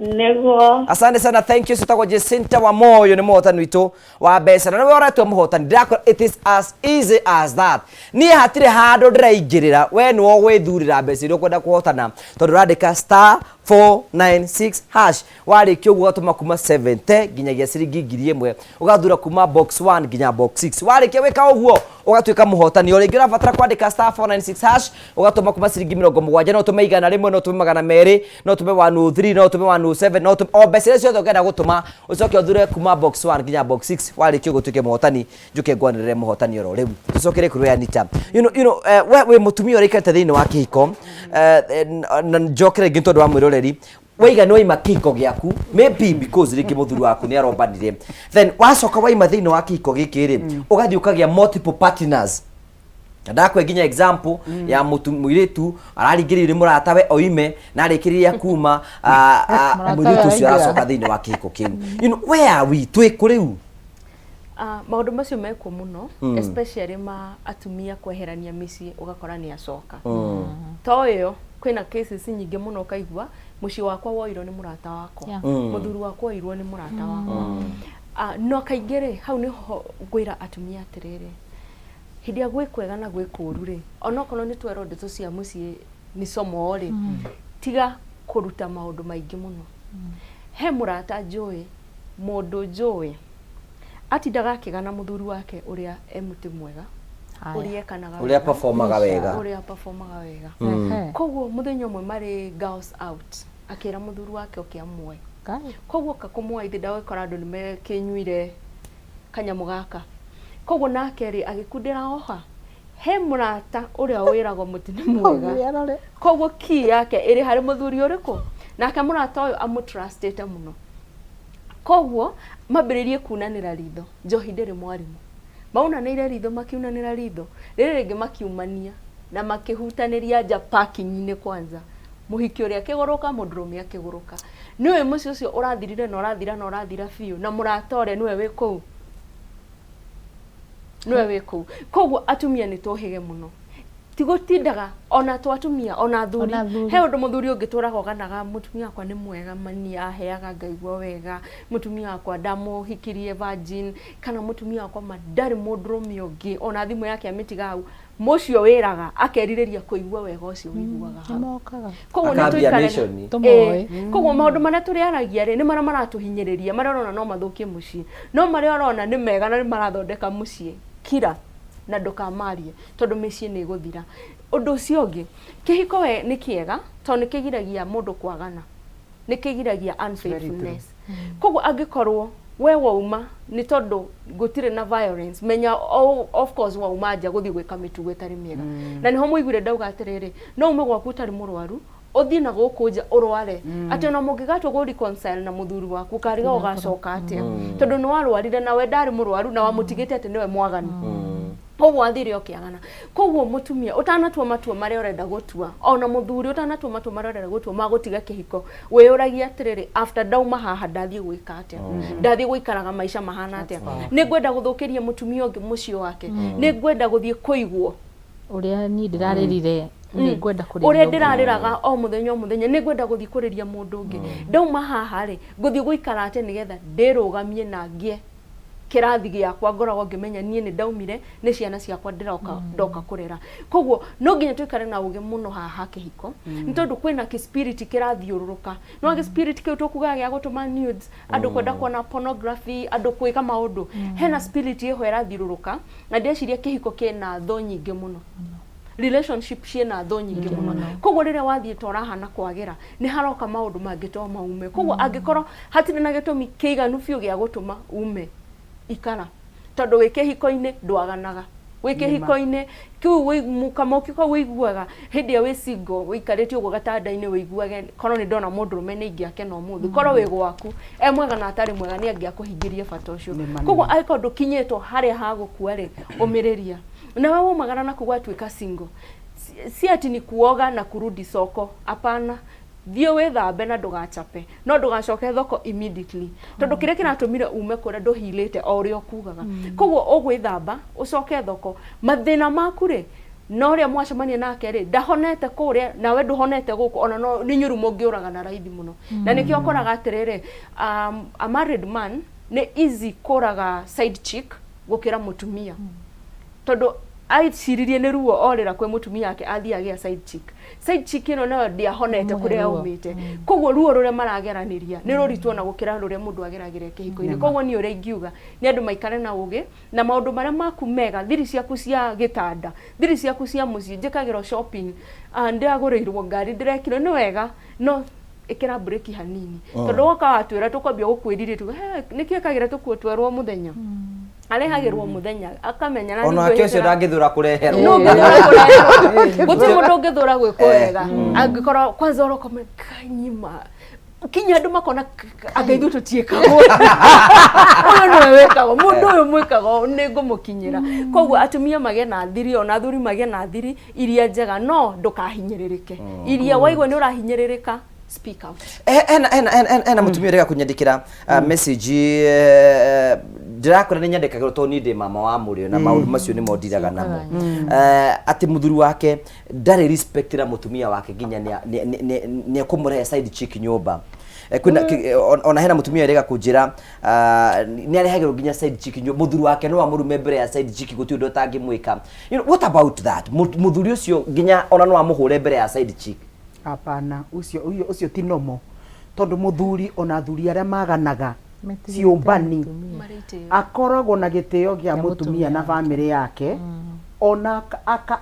Nĩguo. Asante sana, thank you. Citagwo Jacinta wa Moyo nĩ mũhotani witũ wa mbeca na nĩwe ũretua mũhotani. Ndĩrakwĩra it is as easy as that. Niĩ hatirĩ handũ ndĩraingĩrĩra, we nĩwe ũgwĩthurĩra mbeca iria ũkwenda kũhotana tondũ ũrandĩka star 496 hash warĩkia ũguo ũgatũma kuma 70 nginyagia ciringi 1000 ũgathura kuma box 1 nginya box 6 warĩkia gwĩka ũguo ũgatuĩka mũhotani o rĩngĩ ũrabatara kwandĩka star 496 hash ũgatũma kuma ciringi 70 no ũtũme 100 no ũtũme 200 no ũtũme 103 no ũtũme 107 no ũtũme o mbeca iria ciothe ũngĩenda gũtũma ũcoke ũthure kuma box 1 nginya box 6 warĩkia ũguo ũtuĩke mũhotani njũke ngwanĩrĩre mũhotani oro rĩu tũcokere kũrĩ Anita we wĩ mũtumia ũrĩa ũikarĩte thĩinĩ wa kĩhiko na njokere rĩngĩ tondũ wa mwĩroreri waiga nĩ waima kĩhiko gĩaku maybe because rĩngĩ mũthuri waku nĩ arombanire then wacoka waima thĩinĩ wa kĩhiko gĩkĩ rĩ ũgathiĩ ũkagĩa multiple partners na ndakwe nginya example ya mũtu mũirĩtu araringĩrĩirio nĩ mũratawe oime na arĩkĩrĩria kuma mũirĩtu ũcio aracoka thĩinĩ wa kĩhiko kĩu you know where are we twĩ kũ rĩu Maũndũ macio mekuo mũno especially ma atumia kweherania mĩciĩ ũgakora nĩ acoka. To ĩyo kwĩna cases nyingĩ mũno ũkaigua mũciĩ wakwa woirwo nĩ mũrata wakwa. Mũthuri wakwa oirwo nĩ mũrata wakwa. No kaingĩ rĩ hau nĩho ngwĩra atumia atĩrĩrĩ hĩndĩ ĩrĩa gwĩ kwega na gwĩ kũũru rĩ onokorwo nĩ twerwo ndeto cia mũciĩ nĩ como rĩ tiga kũruta maũndũ maingĩ mũno. He mũrata njũĩ mũndũ njũĩ atindaga akĩgana mũthuri wake ũrĩa e mũtĩ mwega ũrĩa ekanaga Ũrĩa performaga wega. ũrĩa performaga wega. Koguo mũthenya ũmwe marĩ girls out akĩra mũthuri wake oke amuoe. Koguo oka kũmuoa ithe ndagũkora andũ nĩmekĩnyuire kanyamũ gaka. Koguo nake rĩ agĩkundĩra oha he mũrata ũrĩa wĩragwo mũtĩ nĩ mwega. Koguo key yake ĩrĩ harĩ mũthuri ũrĩkũ nake mũrata ũyũ amũtrustĩte mũno. Koguo mambĩrĩrie kunanĩra ritho njohi ndĩrĩ mwarimũ. Maunanĩire ritho makiunanĩra ritho rĩrĩ rĩngĩ makiumania na makĩhutanĩria nja parking-inĩ kwanza. Mũhiki ũrĩa akĩgũrũka mũndũrũme akĩgũrũka. Nĩũĩ mũciĩ ũcio ũrathirire na ũrathira na ũrathira biũ na mũrata ũrĩa nĩwe wĩ kũu nĩwe wĩ kũu. Koguo atumia nĩ tũhĩge mũno tigũtindaga ona to atumia ona athuri he ũndũ mũthuri ũngĩtũraga ũganaga mũtumia wakwa nĩ mwega mani aheaga ngaigua wega mũtumia wakwa ndamũhikirie virgin kana mũtumia wakwa ma ndarĩ mũndũrũme ũngĩ ona thimũ yake amĩtiga hau mũcio wĩraga akerirĩria kũigua wega ũcio wĩiguaga hau. Koguo nĩ Akambia tũikare mission. Koguo maũndũ marĩa tũrĩaragia rĩ nĩ marĩa maratũhinyĩrĩria marĩa ũrona no mathũkie mũciĩ no marĩa ũrona nĩ mega na nĩ marathondeka mũciĩ kira na ndũkamarie tondũ mĩciĩ nĩ ĩgũthira. Ũndũ ũcio ũngĩ kĩhiko we nĩ kĩega tondũ nĩ kĩgiragia mũndũ kwagana nĩ kĩgiragia unfaithfulness. Koguo angĩkorwo we wauma nĩ tondũ gũtirĩ na violence menya of course wauma nja gũthiĩ gwĩka mĩtugo ĩtarĩ mĩega. Na nĩho mũiguire ndauga atĩrĩrĩ no ume gwaku ũtarĩ mũrwaru ũthiĩ na gũkũ nja ũrware atĩ ona mũngĩgatua gũ reconcile na mũthuri waku ũkariga ũgacoka atĩa tondũ nĩ warwarire na we ndarĩ mũrwaru na wamũtigĩte atĩ nĩwe mwaganu. Koguo athire ũkĩagana. Koguo mũtumia ũtanatua matua marĩa ũrenda gũtua ona mũthuri ũtanatua matua marĩa ũrenda gũtua ma gũtiga kĩhiko wĩyũragia atĩrĩrĩ after ndauma haha ndathiĩ gwĩka atĩa ndathiĩ gũikaraga maica mahana atĩa nĩ ngwenda gũthũkĩria mũtumia ũngĩ mũciĩ wake nĩ ngwenda gũthiĩ kũigwo ũrĩa niĩ ndĩrarĩrire nĩ ngwenda kũrĩria ũrĩa ndĩrarĩraga o mũthenya o mũthenya nĩ ngwenda gũthiĩ kũrĩria mũndũ ũngĩ ndauma haha rĩ ngũthiĩ gũikara atĩa nĩgetha ndĩrũgamie na ngĩe Kĩrathi gĩakwa ngoragwo ngĩmenya niĩ nĩ ndaumire, nĩ ciana ciakwa ndĩroka ndoka kũrera. Koguo no nginya tũikare na ũgĩ mũno haha kĩhiko, nĩ tondũ kwĩna kĩ spirit kĩrathiũrũrũka. Nĩ gĩ spirit kĩu tũkugaga gĩa gũtũma nudes, andũ kwenda kuona pornography, andũ gwĩka maũndũ. Hena spirit ĩho ĩrathiũrũrũka, na ndĩreciria kĩhiko kĩna thũ nyingĩ mũno. Relationship ciĩna thũ nyingĩ mũno. Koguo rĩrĩa wathiĩ ta ũrahana kwagĩra, nĩ haroka maũndũ mangĩ to maume. Koguo angĩkorwo hatirĩ na gĩtũmi kĩiganu biũ gĩa gũtũma ume, ikara. Tondũ wĩ kĩhiko-inĩ ndwaganaga. Wĩ kĩhiko-inĩ kĩu mũkamo kau ũiguaga hĩndĩ ĩyo wĩ single, ũikarĩte ũguo gatanda-inĩ ũiguage korwo nĩ ndona mũndũrũme nĩ ingĩakena ũmũthĩ. Korwo wĩ gwaku, e mwega na atarĩ mwega nĩ angĩakũhingĩrie bata ũcio. Koguo angĩkorwo ndũkinyĩtwo harĩa ha gũkua rĩ, ũmĩrĩria. Nawe waumagara na kũu watuĩka single, si ati ni kuoga na kurudi soko, hapana. Thiĩ wĩthambe na ndũgacape, no ndũgacoke thoko immediately, tondũ kĩrĩa kĩratũmire ume kũrĩa ndũhilĩte o ũrĩa ũkugaga. Koguo ũgwĩthamba ũcoke thoko, mathĩna maku rĩ, na ũrĩa mwacemania nake rĩ, ndahonete kũrĩa nawe ndũhonete gũkũ, ona no nĩ inyuĩ rĩu mũngĩũragana raithi mũno. Na nĩkĩo ũkoraga atĩrĩrĩ, a married man nĩ easy kũraga side chick gũkĩra mũtumia. Tondũ aiciririe nĩ ruo orĩra kwĩ mũtumia wake athiĩ agĩa side chick. Side chick ĩno nayo ndĩahonete kũrĩa yaumĩte. Koguo ruo rũrĩa marageranĩria nĩ rũritũ ona gũkĩra rũrĩa mũndũ ageragĩra kĩhiko-inĩ. Koguo niĩ ũrĩa ingiuga nĩ andũ maikare na ũgĩ na maũndũ marĩa maku mega, thiri ciaku cia gĩtanda, thiri ciaku cia mũciĩ, njĩkagĩrwo shopping, ndĩragũrĩirwo ngari, ndĩrekirwo, nĩ wega no ĩkĩra breki hanini. Tondũ woka watwĩra tũkwambia gũkwĩriria tuge, he nĩkĩo ĩkagĩra tũkuo twerũ o mũthenya. Arehagĩrwo mũthenya akamenya na Onake ũcio ndangĩthũra kũreherwo. No ũngĩthũra kũreherwo. Gũtirĩ mũndũ ũngĩthũra gwĩkwo wega. Angĩkorwo kwanza ũrokome kanyima kinya andũ makona anga ithuĩ tũtiĩkagwo, ũyũ nĩwe wĩkagwo, mũndũ ũyũ mwĩkagwo nĩ ngũmũkinyĩra. Koguo atumia magĩe na thiri, ona athuri magĩe na thiri iria njega, no ndũkahinyĩrĩrĩke. Iria waigua nĩ ũrahinyĩrĩrĩka, speak out. Hena hena hena hena mutumia ũrega kũnyandĩkĩra message, ndĩrakwĩra nĩ nyandĩkagĩrwo tondũ niĩ ndĩ mama wa mũrĩo na maũndũ macio nĩmo ndiraga namo, atĩ mũthuri wake ndarĩ respect na mũtumia wake nginya nĩ ekũmũrehe side chick nyũmba. Kwĩna ona hena mũtumia ũrega kũnjĩra nĩ arehagĩrwo nginya side chick nyũmba, mũthuri wake no amũrume mbere ya side chick, gũtirĩ ũndũ ũtangĩmwĩka. You know, what about that? Mũthuri ũcio nginya ona no amũhũre mbere ya side chick. Hapana, ũcio ũcio ũcio ti normal, tondũ mũthuri ona athuri arĩa maganaga ciũmbani akoragwo na gĩtĩo gĩa mũtumia na bamĩrĩ yake, ona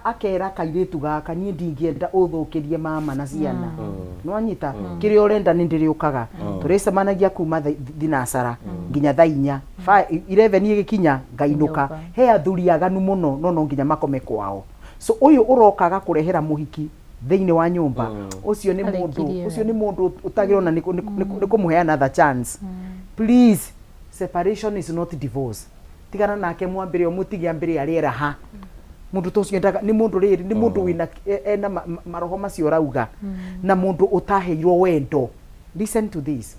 akera kairĩtu gaka, niĩ ndingĩenda ũthũkĩrie mama na ciana. Nĩwanyita? Kĩrĩa ũrenda nĩ ndĩrĩũkaga, tũrĩcemanagia kuma thinacara nginya thaa 4, 11 ĩgĩkinya ngainũka. He athuri aganu mũno, no no nginya makome kwao. So ũyũ ũroka agakũrehera mũhiki thĩinĩ wa nyũmba, ũcio nĩ mũndũ Arĩkirie. Ũcio nĩ mũndũ ũtagĩrwo na nĩ kũmũhe another chance. Please, separation is not divorce. Tigana nake, mwambĩre ũmũtige ambĩre arĩera ha mũndũ ta ũcio endaga nĩ mũndũ rĩrĩ, nĩ mũndũ wĩna ena maroho macio ũrauga, na mũndũ ũtaheirwo wendo. Listen to this,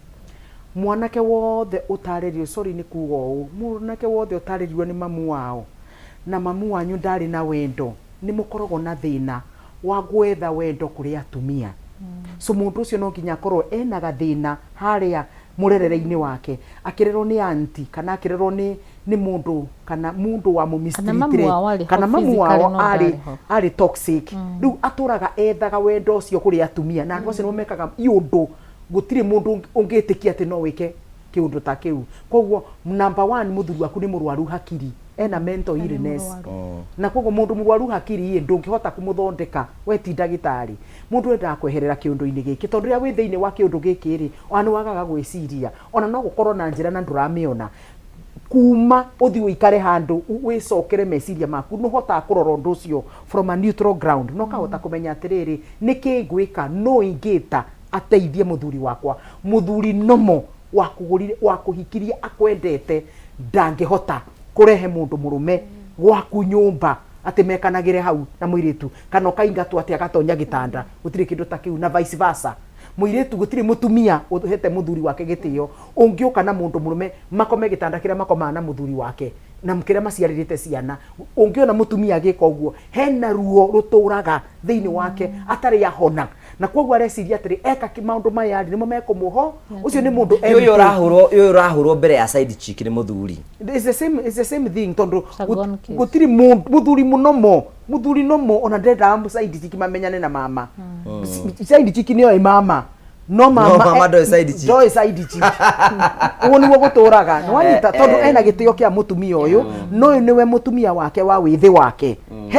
mwanake wothe ũtarerirwo, sorry nĩ kuga ũũ, mwanake wothe ũtarerirwo nĩ mamu wao na mamu wanyu ndarĩ na wendo, nĩ mũkoragwo na thĩna wa gwetha wendo kũrĩ atumia. So mũndũ ũcio no nginya akorwo ena gathĩna harĩa mũrerere-inĩ wake, akĩrerwo nĩ aunty kana akĩrerwo nĩ mũndũ kana mũndũ wa Kana mamu wao arĩ ho kana mamu wao physically no arĩ ndarĩ ho. Arĩ toxic. Rĩu atũraga ethaga wendo ũcio kũrĩ atumia, na andũ acio nĩo mekaga iũndũ gũtirĩ mũndũ ũngĩtĩkia atĩ no wĩke kĩũndũ ta kĩu. Koguo number one, mũthuri waku nĩ mũrwaru hakiri, ena mental illness, na koguo mũndũ mũrwaru hakiri ĩ ndũngĩhota kũmũthondeka, we ti ndagĩtarĩ. Mũndũ endaga kweherera kĩũndũ-inĩ gĩkĩ, tondũ rĩrĩa wĩ thĩinĩ wa kĩũndũ gĩkĩ rĩ, ona nĩ wagaga gwĩciria, ona no gũkorwo na njĩra na ndũramĩona kuma ũthiĩ ũikare handũ wĩcokere meciria maku, nĩ ũhotaga kũrora ũndũ ũcio from a neutral ground na ũkahota kũmenya atĩrĩrĩ, nĩkĩ ngwĩka, no ingĩta ateithie mũthuri wakwa. Mũthuri nomo wakũgũrire, wakũhikirie, akwendete, ndangĩhota kũrehe mũndũ mũrũme gwaku nyũmba atĩ mekanagĩre hau na mũirĩtu, kana ũkaingatwo atĩ agatonya gĩtanda. Gũtirĩ kĩndũ ta kĩu. Na vice versa, mũirĩtu, gũtirĩ mũtumia ũhete mũthuri wake gĩtĩo ũngĩũka na mũndũ mũrũme makome gĩtanda kĩrĩa makomaga na mũthuri wake na kĩrĩa maciarĩrĩte ciana. Ũngĩona mũtumia agĩka ũguo, hena ruo rũtũraga thĩinĩ wake atarĩ ahona. Na koguo areciria atĩrĩ, eka maũndũ maya rĩ, nĩmo mekũmũho ũcio nĩ mũndũ Ũyũ ũrahũrwo, ũyũ ũrahũrwo mbere ya side chick nĩ mũthuri. It's the same thing, tondũ Shagon case. Gũtirĩ mũthuri mũnomo, mũthuri nomo ona ndendaga side chick mamenyane na mama. Side chick nĩoĩ mama, no mama No mama ndoĩ side chick. Ndoĩ side chick. Ũguo nĩguo gũtũraga, nĩwanyita? Tondũ ena gĩtĩo kĩa mũtumia ũyũ, no ũyũ nĩwe mũtumia wake wa wĩthĩ wake.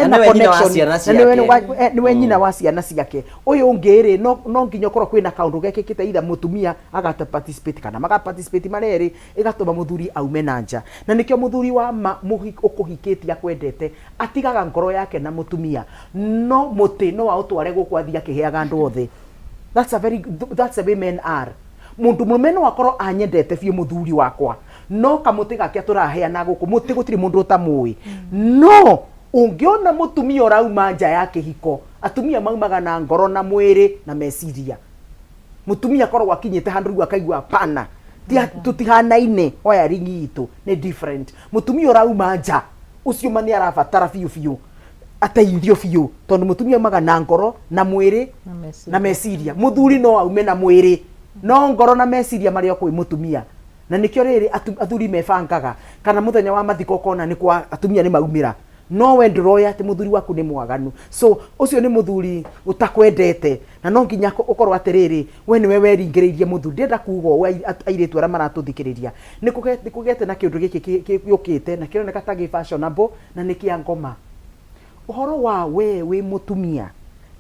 Na nĩwe nyina wa ciana Na nĩwe ciake. Nĩwe nyina wa ciana ciake. Ũyũ ũngĩ rĩ, no nginya ũkorwo kwĩna kaũndũ gekĩkĩte, either mũtumia agata participate kana maga participate marĩ erĩ, ĩgatũma mũthuri aume na nja. Na nĩkĩo mũthuri wa ma ũkũhikĩtie akwendete atigaga ngoro yake na mũtumia, no mũtĩ no aũtware gũkũ athiĩ akĩheaga andũ othe. That's the way men are. Mũndũ mũrũme no akorwo anyendete biũ, mũthuri wakwa, no kamũtĩ gake tũraheana gũkũ, mũtĩ gũtirĩ mũndũ ũtamũĩ. No ũngĩona mũtumia ũrauma nja ya kĩhiko, atumia maumaga na ngoro na mwĩrĩ na meciria. Mũtumia akoragwo akinyĩte handũ rĩu akaigua pana tũtihanaine, wiring itũ nĩ different. Mũtumia ũrauma nja ũcio ma nĩ arabatara biũ biũ ateithio biũ, tondũ mũtumia aumaga na ngoro na mwĩrĩ na meciria. Na meciria. Mũthuri no aume na mwĩrĩ, no ngoro na meciria marĩ o kwĩ mũtumia. Na nĩkĩo rĩrĩ athuri mebangaga, kana mũthenya wa mathiko ũkona nĩ kwa atumia nĩ maumĩra, no we ndũroya atĩ mũthuri waku nĩ mwaganu. So ũcio nĩ mũthuri ũtakwendete, na no nginya ũkorwo atĩrĩrĩ, we nĩwe weringĩrĩirie mũthuri. Ndĩrenda kuga ũũ, airĩtu arĩa maratũthikĩrĩria, nĩ kũgĩte na kĩũndũ gĩkĩ gĩũkĩte na kĩroneka ta gĩ fashionable na nĩ kĩa ngoma, ũhoro wa we wĩ mũtumia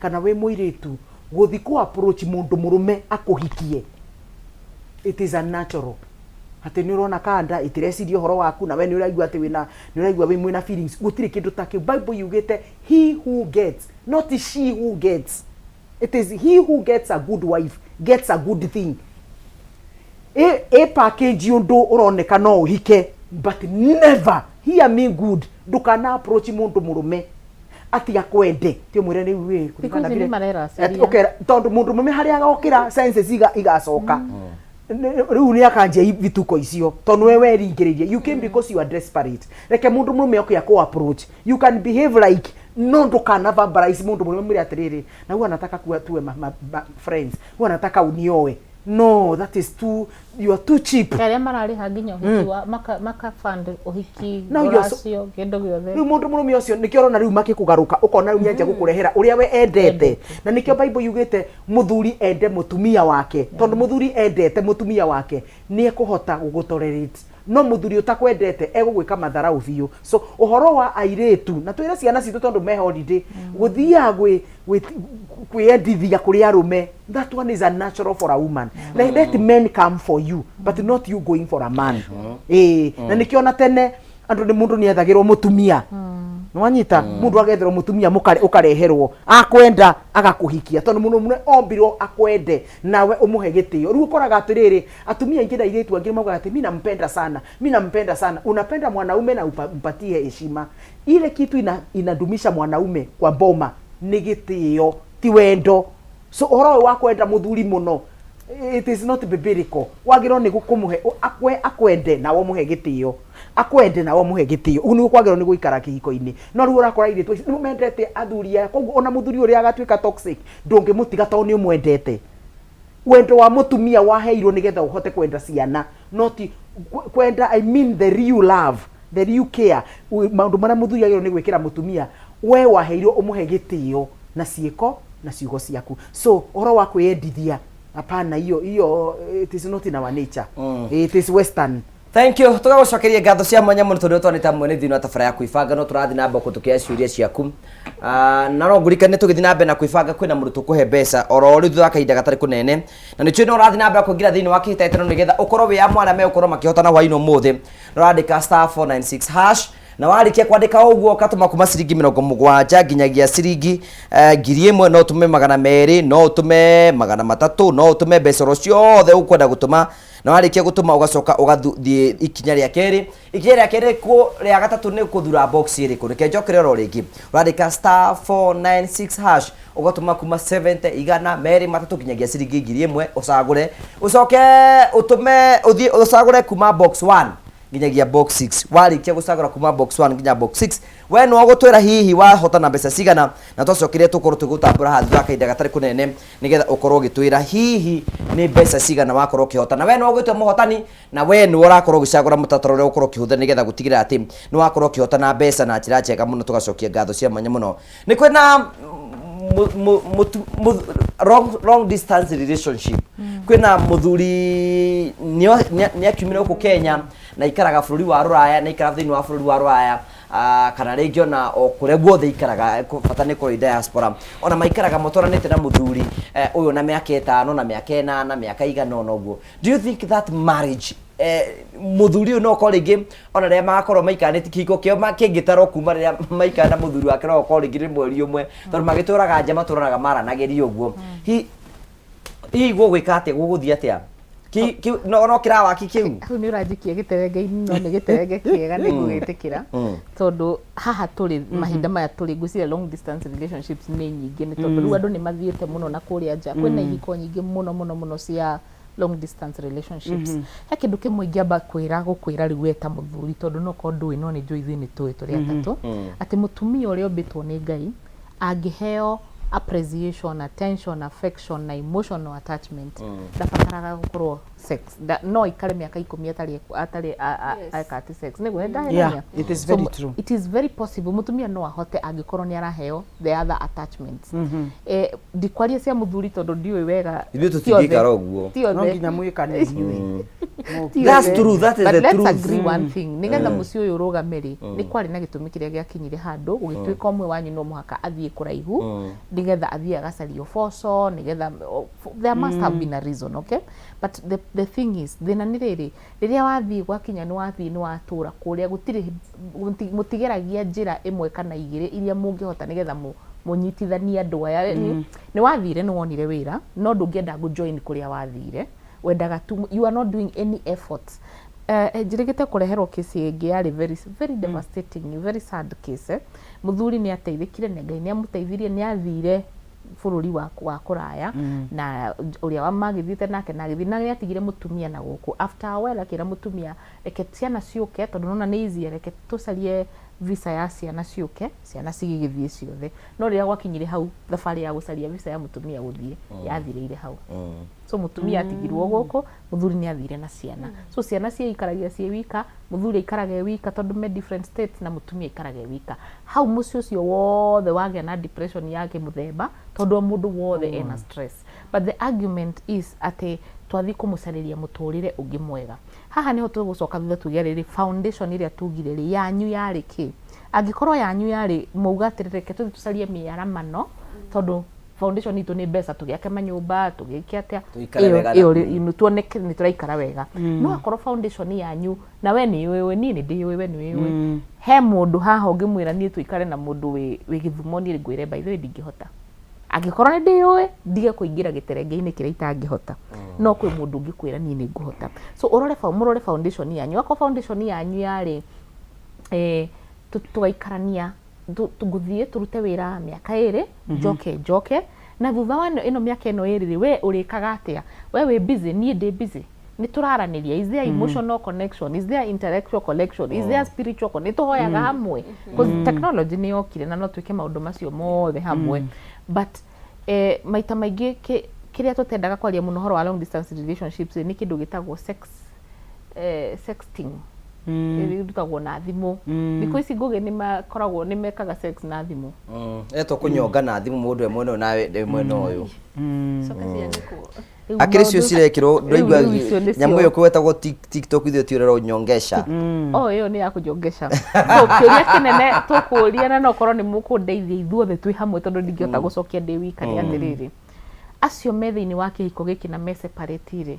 kana wĩ mũirĩtu gũthi kũ approach mũndũ mũrũme akũhikie. It is unnatural. Atĩ nĩ ũrona kanda ĩtĩreciria ũhoro waku, na we nĩ ũraigua atĩ wĩna, nĩ ũraigua wĩ mwĩna feelings. Gũtirĩ kĩndũ ta kĩu. Bible yugĩte he who gets, not she who gets. It is he who gets a good wife gets a good thing. Ĩ package ũndũ ũroneka no ũhike, but never, hear me good, ndũkana approach mũndũ mũrũme ati akwende, ti ũmwĩre rĩu ĩ Thikũ ici nĩ mareracĩria. Tondũ mũndũ mũrũme harĩa agokĩra senses igacoka. Rĩu nĩ akanjia vituko icio, tondũ we weringĩrĩirie. You came because you are desperate. Reke mũndũ mũrũme oke akũ approach, you can behave like, no ndũkana verbalize mũndũ mũrũme mwĩre atĩrĩrĩ, na huwa nataka kuwa tuwe ma friends, huwa nataka unioe. No, that is too, you are too cheap. Arĩa mararĩha nginya ũhiki wa maka fund ũhiki, No, rũracio, kĩndũ gĩothe. Rĩu mũndũ mũrũme ũcio nĩkĩo ũrona rĩu makĩkũgarũka, ũkona rĩu nĩanjia gũkũrehera ũrĩa we endete. Na nĩkĩo Bible yugĩte mũthuri ende mũtumia wake, tondũ mũthuri endete mũtumia wake nĩ ekũhota gũgũtolerate, no mũthuri ũtakwendete egũgwĩka matharau biũ. So ũhoro wa airĩtu, na twĩre ciana citũ, tondũ me holiday, gũthiaga kwĩyendithia kũrĩ arũme, that one is unnatural for a woman. Let men come for you, but not you going for a man. Ĩĩ, na nĩkĩo na tene andũ nĩ mũndũ nĩ ethagĩrwo mũtumia, nĩwanyita? Mũndũ agetherwo mũtumia, ũkareherwo, akwenda agakũhikia, tondũ mũndũ mũrũme ombirwo akwende nawe ũmũhe gĩtĩo. Rĩu ũkoraga atĩrĩrĩ, atumia aingĩ na airĩtu angĩ maugaga atĩ mi nampenda sana, mi nampenda sana. Unapenda mwanaume na umpatie heshima. Ile kitu inadumisha mwanaume kwa boma nĩ gĩtĩo, ti wendo. So ũhoro ũyũ wa kwenda mũthuri mũno, it is not biblical. Wagĩrĩirwo nĩ kũmũhe akwende nawe ũmũhe gĩtĩo, akwende nawe ũmũhe gĩtĩo. Ũguo nĩguo kwagĩrĩirwo nĩ gũikara kĩhiko-inĩ. No rĩu ũrakora airĩtu acio nĩmo mendete athuri aya, koguo ona mũthuri ũrĩa agatuĩka toxic, ndũngĩmũtiga tondũ nĩ ũmwendete. Wendo wa mũtumia waheirwo nĩgetha ũhote kwenda ciana, not kwenda, I mean the real love, the real care. Maũndũ marĩa mũthuri agĩrĩirwo nĩ gwĩkĩra mũtumia, we waheirwo ũmũhe gĩtĩo na ciĩko na ciugo ciaku. So ũhoro wa kwĩyendithia, hapana, hiyo hiyo it is not in our nature. It is western. Thank you. Tũgagũcokeria ngatho cia mwanya mũno tondũ twanĩta mwene thĩinĩ wa tabara ya kwĩbanga, no tũrathiĩ na mbere kũtũkĩa ciũria ciaku. Ah, na no ngũririkanie tũgĩthiĩ na mbere na kwĩbanga kwĩna mũndũ tũkũhe mbeca oro rĩu thutha wa kahinda gatarĩ kũnene, na nĩtũĩ no ũrathiĩ na mbere kũingĩra thĩinĩ wa kĩhĩtahĩtano nĩgetha ũkorwo wĩ amwe arĩa megũkorwo makĩhotana hwainĩ ũmũthĩ. Ũrandĩka *496# na warĩkia kwandĩka ũguo ũgatũma kuma ciringi 70 nginyagia ciringi 1000. No ũtũme 200, no ũtũme 300, no ũtũme mbeca oro ciothe ũkwenda gũtũma. Na warĩkia gũtũma ũgacoka ũgathiĩ ikinya rĩa kerĩ. Ikinya rĩa kerĩ rĩa gatatũ nĩ kũthura box ĩrĩkũ. Reke njokere oro rĩngĩ, ũrandĩka *496# ũgatũma kuma 70, 100, 2, 3 nginyagia ciringi 1000. Ũcagũre, ũcoke ũtũme, ũthiĩ ũcagũre kuma box 1. nginyagia box 6. Warĩkia gũcagũra kuma box 1 nginya box 6, we no gũtwĩra hihi wahotana mbeca cigana, na twacokire tũkorwo tũgũtambũra haha thutha wa kahinda gatarĩ kũnene, nĩgetha ũkorwo ũgĩtwĩra hihi nĩ mbeca cigana wakorwo ũkĩhotana. We no ũgĩtue mũhotani, na we nĩwe ũrakorwo ũgĩcagũra mũtaratara ũrĩa ũkorwo ũkĩhũthĩra nĩgetha gũtigĩrĩra atĩ nĩ wakorwo ũkĩhotana mbeca na njĩra njega mũno. Tũgacokia ngatho cia mwanya mũno. Nĩ kwĩna long distance relationship, kwĩna mũthuri nĩakiumire gũkũ Kenya na ikaraga bũrũri wa rũraya, na ikaraga thĩinĩ wa bũrũri wa rũraya, kana rĩngĩ ona o kũrĩa guothe ikaraga, bata nĩ kũrĩ diaspora, ona maikaraga matwaranĩte na mũthuri ũyũ na mĩaka 5 na mĩaka 8, mĩaka igana ũna ũguo. Do you think that marriage, mũthuri ũyũ no ũkorwo rĩngĩ ona rĩrĩa magakorwo maikaranĩtie, kĩhiko kĩao kĩngĩtarwo kuma rĩrĩa maikara na mũthuri wake no ũkorwo rĩngĩ nĩ mweri ũmwe, tondũ magĩtũraga nja matũraga maranagĩria ũguo, hihi gũgwĩka atĩa, gũgũthiĩ atĩa? No kĩrawaki kĩu? Hau nĩ ũranjikia gĩterenge-inĩ, no nĩ gĩterenge kĩega, nĩ ngũgĩtĩkĩra, tondũ haha tũrĩ mahinda maya tũrĩ, ngwĩciria long distance relationships nĩ nyingĩ, nĩ tondũ rĩu andũ nĩ mathiĩte mũno na kũrĩa nja, kwĩna ihiko nyingĩ mũno mũno mũno cia long distance relationships. He kĩndũ kĩmwe ingĩamba kwĩra gũkwĩra rĩu we ta mũthuri, tondũ no korwo ndũĩ, no nĩ njũĩ ithuĩ nĩ tũĩ tũrĩ atatũ, atĩ mũtumia ũrĩa ũmbĩtwo nĩ Ngai angĩheo appreciation, attention, affection na emotional attachment, ndabataraga gũkorwo sex. No aikare mĩaka 10 atarĩ eka atĩ sex nĩguo nĩ ndahenania. Yeah, it is very true. It is very possible mũtumia no ahote angĩkorwo nĩ araheo the other attachments. Ndikwaria cia mũthuri tondũ ndiũĩ wega. Ithuĩ ti tũtingĩikara othe. Ũguo. Ti othe. No nginya mwĩkane inyuĩ. Ti That's othe. true, that is But the let's truth. agree one thing, nĩgetha mũciĩ ũyũ ũrũgame rĩ, nĩ kwarĩ na gĩtũmi kĩrĩa gĩakinyire handũ gũgĩtuĩka ũmwe wanyu no mũhaka athiĩ kũraihu, nĩgetha athiĩ agacarie ũboco, nĩgetha there must have been a reason, okay? But the thing is, thĩna nĩ rĩrĩ, rĩrĩa wathiĩ gwakinya nĩ wathiĩ nĩ watũra kũrĩa, gũtirĩ mũtigeragia njĩra ĩmwe kana igĩrĩ iria mũngĩhota nĩgetha mũnyitithanie andũ aya. Nĩ wathire, nĩ wonire wĩra, no ndũngĩenda gũ-join kũrĩa wathire, wendaga tu, you are not doing any effort. Njĩrĩgĩte kũreherwo kesi ĩngĩ yarĩ very, very devastating, very sad case. Mũthuri nĩ ateithĩkire na Ngai nĩ amũteithirie, nĩ athire bũrũri wa kũraya na ũrĩa wa magĩthiĩte nake, na agĩthiĩ na nĩ atigire mũtumia na gũkũ. After a while akĩra mũtumia, reke ciana ciũke, tondũ nona nĩ easier, reke tũcarie visa ya ciana ciũke, ciana cigĩgĩthiĩ ciothe. No rĩrĩa gwakinyire hau, thabarĩ ya gũcaria visa ya mũtumia gũthiĩ yathirĩire hau. So mũtumia atigirwo gũkũ, mũthuri nĩ athire na ciana. So ciana ciĩikaragia ciĩ wika, mũthuri aikaraga e wika tondũ me different states, na mũtumia aikaraga e wika. Hau mũciĩ ũcio wothe wagĩa na depression ya kĩmũthemba, tondũ o mũndũ wothe ena stress. But the argument is atĩ twathiĩ kũmũcarĩria mũtũrĩre ũngĩ mwega. Haha nĩho tũgũcoka thutha tuge rĩrĩ, foundation ĩrĩa tugire rĩ, yanyu yarĩ kĩ? Angĩkorwo yanyu yarĩ mauga atĩrĩ, reke tũthiĩ tũcarie mĩaramano, tondũ foundation itũ nĩ mbeca, tũgĩake manyũmba, tũgĩke atĩa, Tũikare ĩyo wega. Ĩyo rĩ, tuone nĩ tũraikara wega. No akorwo foundation yanyu, na we nĩ ũĩ, niĩ nĩ ndĩũĩ, we nĩ ũĩ, he mũndũ haha ũngĩmwĩra niĩ tũikare na mũndũ wĩ gĩthumo, niĩ ngwĩre by the way ndingĩhota. Angĩkorwo nĩ ndĩũĩ, ndige kũingĩra gĩterenge-inĩ kĩrĩa itangĩhota. No kwĩ mũndũ ũngĩkwĩra niĩ nĩ ngũhota. So ũrore mũrore foundation yanyu. Akorwo foundation yanyu yarĩ tũgaikarania, ngũthiĩ tũrute wĩra mĩaka 2, njoke na thutha wa ĩno mĩaka ĩno 2 rĩ, we ũrĩkaga atĩa? We wĩ busy, niĩ ndĩ busy, nĩ tũraranĩria? Is there emotional connection? Is there intellectual connection? Is there spiritual connection? Nĩ tũhoyaga hamwe? 'Cause technology nĩ yokire na no twĩke maũndũ macio mothe hamwe. But maita maingĩ kĩrĩa tũtendaga kwaria mũno ũhoro wa long distance relationships nĩ kĩndũ gĩtagwo sex, sexting, ĩrutagwo na thimũ. Thikũ ici ngũgĩ nĩ makoragwo nĩ mekaga sex na thimũ. Etwo kũnyonga na thimũ, mũndũ e mwena ũyũ nawe ndĩ mwena ũyũ. Coka ciandĩkwo. Rĩu Akĩrĩ cio cirekĩrwo, ndũraigua? Rĩu icio nĩcio. Nyamũ ĩyo kwetagwo TikTok, ithuĩ tiũrera nyongesha. Oh, ĩyo nĩ ya kũnjongesha. So kĩũria kĩnene tũkũria, na no korwo nĩ mũkũndeithia ithuothe twĩ hamwe, tondũ ndingĩhota gũcokia ndĩ wika, nĩ atĩrĩrĩ, acio me thĩinĩ wa kĩhiko gĩkĩ na me separate rĩ,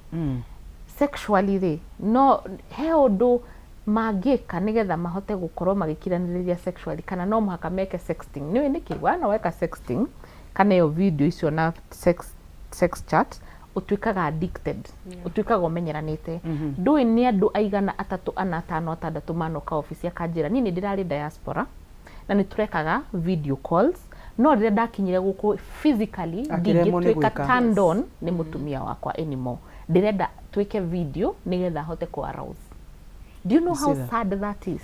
sexually rĩ, no he ũndũ mangĩka nĩgetha mahote gũkorwo magĩkiranĩrĩria sexually, kana no mũhaka meke sexting? Nĩũĩ nĩkĩ wana weka sexting kana ĩyo video icio na sex chat, ũtuĩkaga addicted, ũtuĩkaga ũmenyeranĩte. Ndũĩ nĩ andũ aigana, atatũ, ana, atano, atandatũ manoka obici akanjĩra, niĩ nĩ ndĩrarĩ diaspora na nĩ tũrekaga video calls, no rĩrĩa ndakinyire gũkũ physically Akĩremwo nĩ ndingĩtuĩka gwĩka. turned on nĩ mũtumia wakwa anymore, ndĩrenda twĩke video nĩgetha ahote kũ arouse. Do you know how See that? sad that is?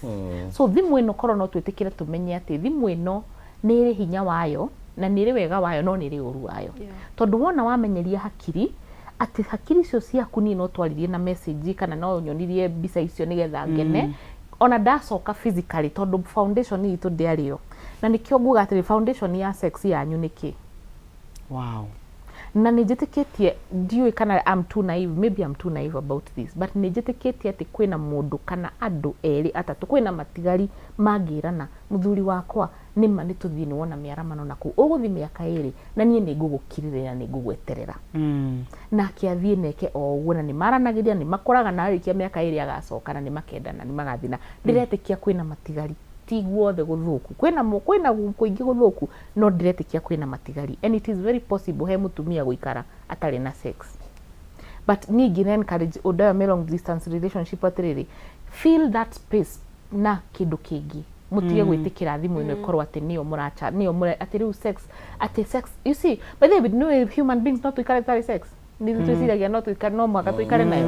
So thimũ ĩno korwo no twĩtĩkĩre tũmenye atĩ thimũ ĩno nĩ ĩrĩ hinya wayo na nĩ ĩrĩ wega wayo no nĩ ĩrĩ ũru wayo. Tondũ wona wamenyeria hakiri atĩ hakiri icio ciaku niĩ no twaririe na message kana no nyonirie mbica icio nĩgetha ngene ona ndacoka physically tondũ foundation itũ ndĩarĩ yo. Na nĩkĩo nguga atĩrĩ foundation ya sex yanyu nĩ kĩ? Wow. Na nĩ njĩtĩkĩtie ndiũĩ kana I'm too naive, maybe I'm too naive about this, but nĩ njĩtĩkĩtie atĩ kwĩna mũndũ kana andũ erĩ atatũ, kwĩna matigari mangĩrana, mũthuri wakwa nĩma nĩ tũthiĩ nĩ wona mĩaramano na kũu, ũgũthiĩ mĩaka ĩrĩ na niĩ nĩ ngũgũkirĩrĩra nĩ ngũgweterera. Nake athiĩ na eke o ũguo na nĩ maranagĩria nĩ makũraga na arĩkia mĩaka ĩrĩ agacoka na nĩ makendana nĩ magathiĩ na ndĩretĩkia kwĩna matigari ti guothe gũthũku kwĩna kwĩna kũingĩ gũthũku no ndĩretĩkia kwĩna matigari and it is very possible he mũtumia gũikara atarĩ na sex but niĩ ingĩ encourage ũndũ ũyũ me long distance relationship atĩrĩrĩ fill that space na kĩndũ kĩngĩ mũtige gwĩtĩkĩra thimũ ĩno ĩkorwo atĩ nĩyo mũracha nĩyo mũra atĩ rĩu sex atĩ sex you see by the way no human beings no tũikare tũtarĩ sex nĩ twĩciragia no tũikare no mũhaka tũikare nayo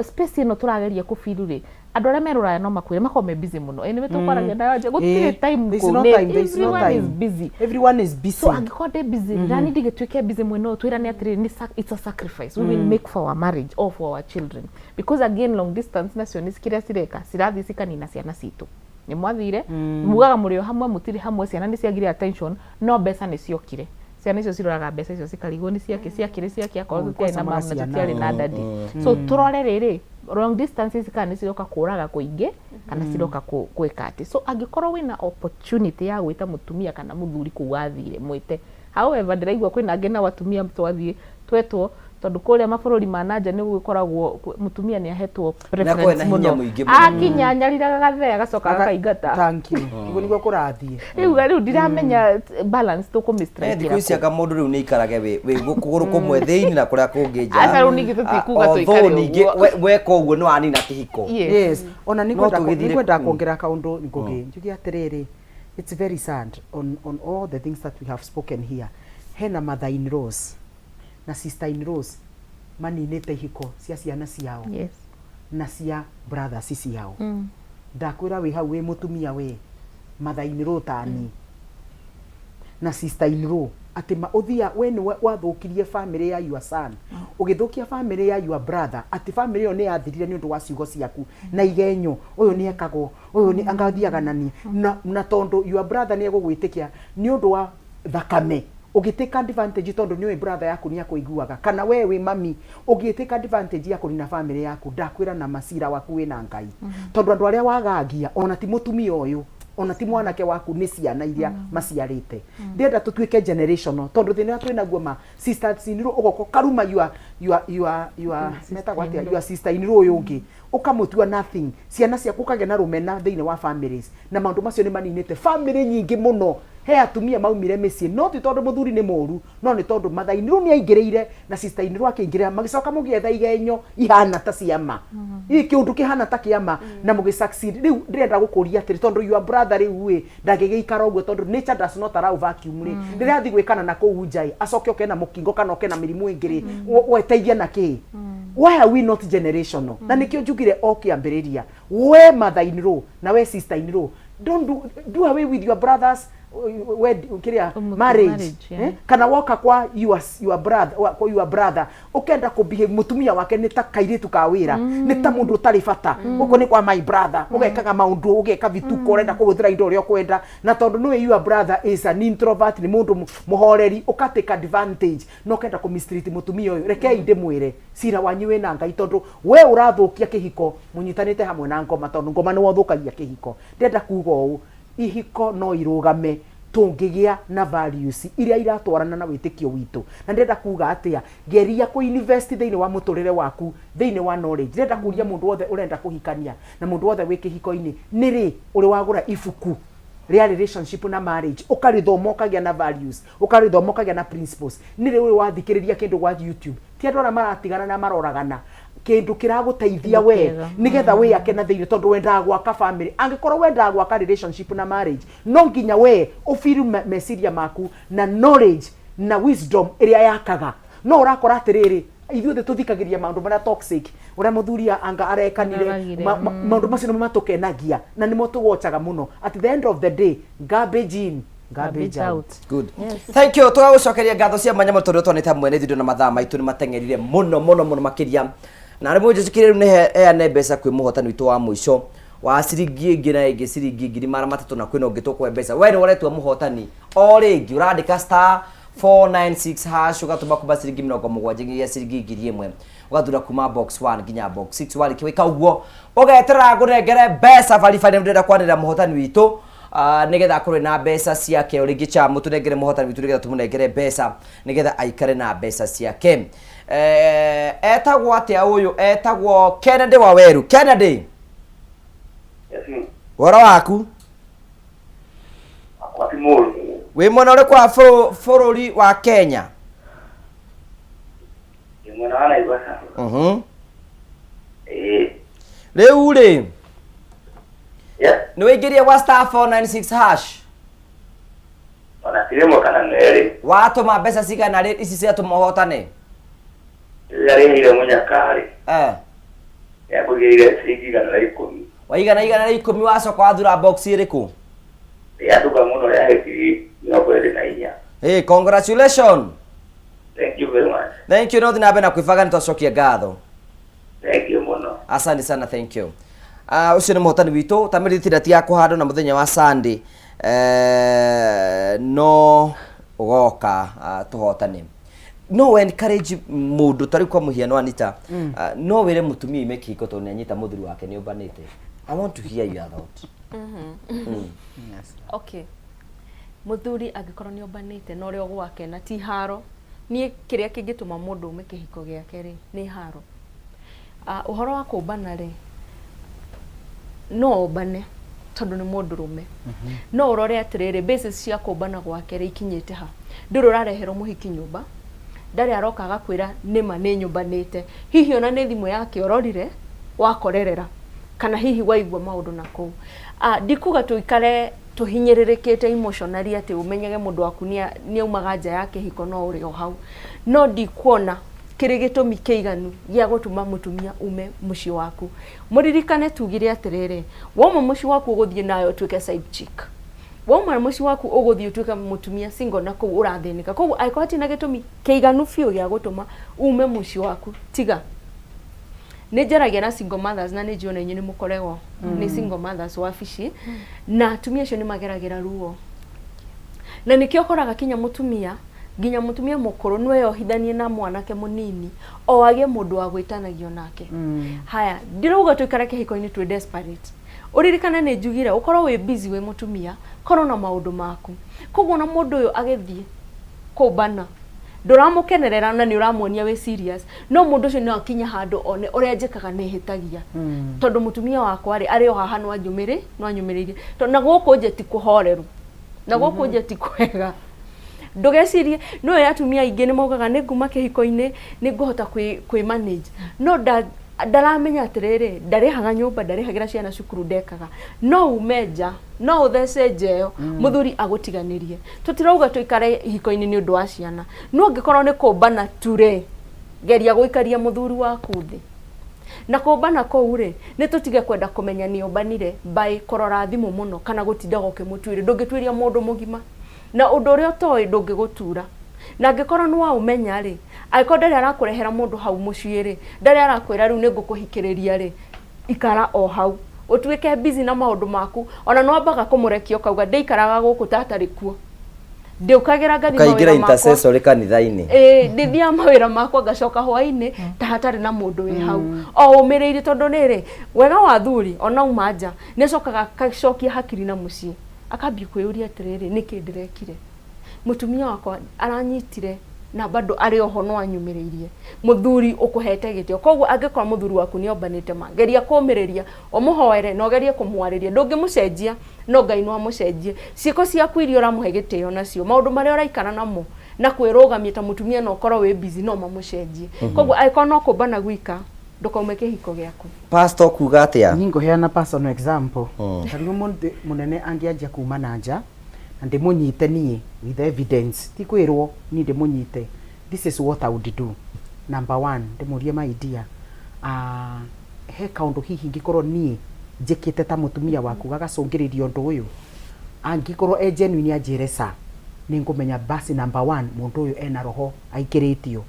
space ĩno tũrageria kũfill rĩ andũ arĩa me rũraya no makwĩre makorwo me busy mũno ĩ nĩwe tũkwaragia nayo nja gũtirĩ time There's kũu no nĩ- time, there's no everyone is time. busy Everyone is busy. so angĩkorwo ndĩ busy nani ndigĩtuĩke busy mwena ũyũ twĩrane atĩrĩrĩ nĩ it's a sacrifice we will make for our marriage or for our children because again long distance nacio nĩ kĩrĩa cireka cirathiĩ cikanina ciana citũ nĩ mwathire mugaga mũrĩ o hamwe mũtirĩ hamwe ciana nĩ ciagire attention no mbeca nĩ ciokire ciana icio ciroraga mbeca icio cikarigwo nĩ ciake ciakĩrĩ ciake akorwo Oh, tũtiarĩ na kwacamaga mamu na ciana. tũtiarĩ na dadi so tũrore rĩrĩ long distances kana nĩ ciroka kũraga kũingĩ kana ciroka gwĩka atĩ so angĩkorwo wĩna opportunity ya gwĩta mũtumia kana mũthuri kũu athire mwĩte however ndĩraigua kwĩna angĩ nao atumia twathiĩ twetwo tondũ kũrĩa mabũrũri ma nanja nĩ gũgĩkoragwo mũtumia nĩ ahetwo akoragwo preference na hinya mũno mũingĩ mũno. akinya nyariraga gathee agacoka agakaingata Thank you. Ũguo nĩguo kũrathiĩ. rĩu rĩu ndiramenya balance tũkũmĩ thikũ ici anga mũndũ rĩu nĩ aikarage wĩ kũgũrũ kũmwe thĩinĩ na kũrĩa kũngĩ nja Aca rĩu ningĩ tũtikuga Ah, tũikare although ningĩ ũguo. weka ũguo nĩ wanina kĩhiko Yes. Yes. Ona No nĩngwenda tũgĩthire- nĩngwenda kuongerera kaũndũ Ngũgĩ. Njuge atĩrĩrĩ, it's very sad on all the things that we have spoken here. Hena mother in laws na sister in laws maninĩte ihiko cia ciana ciao Yes. na cia brothers ciao. Ndakwĩra wĩ hau wĩ mũtumia we mother in law tani na sister in law atĩ ma ũthia we nĩ wathũkirie family ya your son ũgĩthũkia family ya your brother atĩ family ĩyo nĩ yathirire nĩ ũndũ wa ciugo ciaku na igenyo ũyũ nĩ ekagwo ũyũ nĩ angathiaga na niĩ na tondũ your brother nĩ egũgwĩtĩkia nĩ ũndũ wa thakame ũgĩtake advantage tondũ nĩ ũĩ brother yaku nĩ akũiguaga kana we wĩ mami ũgĩtake advantage ya kũnina family yaku ndakwĩra na macira waku wĩna Ngai tondũ andũ arĩa wagagia ona ti mũtumia ũyũ ona ti mwanake waku nĩ ciana iria maciarĩte ndĩrenda tũtuĩke generational tondũ thĩna ũrĩa twĩnaguo ma sisters in law ũgoka ũkaruma your metagwo atĩa your sister in law ũyũ ũngĩ ũkamũtua nothing ciana ciaku ũkagĩa na rũmena thĩinĩ wa families na maũndũ macio nĩ maninĩte family nyingĩ mũno he atumia maumire mĩciĩ no ti tondũ mũthuri nĩ mũru no nĩ tondũ mother in law nĩ aingĩrĩire na sister in law akĩingĩrĩra magĩcoka mũgĩetha igenyo ihana ta ciama ii kĩũndũ kĩhana ta kĩama na mũgĩ succeed rĩu ndĩrenda gũkũria atĩrĩ tondũ your brother rĩu ĩ ndangĩgĩikara ũguo tondũ nature does not allow vacuum rĩ rĩrĩa athiĩ gwĩkana na kũu nja ĩ acoke oke na mũkingo kana oke na mĩrimũ ĩngĩ rĩ weteithia na kĩ why are we not generational na nĩkĩo njugire o kĩambĩrĩria we mother in law na we sister in law don't do away with your brothers wed kĩrĩa marriage, marriage, yeah. eh? Kana woka kwa your brother kwa your brother ukenda kũ behave mũtumia wake nĩ ta kairĩtu ka wĩra nĩ ta mũndũ ũtarĩ bata gũkũ nĩ kwa my brother ũgekaga maũndũ ũgeka vituko ũrenda kũhũthĩra indo ũrĩa ũkwenda na tondũ nĩwe your brother is an introvert nĩ mũndũ mũhoreri ũka take advantage na ũkenda kũ mistreat mũtumia ũyũ rekei ndĩmwĩre cira wanyu wĩna Ngai tondũ we ũrathũkia kĩhiko mũnyitanĩte hamwe na ngoma tondũ ngoma nĩwe ũthũkagia kĩhiko ndĩrenda kuga ũũ ihiko no irũgame tũngĩgĩa na values iria iratwarana na wĩtĩkio witũ na ndĩrenda kuga atĩa geria kũ invest thĩinĩ wa mũtũrĩre waku thĩinĩ wa knowledge ndĩrenda kũria mũndũ wothe ũrenda kũhikania na mũndũ wothe wĩ kĩhiko-inĩ nĩ rĩ ũrĩ wagũra ibuku rĩa relationship na marriage ũkarĩthoma ũkagĩa na values ũkarĩthoma ũkagĩa na principles nĩ rĩ ũrĩ wathikĩrĩria kĩndũ gwa YouTube ti andũ arĩa maratigana na maroragana kĩndũ kĩragũteithia we Kĩega. nĩgetha wĩyake na thĩinĩ tondũ wendaga gwaka family angĩkorwo wendaga gwaka relationship na marriage no nginya we ũfill meciria maku na knowledge na wisdom ĩrĩa yakaga no ũrakora atĩrĩrĩ Ithuothe tũthikagĩrĩria maũndũ marĩa toxic, ũrĩa mũthuri anga arekanire. Aragire, Maũndũ macio nĩmo matũkenagia na nĩmo tũwochaga mũno. At the end of the day, garbage in, garbage out. Good. Thank you. Tũgagũcokeria ngatho cia mwanya mũno tondũ twanĩte hamwe na ithuĩ na mathaa maitũ nĩ mateng'erire mũno mũno mũno makĩria. Na rĩmwe njĩtĩkĩrie rĩu nĩ heane mbeca kwĩ mũhotani witũ wa mũico wa ciringi ĩngĩ na ĩngĩ, ciringi 300,000, na kwĩna ũngĩ tũkũhe mbeca. We nĩ ũretua mũhotani o rĩngĩ, ũrandĩka star 496 hash, ũgatũma kuma ciringi 70 nginya ciringi 1000, ũgathura kuma box 1 nginya box 6. Warĩkia gwĩka ũguo, ũgeterera ngũnengere mbeca baribari. Ndĩrenda kwanĩrĩra mũhotani witũ nĩgetha akorwo na mbeca ciake. O rĩngĩ chamu tũnengere mũhotani witũ nĩgetha tũmũnengere mbeca nĩgetha aikare na mbeca ciake. Etagwo atĩa ũyũ? Etagwo Kennedy Waweru. Kennedy, ũhoro waku? Wakwa ti mũru. Wĩ mwena ũrĩkũ wa bũrũri wa Kenya? Ndĩ mwena wa Naivasha. Ĩĩ. Rĩu rĩ, Yes. nĩ wĩingĩrie gwa star 496 hash? Ona ti rĩmwe kana merĩ. Watũma mbeca cigana rĩ ici ciatũma ũhotane? Rĩrĩa rĩheire mũnyaka rĩ, nĩangũigĩrĩire ciringi 110. Waigana 110, wacoka wathura box ĩrĩkũ? Rĩanduka mũno, rĩahe 24,000. Hey, congratulations. Thank you very much. Thank you. No thiĩ na mbere na kwĩbanga, nĩ twacokia ngatho. Thank you mũno. Asante sana, thank you. Ũcio nĩ mũhotani witũ tamĩrĩ tinda ya kũhandwo na mũthenya wa Sunday, no ũgoka tũhotane. No encourage mũndũ ta rĩu kwa mũhiano Anita, no wĩre mũtumia ime kĩhiko tondũ nĩ anyita mũthuri wake nĩ ũmbanĩte? I want to hear your thought. Okay, mũthuri angĩkorwo nĩ ombanĩte na ũrĩa gwake na ti haro, niĩ kĩrĩa kĩngĩtũma mũndũ ume kĩhiko gĩake rĩ, nĩ haro. Ũhoro wa kũmbana rĩ, no ombane tondũ nĩ mũndũrũme, no ũrore atĩrĩrĩ, basis cia kũmbana gwake rĩ, ikinyĩte ha? Ndũrĩ ũrareherwo mũhiki nyũmba, ndarĩ aroka agakwĩra nĩma nĩ nyũmbanĩte. Hihi ona nĩ thimũ yake ũrorire wakorerera, kana hihi waigua maũndũ na kũu. Ndikuga tũikare tũhinyĩrĩrĩkĩte emotionally atĩ ũmenyage mũndũ waku nĩ aumaga nja ya kĩhiko no ũrĩ o hau, no ndikuona kĩrĩ gĩtũmi kĩiganu gĩa gũtũma mũtumia ume mũciĩ waku. Mũririkane tugire atĩrĩrĩ, wauma mũciĩ waku ũgũthiĩ nayo ũtuĩke side chick, wauma mũciĩ waku ũgũthiĩ ũtuĩke mũtumia single na kũu ũrathĩnĩka. Koguo angĩkorwo hatirĩ na gĩtũmi kĩiganu biũ gĩa gũtũma ume mũciĩ waku, tiga. Nĩ njaragia na single mothers na nĩ njũĩ ona inyuĩ nĩ mũkoragwo nĩ single mothers wabici, na atumia acio nĩ mageragĩra ruo, na nĩkĩo ũkoraga kinya mũtumia, nginya mũtumia mũkũrũ no eyohithanie na mwanake mũnini o agĩe mũndũ wa gwĩtanagio nake. Haya, ndirauga tũikare kĩhiko-inĩ twĩ desperate. Ũririkane nĩ njugire ũkorwo wĩ busy, wĩ mũtumia korwo na maũndũ maku. Koguo ona mũndũ ũyũ agĩthiĩ kũmbana, ndũramũkenerera na nĩ ũramuonia wĩ serious, no mũndũ ũcio no akinye handũ one ũrĩa njĩkaga nĩ hĩtagia, tondũ mũtumia wakwa rĩ, arĩ o haha no anyũmĩrĩ no anyũmĩrĩirie. Tondũ na gũkũ nje ti kũhoreru, na gũkũ nje ti kwega. Ndũgecirie nĩũĩ atumia aingĩ nĩ maugaga nĩ nguma kĩhiko-inĩ, nĩ ngũhota kwĩ manage, no ndaramenya atĩrĩrĩ, ndarĩhaga nyũmba, ndarĩhagĩra ciana cukuru, ndekaga. No ume nja, no ũthece nja ĩyo, mũthuri agũtiganĩrie. Tũtirauga tũikare ihiko-inĩ nĩ ũndũ wa ciana, no angĩkorwo nĩ kũmbana tu rĩ, geria gũikaria mũthuri waku thĩ. Na kũmbana kũu rĩ, nĩ tũtige kwenda kũmenya nĩ ombanire by kũrora thimũ mũno kana gũtindaga ũkĩmũtuĩria. Ndũngĩtuĩria mũndũ mũgima, na ũndũ ũrĩa ũtoĩ ndũngĩgũtura. Na angĩkorwo nĩ waũmenya rĩ, angĩkorwo ndarĩ arakũrehera mũndũ hau mũciĩ rĩ, ndarĩ arakwĩra rĩu nĩ ngũkũhikĩrĩria rĩ, ikara o hau ũtuĩke busy na maũndũ maku. Ona nĩ wambaga kũmũrekia ũkauga ndĩikaraga gũkũ ta atarĩ kuo, ndĩũkagĩra ngathiĩ Ũkaingĩra mawĩra makwa. Intercessory kanitha-inĩ. Ĩĩ, ndĩthiaga mawĩra makwa ngacoka hwainĩ ta hatarĩ na mũndũ wĩ hau, o ũmĩrĩirie. Tondũ rĩrĩ, wega wa thuri, ona uma nja nĩ acokaga akacokia hakiri na mũciĩ, akambia kwĩyũria atĩrĩrĩ, nĩkĩ ndĩrekire? Mũtumia wakwa aranyitire na bado arĩ oho no anyumĩrĩirie. Mũthuri ũkũhete gĩtĩo. Koguo angĩkorwo mũthuri waku nĩ ombanĩte ma, geria kũmĩrĩria, ũmũhoere na ũgerie kũmwarĩria. Ndũngĩmũcenjia, no Ngai no amũcenjie. Ciĩko ciaku iria ũramũhe gĩtĩo nacio, maũndũ marĩa ũraikara namo na kwĩrũgamia ta mũtumia na ũkorwo wĩ busy, no mamũcenjie. Koguo angĩkorwo no kũmbana gwika, ndũkaume kĩhiko gĩaku. Pastor kuga atĩa? Niĩ ngũheana personal example. Ta rĩu mũndũ mũnene angĩanjia kuma na nja na ndĩmũnyite niĩ with evidence, ti kwĩrwo, niĩ ndĩmũnyite, this is what I would do. Number one, ndĩmũrie my dear, ah, he kaũndũ hihi ingĩkorwo niĩ njĩkĩte ta mũtumia waku gagacũngĩrĩria ũndũ ũyũ? Angĩkorwo e genuine anjĩre ca, nĩ ngũmenya basi number one mũndũ ũyũ ena roho aikĩrĩtio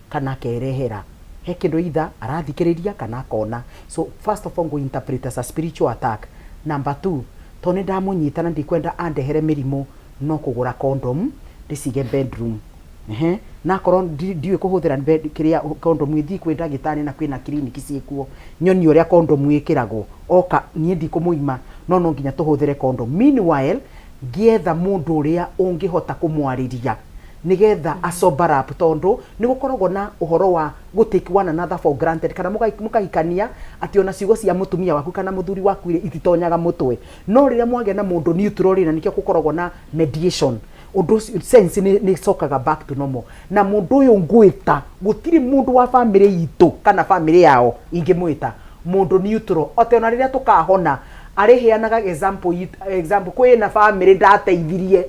kana akerehera. He kĩndũ either arathikĩrĩria kana akona. So first of all ngũ interpret as a spiritual attack. Number two, tondũ nĩ ndamũnyita na ndikwenda andehere mĩrimũ no kũgũra condom ndĩcige bedroom. Ehe, na akorwo ndiũĩ kũhũthĩra bed kĩrĩa condom ĩthiĩ kwĩ ndagĩtarĩ na kwĩna clinic ciĩkuo nyonie ũrĩa condom ĩkĩragwo oka niĩ ndikũmũima no no nginya tũhũthĩre condom. Meanwhile ngĩetha mũndũ ũrĩa ũngĩhota kũmwarĩria nĩgetha a sober up tondũ nĩ gũkoragwo na ũhoro wa gũ take one another for granted kana mũkahikania atĩ ona ciugo cia mũtumia waku kana mũthuri waku rĩ ititonyaga mũtwe. No rĩrĩa mwagĩa na mũndũ neutral rĩ na nĩkĩo gũkoragwo na mediation ũndũ ũcio sense nĩ nĩ ĩcokaga back to normal na mũndũ ũyũ ngwĩta gũtirĩ mũndũ wa famĩlĩ itũ kana famĩlĩ yao ingĩmwĩta mũndũ neutral atĩ ona rĩrĩa tũkahona arĩheanaga example example kwĩna famĩlĩ ndateithirie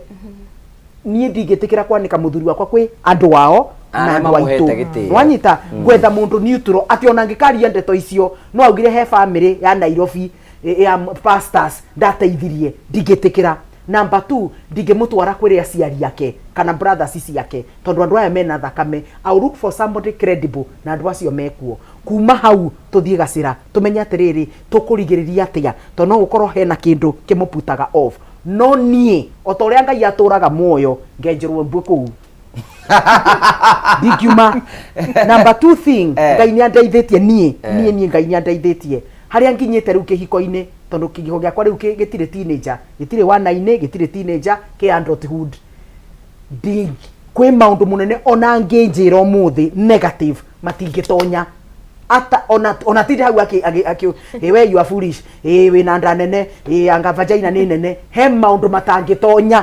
niĩ ndingĩtĩkĩra kwanĩka mũthuri wakwa kwĩ andũ ao na Arĩa andũ aitũ mamũhete gĩtĩo. wanyita ngwetha mũndũ neutral atĩ ona angĩkaria ndeto icio no augire he famĩlĩ ya Nairobi ya pastors ndateithirie ndingĩtĩkĩra. Number two, ndingĩmũtwara kwĩrĩ aciari ake kana brothers ciake tondũ andũ aya mena thakame. I will look for somebody credible na andũ acio mekuo. Kuma hau tũthiĩ gacĩra tũmenye atĩrĩrĩ tũkũrigĩrĩria atĩa tondũ no gũkorwo hena kĩndũ kĩmũputaga off. No niĩ o ta ũrĩa Ngai atũraga muoyo ngenjerwo mbuĩ kũu ndingiuma. Number two thing, Ngai nĩ andeithĩtie niĩ niĩ niĩ Ngai nĩ andeithĩtie harĩa nginyĩte rĩu kĩhiko-inĩ tondũ kĩhiko gĩakwa rĩu gĩtirĩ teenager, gĩtirĩ wana-inĩ, gĩtirĩ teenager, kĩ adulthood. Ndi kwĩ maũndũ mũnene ona angĩnjĩra ũmũthĩ negative matingĩtonya ata ona ona tinde hau aki aki aki ĩ we you are foolish, ĩ wĩna nda nene, ĩ anga vagina nĩ nene, he maũndũ matangĩtonya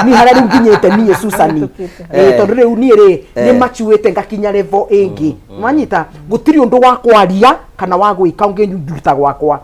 ni harĩa rĩu nginyĩte niĩ Susan ĩ tondũ rĩu niĩ rĩ nĩ machuĩte ngakinya level ĩngĩ nwanyita gũtirĩ ũndũ wa kwaria kana wa gwĩka ũngĩnduta gwakwa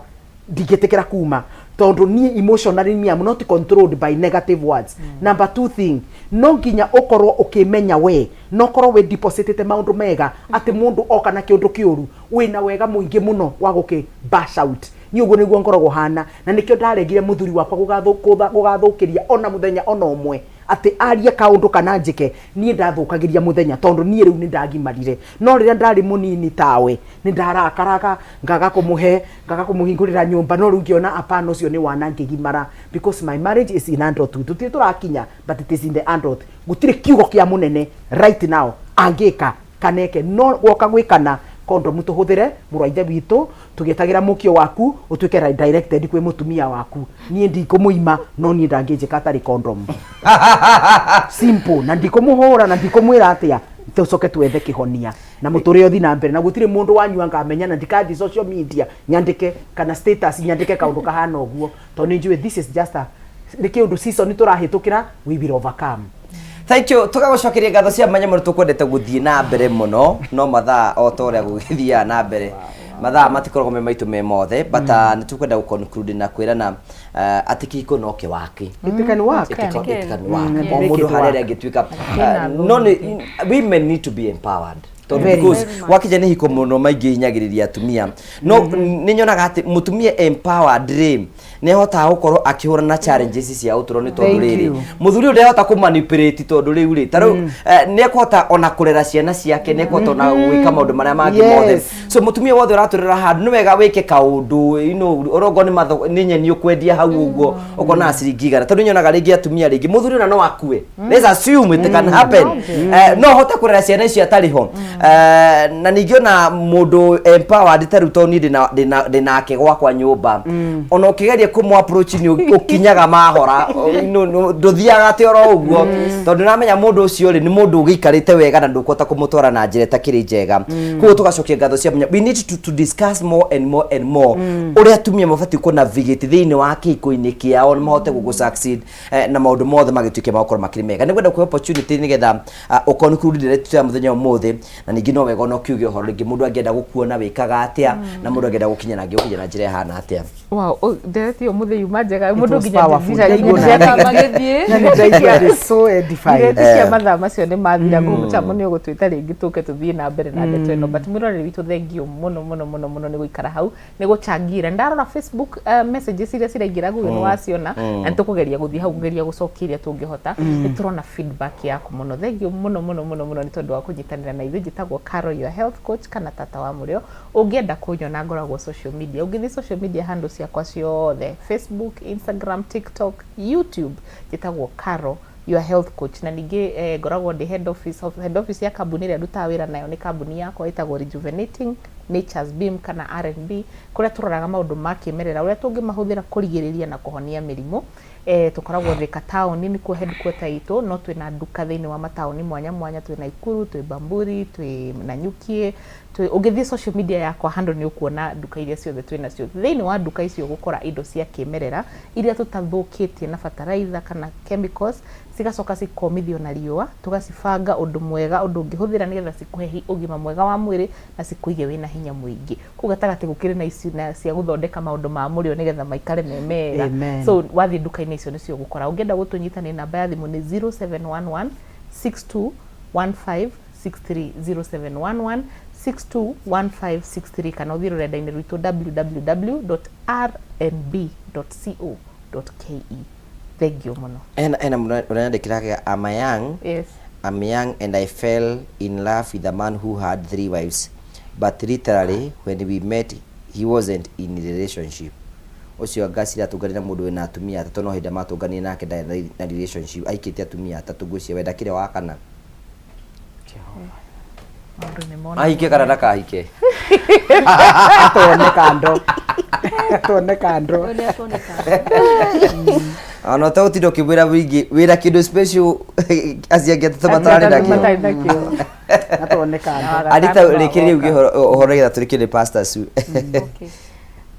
ndingĩtĩkĩra kuma tondũ niĩ emotionally me am not controlled by negative words. Number two thing, no nginya ũkorwo ũkĩmenya we no ũkorwo wĩ depositĩte maũndũ mega atĩ mũndũ oka na kĩũndũ kĩũru wĩna wega mũingĩ mũno wa gũkĩ bash out. Niĩ ũguo nĩguo ngoragwo hana na nĩkĩo ndaregire mũthuri wakwa gũgathũkĩria ona mũthenya ona ũmwe atĩ arie kaũndũ kana njĩke niĩ ndathũkagĩria mũthenya tondũ niĩ rĩu nĩ ndagimarire. No rĩrĩa ndarĩ mũnini tawe nĩ ndarakaraga ngaga kũmũhe ngaga kũmũhingũrĩra nyũmba no rĩu ngĩona apana ũcio nĩ wana ngĩgimara because my marriage is in adulthood. Tũtirĩ tũrakinya but it is in the adult. Gũtirĩ kiugo kĩa mũnene right now angĩka kana eke no woka gwĩkana kondomu tũhũthĩre mũrũ wa ithe witũ tũgĩetagĩra mũkio waku ũtuĩke directed kwĩ mũtumia waku. Niĩ ndikũmũima no niĩ ndangĩnjĩka atarĩ kondomu simple na ndikũmũhũra na ndikũmwĩra atĩa tũcoke twethe kĩhonia na mũtũrĩre ũthiĩ na mbere na gũtirĩ mũndũ wanyu angamenya na ndikathiĩ social media nyandĩke kana status nyandĩke kaũndũ kahana ũguo tondũ nĩ njũĩ this is just a nĩ kĩũndũ season tũrahĩtũkĩra, we will overcome. Thank you. Tũgagũcokeria ngatho cia mwanya mũno tũkwendete gũthiĩ na mbere mũno no mathaa o ta ũrĩa gũgĩthiaga na mbere mathaa matikoragwo me maitũ me mothe but nĩ tũkwenda gũ conclude na kwĩrana atĩ kĩhiko no kĩwaki. It can work. It can, it can work. And o make mũndũ it harĩa work. arĩa angĩtuĩka no nĩ women need to be empowered tondũ Very. because wakinya nĩ hiko mũno maingĩ hinyagĩrĩria atumia no nĩ nyonaga atĩ mũtumia empowered rĩ nĩ ahotaga gũkorwo akĩhũrana na challenges cia ũtũro nĩ tondũ Thank rĩrĩ you. mũthuri ũyũ ndehota kũ manipulate tondũ rĩu rĩ ta rĩu nĩ ekũhota ona kũrera ciana ciake nĩ ekũhota ona gwĩka maũndũ marĩa mangĩ mothe so mũtumia wothe ũratũrĩra handũ nĩ wega wĩke kaũndũ you know ũrongo nĩ matho nĩ nyeni ũkwendia hau ũguo ũkona ciringi igana tondũ nyonaga rĩngĩ atumia rĩngĩ mũthuri ona no akue let's assume it can happen no hote kũrera ciana icio atarĩ ho na ningĩ ona mũndũ empowered ta rĩu tondũ niĩ ndĩnake gwakwa nyũmba ona ũkĩgeria kũmũ approach nĩ ũkinyaga mahora ndũthiaga atĩ oro ũguo tondũ namenya mũndũ ũcio rĩ nĩ mũndũ ũgĩikarĩte wega na ndũkũhota kũmũtwara na njĩra ĩtakĩrĩ njega koguo tũgacokia ngatho cia mwanya we need to discuss more and more and more ũrĩa atumia mabatiĩ kũ navigate thĩinĩ wa kĩhiko-inĩ kĩao na mahote gũgũ succeed na maũndũ mothe magĩtuĩke magũkorwo makĩrĩ mega nĩ ngwenda kũhe opportunity nĩgetha ũconclude ndeto ya mũthenya ũmũthĩ Na ningĩ no wega ona ũkiuge ũhoro rĩngĩ mũndũ angĩenda gũkuona wĩkaga atĩa, na mũndũ angĩenda gũkinya na angĩgũkinya na njĩra ĩhana atĩa. Wow, ndereti ĩyo mũthĩ yuma njega mũndũ was nginya powerful. ndiraigua Ndaigua na- magĩthiĩ Na nĩ ndaigua ndĩ so edified. Ndiretĩkia mathaa macio nĩ mathira koguo mũtambo nĩ ũgũtwĩta rĩngĩ tũke tũthiĩ na mbere na ndeto ĩno, but mwĩroreri witũ thengiũ mũno mũno mũno mũno nĩ gũikara hau nĩ gũchangira. Ndarora Facebook messages iria ciraingĩra Google nĩ waciona, na nĩ tũkũgeria gũthiĩ hau kũgeria gũcokia iria tũngĩhota. Nĩ tũrona feedback yaku mũno, thengiũ mũno mũno mũno mũno nĩ tondũ wa kũnyitanĩra na ithuĩ. Njĩtagwo Carol, your health coach kana tata wa mũrĩo. Ũngĩenda kũnyona ngoragwo social media, ũngĩthiĩ social media handle ciakwa ciothe, Facebook, Instagram, TikTok, YouTube, njĩtagwo Carol your health coach. Na ningĩ ngoragwo ndĩ head office, head office ya kambuni ĩrĩa ndutaga wĩra nayo nĩ kambuni yakwa ĩtagwo Rejuvenating Nature's Beam kana R&B, kũrĩa tũroraga maũndũ ma kĩmerera ũrĩa tũngĩmahũthĩra kũrigĩrĩria na kũhonia mĩrimũ. Tũkoragwo Thika taũni nĩkuo headquarter itũ, no twĩna nduka thĩinĩ wa mataũni mwanya mwanya, twĩ Naikuru, twĩ Bamburi, twĩ Nanyuki, twĩ ũngĩthiĩ social media yakwa handle nĩ ũkuona nduka iria ciothe twĩ nacio. Thĩinĩ wa nduka icio ũgũkora indo cia kĩmerera iria tũtathũkĩtie na bataraitha kana chemicals, cigacoka cikomithio na riũa, tũgacibanga ũndũ mwega, ũndũ ũngĩhũthĩra nĩgetha cikũhe ũgima mwega wa mwĩrĩ na cikũige wĩna hinya mũingĩ. Kũu gatagatĩ gũkĩrĩ na ici na cia gũthondeka maũndũ ma mũrĩo nĩgetha maikare me mega. Amen. So wathiĩ nduka-inĩ icio nĩcio ũgũkora. Ũngĩenda gũtũnyita nĩ namba ya thimũ nĩ 0711 62 15 63, 0711 621563, kana ũthiĩ rũrenda-inĩ rwitũ www.rnb.co.ke. Thengiũ mũno. Ena mũndũ ũranyandĩkĩra, I'm a young I'm young and I fell in love with a man who had three wives, but literally when we met he wasn't in a relationship. Ũcio ngacira atũnganire na mũndũ wĩna atumia atatũ, no hĩndĩ matũnganire nake ndarĩ na relationship, aikĩtie atumia atatũ. Ngwĩciria we ndakĩrĩ wa kana. Maũndũ nĩ mona. Ahike kana ndakahike? Atwone kando, atwone kando. Ũyũ nĩ atwone kando. Ona ũtegũtinda ũkĩmwĩra wĩingĩ wĩna kĩndũ special acio angĩ atatũ matararĩ nakĩo. Matarĩ nakĩo. Atwone kando. Anita, rĩkĩrĩria uge ũhoro nĩgetha tũrĩkie nĩ Pastor Sue. Okay.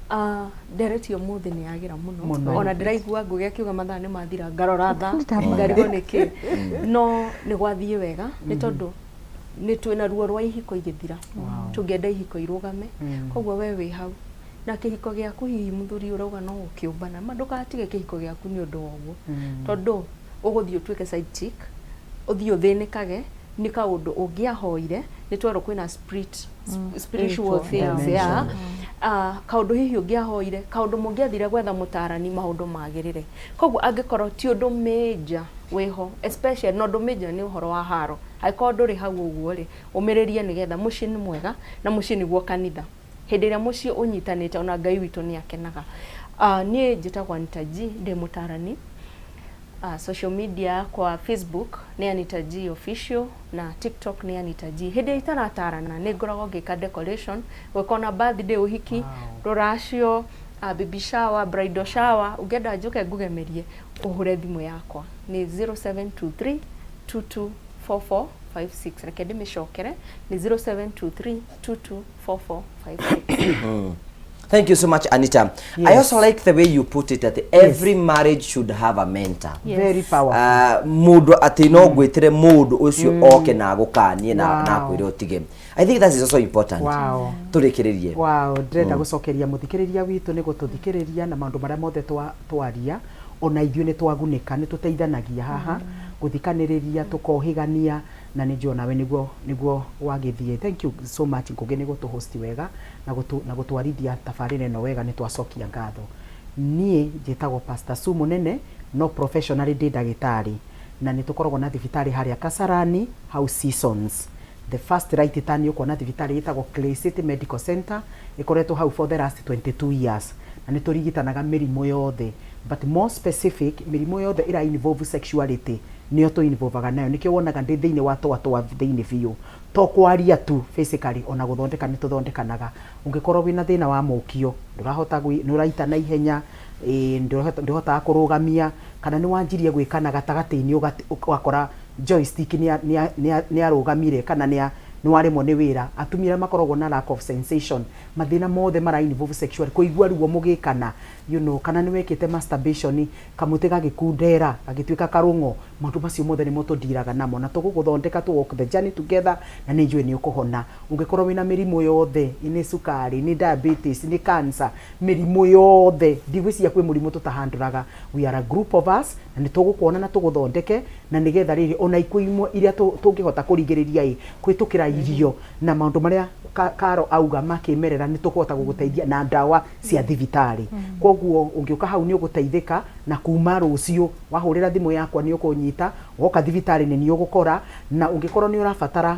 Ah, ndereti ũmũthĩ nĩ yagĩra mũno. Mũno. Ona ndĩraigua Ngũgĩ akiuga mathaa nĩ mathira, ngarora thaa ngarigwo nĩ kĩ, no nĩ gwathiĩ wega nĩ tondũ nĩ twĩna ruo rwa ihiko igĩthira, tũngĩenda ihiko irũgame. Koguo we wĩ hau na kĩhiko gĩaku, hihi mũthuri ũrauga no ũkĩũmbana ma, ndũgatige kĩhiko gĩaku nĩ ũndũ wa ũguo, tondũ ũgũthiĩ ũtuĩke side chick, ũthiĩ ũthĩnĩkage nĩ kaũndũ ũngĩahoire. Nĩ twerwo kwĩna spirit, spiritual things, yeah. Kaũndũ hihi ũngĩahoire, kaũndũ mũngĩathire gwetha mũtarani, maũndũ magĩrĩre. Koguo angĩkorwo ti ũndũ major wĩho, especially na ũndũ major nĩ ũhoro wa haro, angĩkorwo ndũrĩ hau ũguo rĩ, ũmĩrĩrie nĩgetha mũciĩ nĩ mwega na mũciĩ nĩguo kanitha. Hĩndĩ ĩrĩa mũciĩ ũnyitanĩte, ona Ngai witũ nĩ akenaga. Niĩ njĩtagwo Anita G, ndĩ mũtarani. Social media yakwa, Facebook nĩ Anita G official na TikTok nĩ Anita G. Hĩndĩ ĩrĩa itaratarana nĩ ngoragwo ngĩka decoration, gwĩka ona birthday, ũhiki, rũracio, baby shower, bridal shower. Ũngĩenda njũke ngũgemerie, ũhũre thimũ yakwa nĩ 0723 224456. Reke ndĩmĩcokere, nĩ 0723 224456. Thank you so much, Anita. I also like the way you put it that every marriage should have a mentor. Yes. Very powerful. Mũndũ atĩ no ngwĩtĩre mũndũ ũcio oke na agũkanie na na akwĩre ũtige. I think that is also important. Tũrĩkĩrĩrie. Wow, ndĩrenda gũcokeria mũthikĩrĩria witũ nĩ gũtũthikĩrĩria na maũndũ marĩa mothe twaria, ona ithuĩ nĩ twagunĩka, nĩ tũteithanagia haha gũthikanĩrĩria, tũkohĩgania, na nĩ njũĩ onawe nĩguo wagĩthiĩ. Thank you so much Ngũgĩ nĩ gũtũ host wega na gũtwarithia tabarĩra ĩno wega, nĩ twacokia ngatho. Niĩ njĩtagwo Pastor Sue Mũnene, no professionally ndĩ ndagĩtarĩ, na nĩ tũkoragwo na thibitarĩ harĩa Kasarani hau Seasons, the first right turn, ũkuona thibitarĩ ĩtagwo Clay City Medical Center, ĩkoretwo hau for the last 22 years, na nĩ tũrigitanaga mĩrimũ yothe, but more specific mĩrimũ yothe ĩra involve sexuality nĩyo tũ involvaga nayo. Nĩkĩo wonaga ndĩ thĩinĩ wa twa twa thĩinĩ biũ, to kwaria tu physically, ona gũthondeka nĩ tũthondekanaga. Ũngĩkorwo wĩna thĩna wa mũkio, ndũrahota nĩ ũraita na ihenya, ndũhotaga kũrũgamia, kana nĩ wanjirie gwĩkana gatagatĩ-inĩ ũgakora joystick nĩ arũgamire, kana nĩ waremwo nĩ wĩra. Atumia arĩa makoragwo na lack of sensation, mathĩna mothe mara involve sexual, kũigua ruo mũgĩkana, kana nĩ wekĩte masturbation, kamũtĩ gagĩkundera gagĩtuĩka karũng'o, Maũndũ macio mothe nĩmo tũndiraga namo na tũgũgũthondeka tũ walk the journey together, na nĩ njũĩ nĩ ũkũhona. Ũngĩkorwo wĩna mĩrimũ yothe, nĩ cukari, nĩ diabetes, nĩ cancer, mĩrimũ yothe, ndigwĩciria kwĩ mũrimũ tũtahandũraga. We are a group of us na nĩ tũgũkuona na tũgũthondeke, na nĩgetha rĩrĩ ona ikuũ imwe iria tũngĩhota kũrigĩrĩria ĩ kũhĩtũkĩra irio na maũndũ marĩa Karo auga ma kĩmerera, nĩ tũkũhota gũgũteithia na ndawa cia thibitarĩ. Koguo ũngĩũka hau nĩ ũgũteithĩka, na kuma rũciũ wahũrĩra thimũ yakwa nĩ ũkũnyita, woka thibitarĩ nĩ niĩ ũgũkora. Na ũngĩkorwo nĩ ũrabatara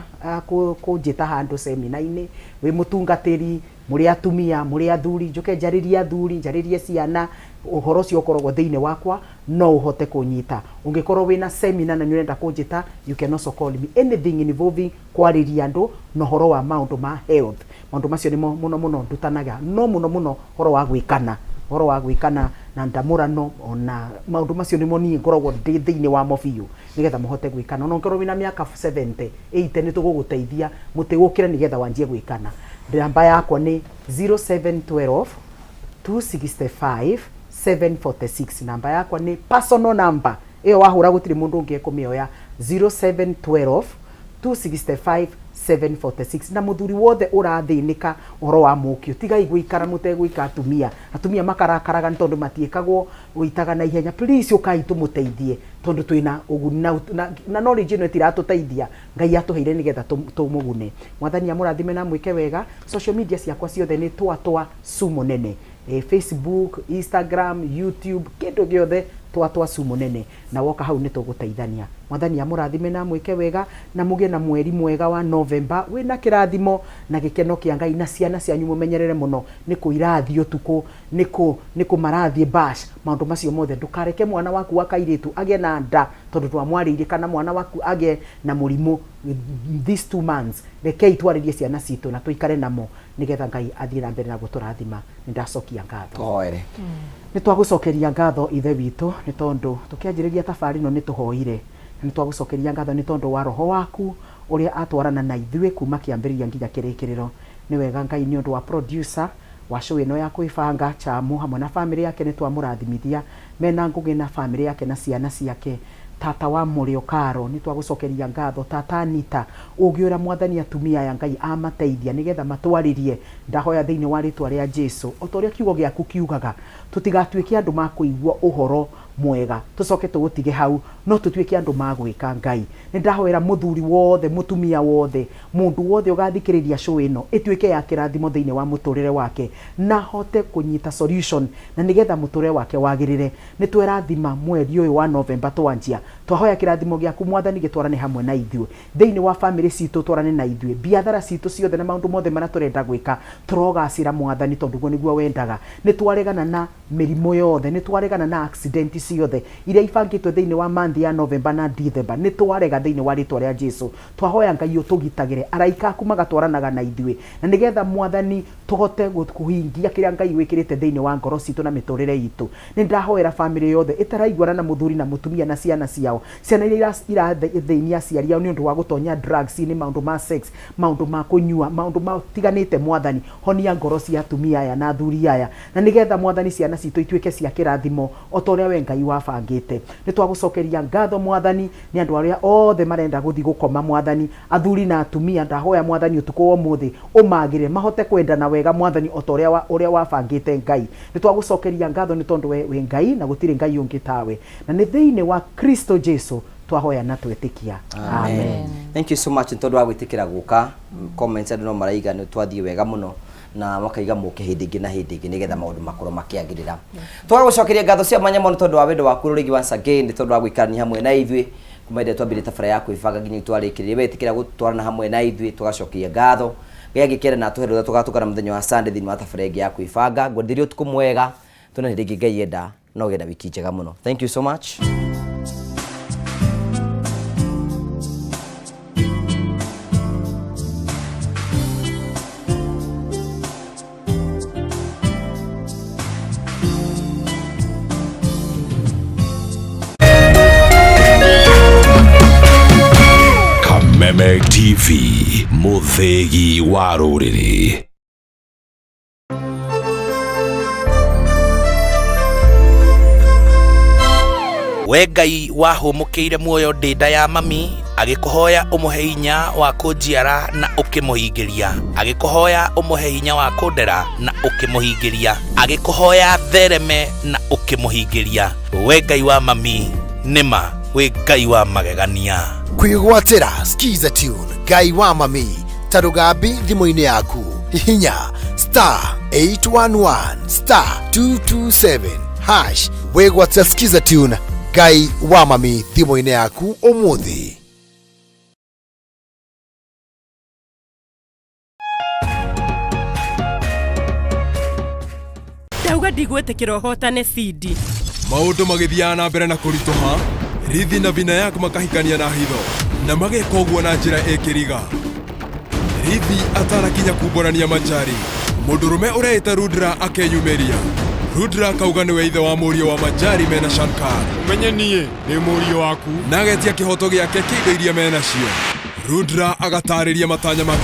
kũnjĩta handũ semina-inĩ, wĩ mũtungatĩri, mũrĩ atumia, mũrĩ athuri, njũke njarĩrie athuri, njarĩrie ciana, ũhoro ũcio ũkoragwo thĩinĩ wakwa, no ũhote kũnyita. Ũngĩkorwo wĩna semina na nĩ ũrenda kũnjĩta, you can also call me. Anything involving kwarĩria andũ na ũhoro wa maũndũ ma health, maũndũ macio nĩmo mũno mũno ndutanaga, no mũno mũno ũhoro wa gwĩkana, ũhoro wa gwĩkana na ndamũrano, ona maũndũ macio nĩmo niĩ ngoragwo ndĩ thĩinĩ wamo biũ, nĩgetha mũhote gwĩkana. Ona ũngĩkorwo wĩna mĩaka 70, 80, nĩ tũgũgũteithia mũtĩ ũkĩre nĩgetha wanjie gwĩkana. Namba yakwa nĩ 0712 265 746. Namba yakwa nĩ personal number, ĩyo wahũra gũtirĩ mũndũ ũngĩ ekũmĩoya, 0712 265 746. Na mũthuri wothe ũrathĩnĩka ũhoro wa mũkio, tigai gũikara mũtegwĩka. Atumia, atumia makarakaraga nĩ tondũ matiĩkagwo ũitaga na ihenya. Please, ũkai tũmũteithie, tondũ twĩna ũguni na knowledge ĩno ĩtiratũteithia, Ngai atũheire nĩgetha tũmũgune. Mwathani amũrathime na mwĩke wega. Social media ciakwa ciothe nĩ Twatwa Su Mũnene, Facebook, Instagram, YouTube, kĩndũ gĩothe Twatwa Su Mũnene, na woka hau nĩ tũgũteithania. Mwathani amũrathime na mwĩke wega, na mũgĩe na mweri mwega wa November wĩna kĩrathimo na gĩkeno kĩa Ngai. Na ciana cianyu mũmenyerere mũno nĩ kũ irathiĩ ũtukũ, nĩ kũ marathiĩ bash, maũndũ macio mothe. Ndũkareke mwana waku wa kairĩtu agĩe na nda tondũ ndwamwarĩirie, kana mwana waku agĩe na mũrimũ these 2 months. Rekei twarĩrie ciana citũ na tũikare namo, nĩgetha Ngai athiĩ na mbere na gũtũrathima. Nĩ ndacokia ngatho. Tũhoere. Nĩ twagũcokeria ngatho, Ithe witũ, nĩ tondũ tũkĩanjĩrĩria thabarĩ ĩno nĩ tũhoire. Nĩ twagũcokeria ngatho nĩ tondũ wa Roho waku ũrĩa atwarana na ithuĩ kuma kĩambĩrĩria nginya kĩrĩkĩrĩro. Nĩ wega, Ngai, nĩ ũndũ wa producer wa show ĩno ya kwĩbanga, Chamu, hamwe na famĩlĩ yake, nĩ twamũrathimithia mena Ngũgĩ na famĩlĩ yake na ciana ciake. Tata wa Mũrĩo Karo, nĩ twagũcokeria ngatho. Tata Anita, ũngĩ ũrĩa Mwathani atumia aya Ngai amateithia nĩgetha matwarĩrie, ndahoya thĩinĩ wa rĩtwa rĩa Jesu, o ta ũrĩa kiugo gĩaku kiugaga, tũtigatuĩke andũ ma kũigua ũhoro mwega tũcoke tũũtige hau, no tũtuĩke andũ ma gwĩka. Ngai, nĩ ndahoera mũthuri wothe, mũtumia wothe, mũndũ wothe ũgathikĩrĩria show ĩno, ĩtuĩke ya kĩrathimo thĩinĩ wa mũtũrĩre wake, na ahote kũnyita solution na nĩgetha mũtũrĩre wake wagĩrĩre. Nĩ twerathima mweri ũyũ wa November twanjia, twahoya kĩrathimo gĩaku, Mwathani, gĩtwarane hamwe na ithuĩ thĩinĩ wa famĩlĩ citũ, twarane na ithuĩ biathara citũ ciothe na maũndũ mothe marĩa tũrenda gwĩka, tũrogacĩra, Mwathani, tondũ guo nĩguo wendaga. Nĩ twaregana na mĩrimũ yothe, nĩ twaregana na accident ciothe iria ibangĩtwo thĩinĩ wa month ya November na December, nĩ twarega thĩinĩ wa rĩtwa rĩa Jesu. Twahoya, Ngai, ũtũgitagĩre, araika aku magatwaranaga na ithuĩ, na nĩgetha, Mwathani, tũhote kũhingia kĩrĩa Ngai wĩkĩrĩte thĩinĩ wa ngoro citũ na mĩtũrĩre itũ. Nĩ ndahoera famĩlĩ yothe ĩtaraiguana, na mũthuri na mũtumia na ciana ciao, ciana iria irathĩnia aciari ao nĩ ũndũ wa gũtonya drugs-inĩ, maũndũ ma sex, maũndũ ma kũnyua, maũndũ matiganĩte. Mwathani, honia ngoro cia atumia aya na athuri aya, na nĩgetha, Mwathani, ciana citũ ituĩke cia kĩrathimo o ta ũrĩa we Ngai wabangĩte. Nĩ twagũcokeria ngatho, Mwathani, nĩ andũ arĩa othe marenda gũthiĩ gũkoma. Mwathani, athuri na atumia, ndahoya, Mwathani, ũtukũ wa ũmũthĩ ũmagĩrĩre mahote kwendana wega, Mwathani, o ta ũrĩa wabangĩte. Ngai, nĩ twagũcokeria ngatho nĩ tondũ we wĩ Ngai na gũtirĩ Ngai ũngĩ tawe, na nĩ thĩinĩ wa Kristo Jesu twahoya na twetĩkia, amen. Thank you so much nĩ tondũ wa gwĩtĩkĩra gũka. Comments andũ no maraiga nĩ twathiĩ wega mũno, na makaiga mũke hĩndĩ ĩngĩ na hĩndĩ ĩngĩ nĩgetha maũndũ makorwo makĩagĩrĩra. Tũgagũcokeria ngatho cia mwanya mũno tondũ wa wendo waku rĩngĩ, once again, nĩ tondũ wa gũikarania hamwe na ithuĩ kuma hĩndĩ ĩrĩa twambire tabara ya kwĩbanga nginya twarĩkĩrĩria. Wetĩkĩra gũtwarana hamwe na ithuĩ, tũgacokeria ngatho. Ngai angĩkĩenda na atũhe rũtha, tũgatũngana mũthenya wa Sunday thĩinĩ wa tabara ĩngĩ ya kwĩbanga. Ngwendithĩria ũtukũ mwega, tuonane rĩngĩ Ngai enda, na ũgĩe na wiki njega mũno. Thank you so much. Kameme TV, mũthĩgi wa rũrĩrĩ. We Ngai wahũmũkĩire muoyo ndĩ nda ya mami, agĩkũhoya ũmũhe hinya wa kũnjiara na ũkĩmũhingĩria, agĩkũhoya ũmũhe hinya wa kũndera na ũkĩmũhingĩria, agĩkũhoya thereme na ũkĩmũhingĩria. We Ngai wa mami, nĩma wĩ Ngai wa magegania. Kwĩgwatĩra Skiza Tune Ngai wa mami ta rũgambi thimũ-inĩ yaku, hihinya star 811 star 227 hash wĩgwatĩra Skiza Tune Ngai wa mami thimũ-inĩ yaku ũmũthĩ. Ndauga ndigwĩtĩkĩra ũhotane Sidi. Maũndũ magĩthiaga na mbere na kũritũha, Rithi na Vinayak makahikania na hitho na mageka ũguo na njĩra ĩkĩriga. Rithi atanakinya kumbũrania Manjari, mũndũrũme ũreĩta Rudra akeyumĩria. Rudra akauga nĩwe ithe wa mũriũ wa Manjari mena Shankar. Ũmenye niĩ ndĩ mũriũ waku. Na agetia kĩhoto gĩake kĩa indo iria menacio. Rudra agatarĩria matanya make.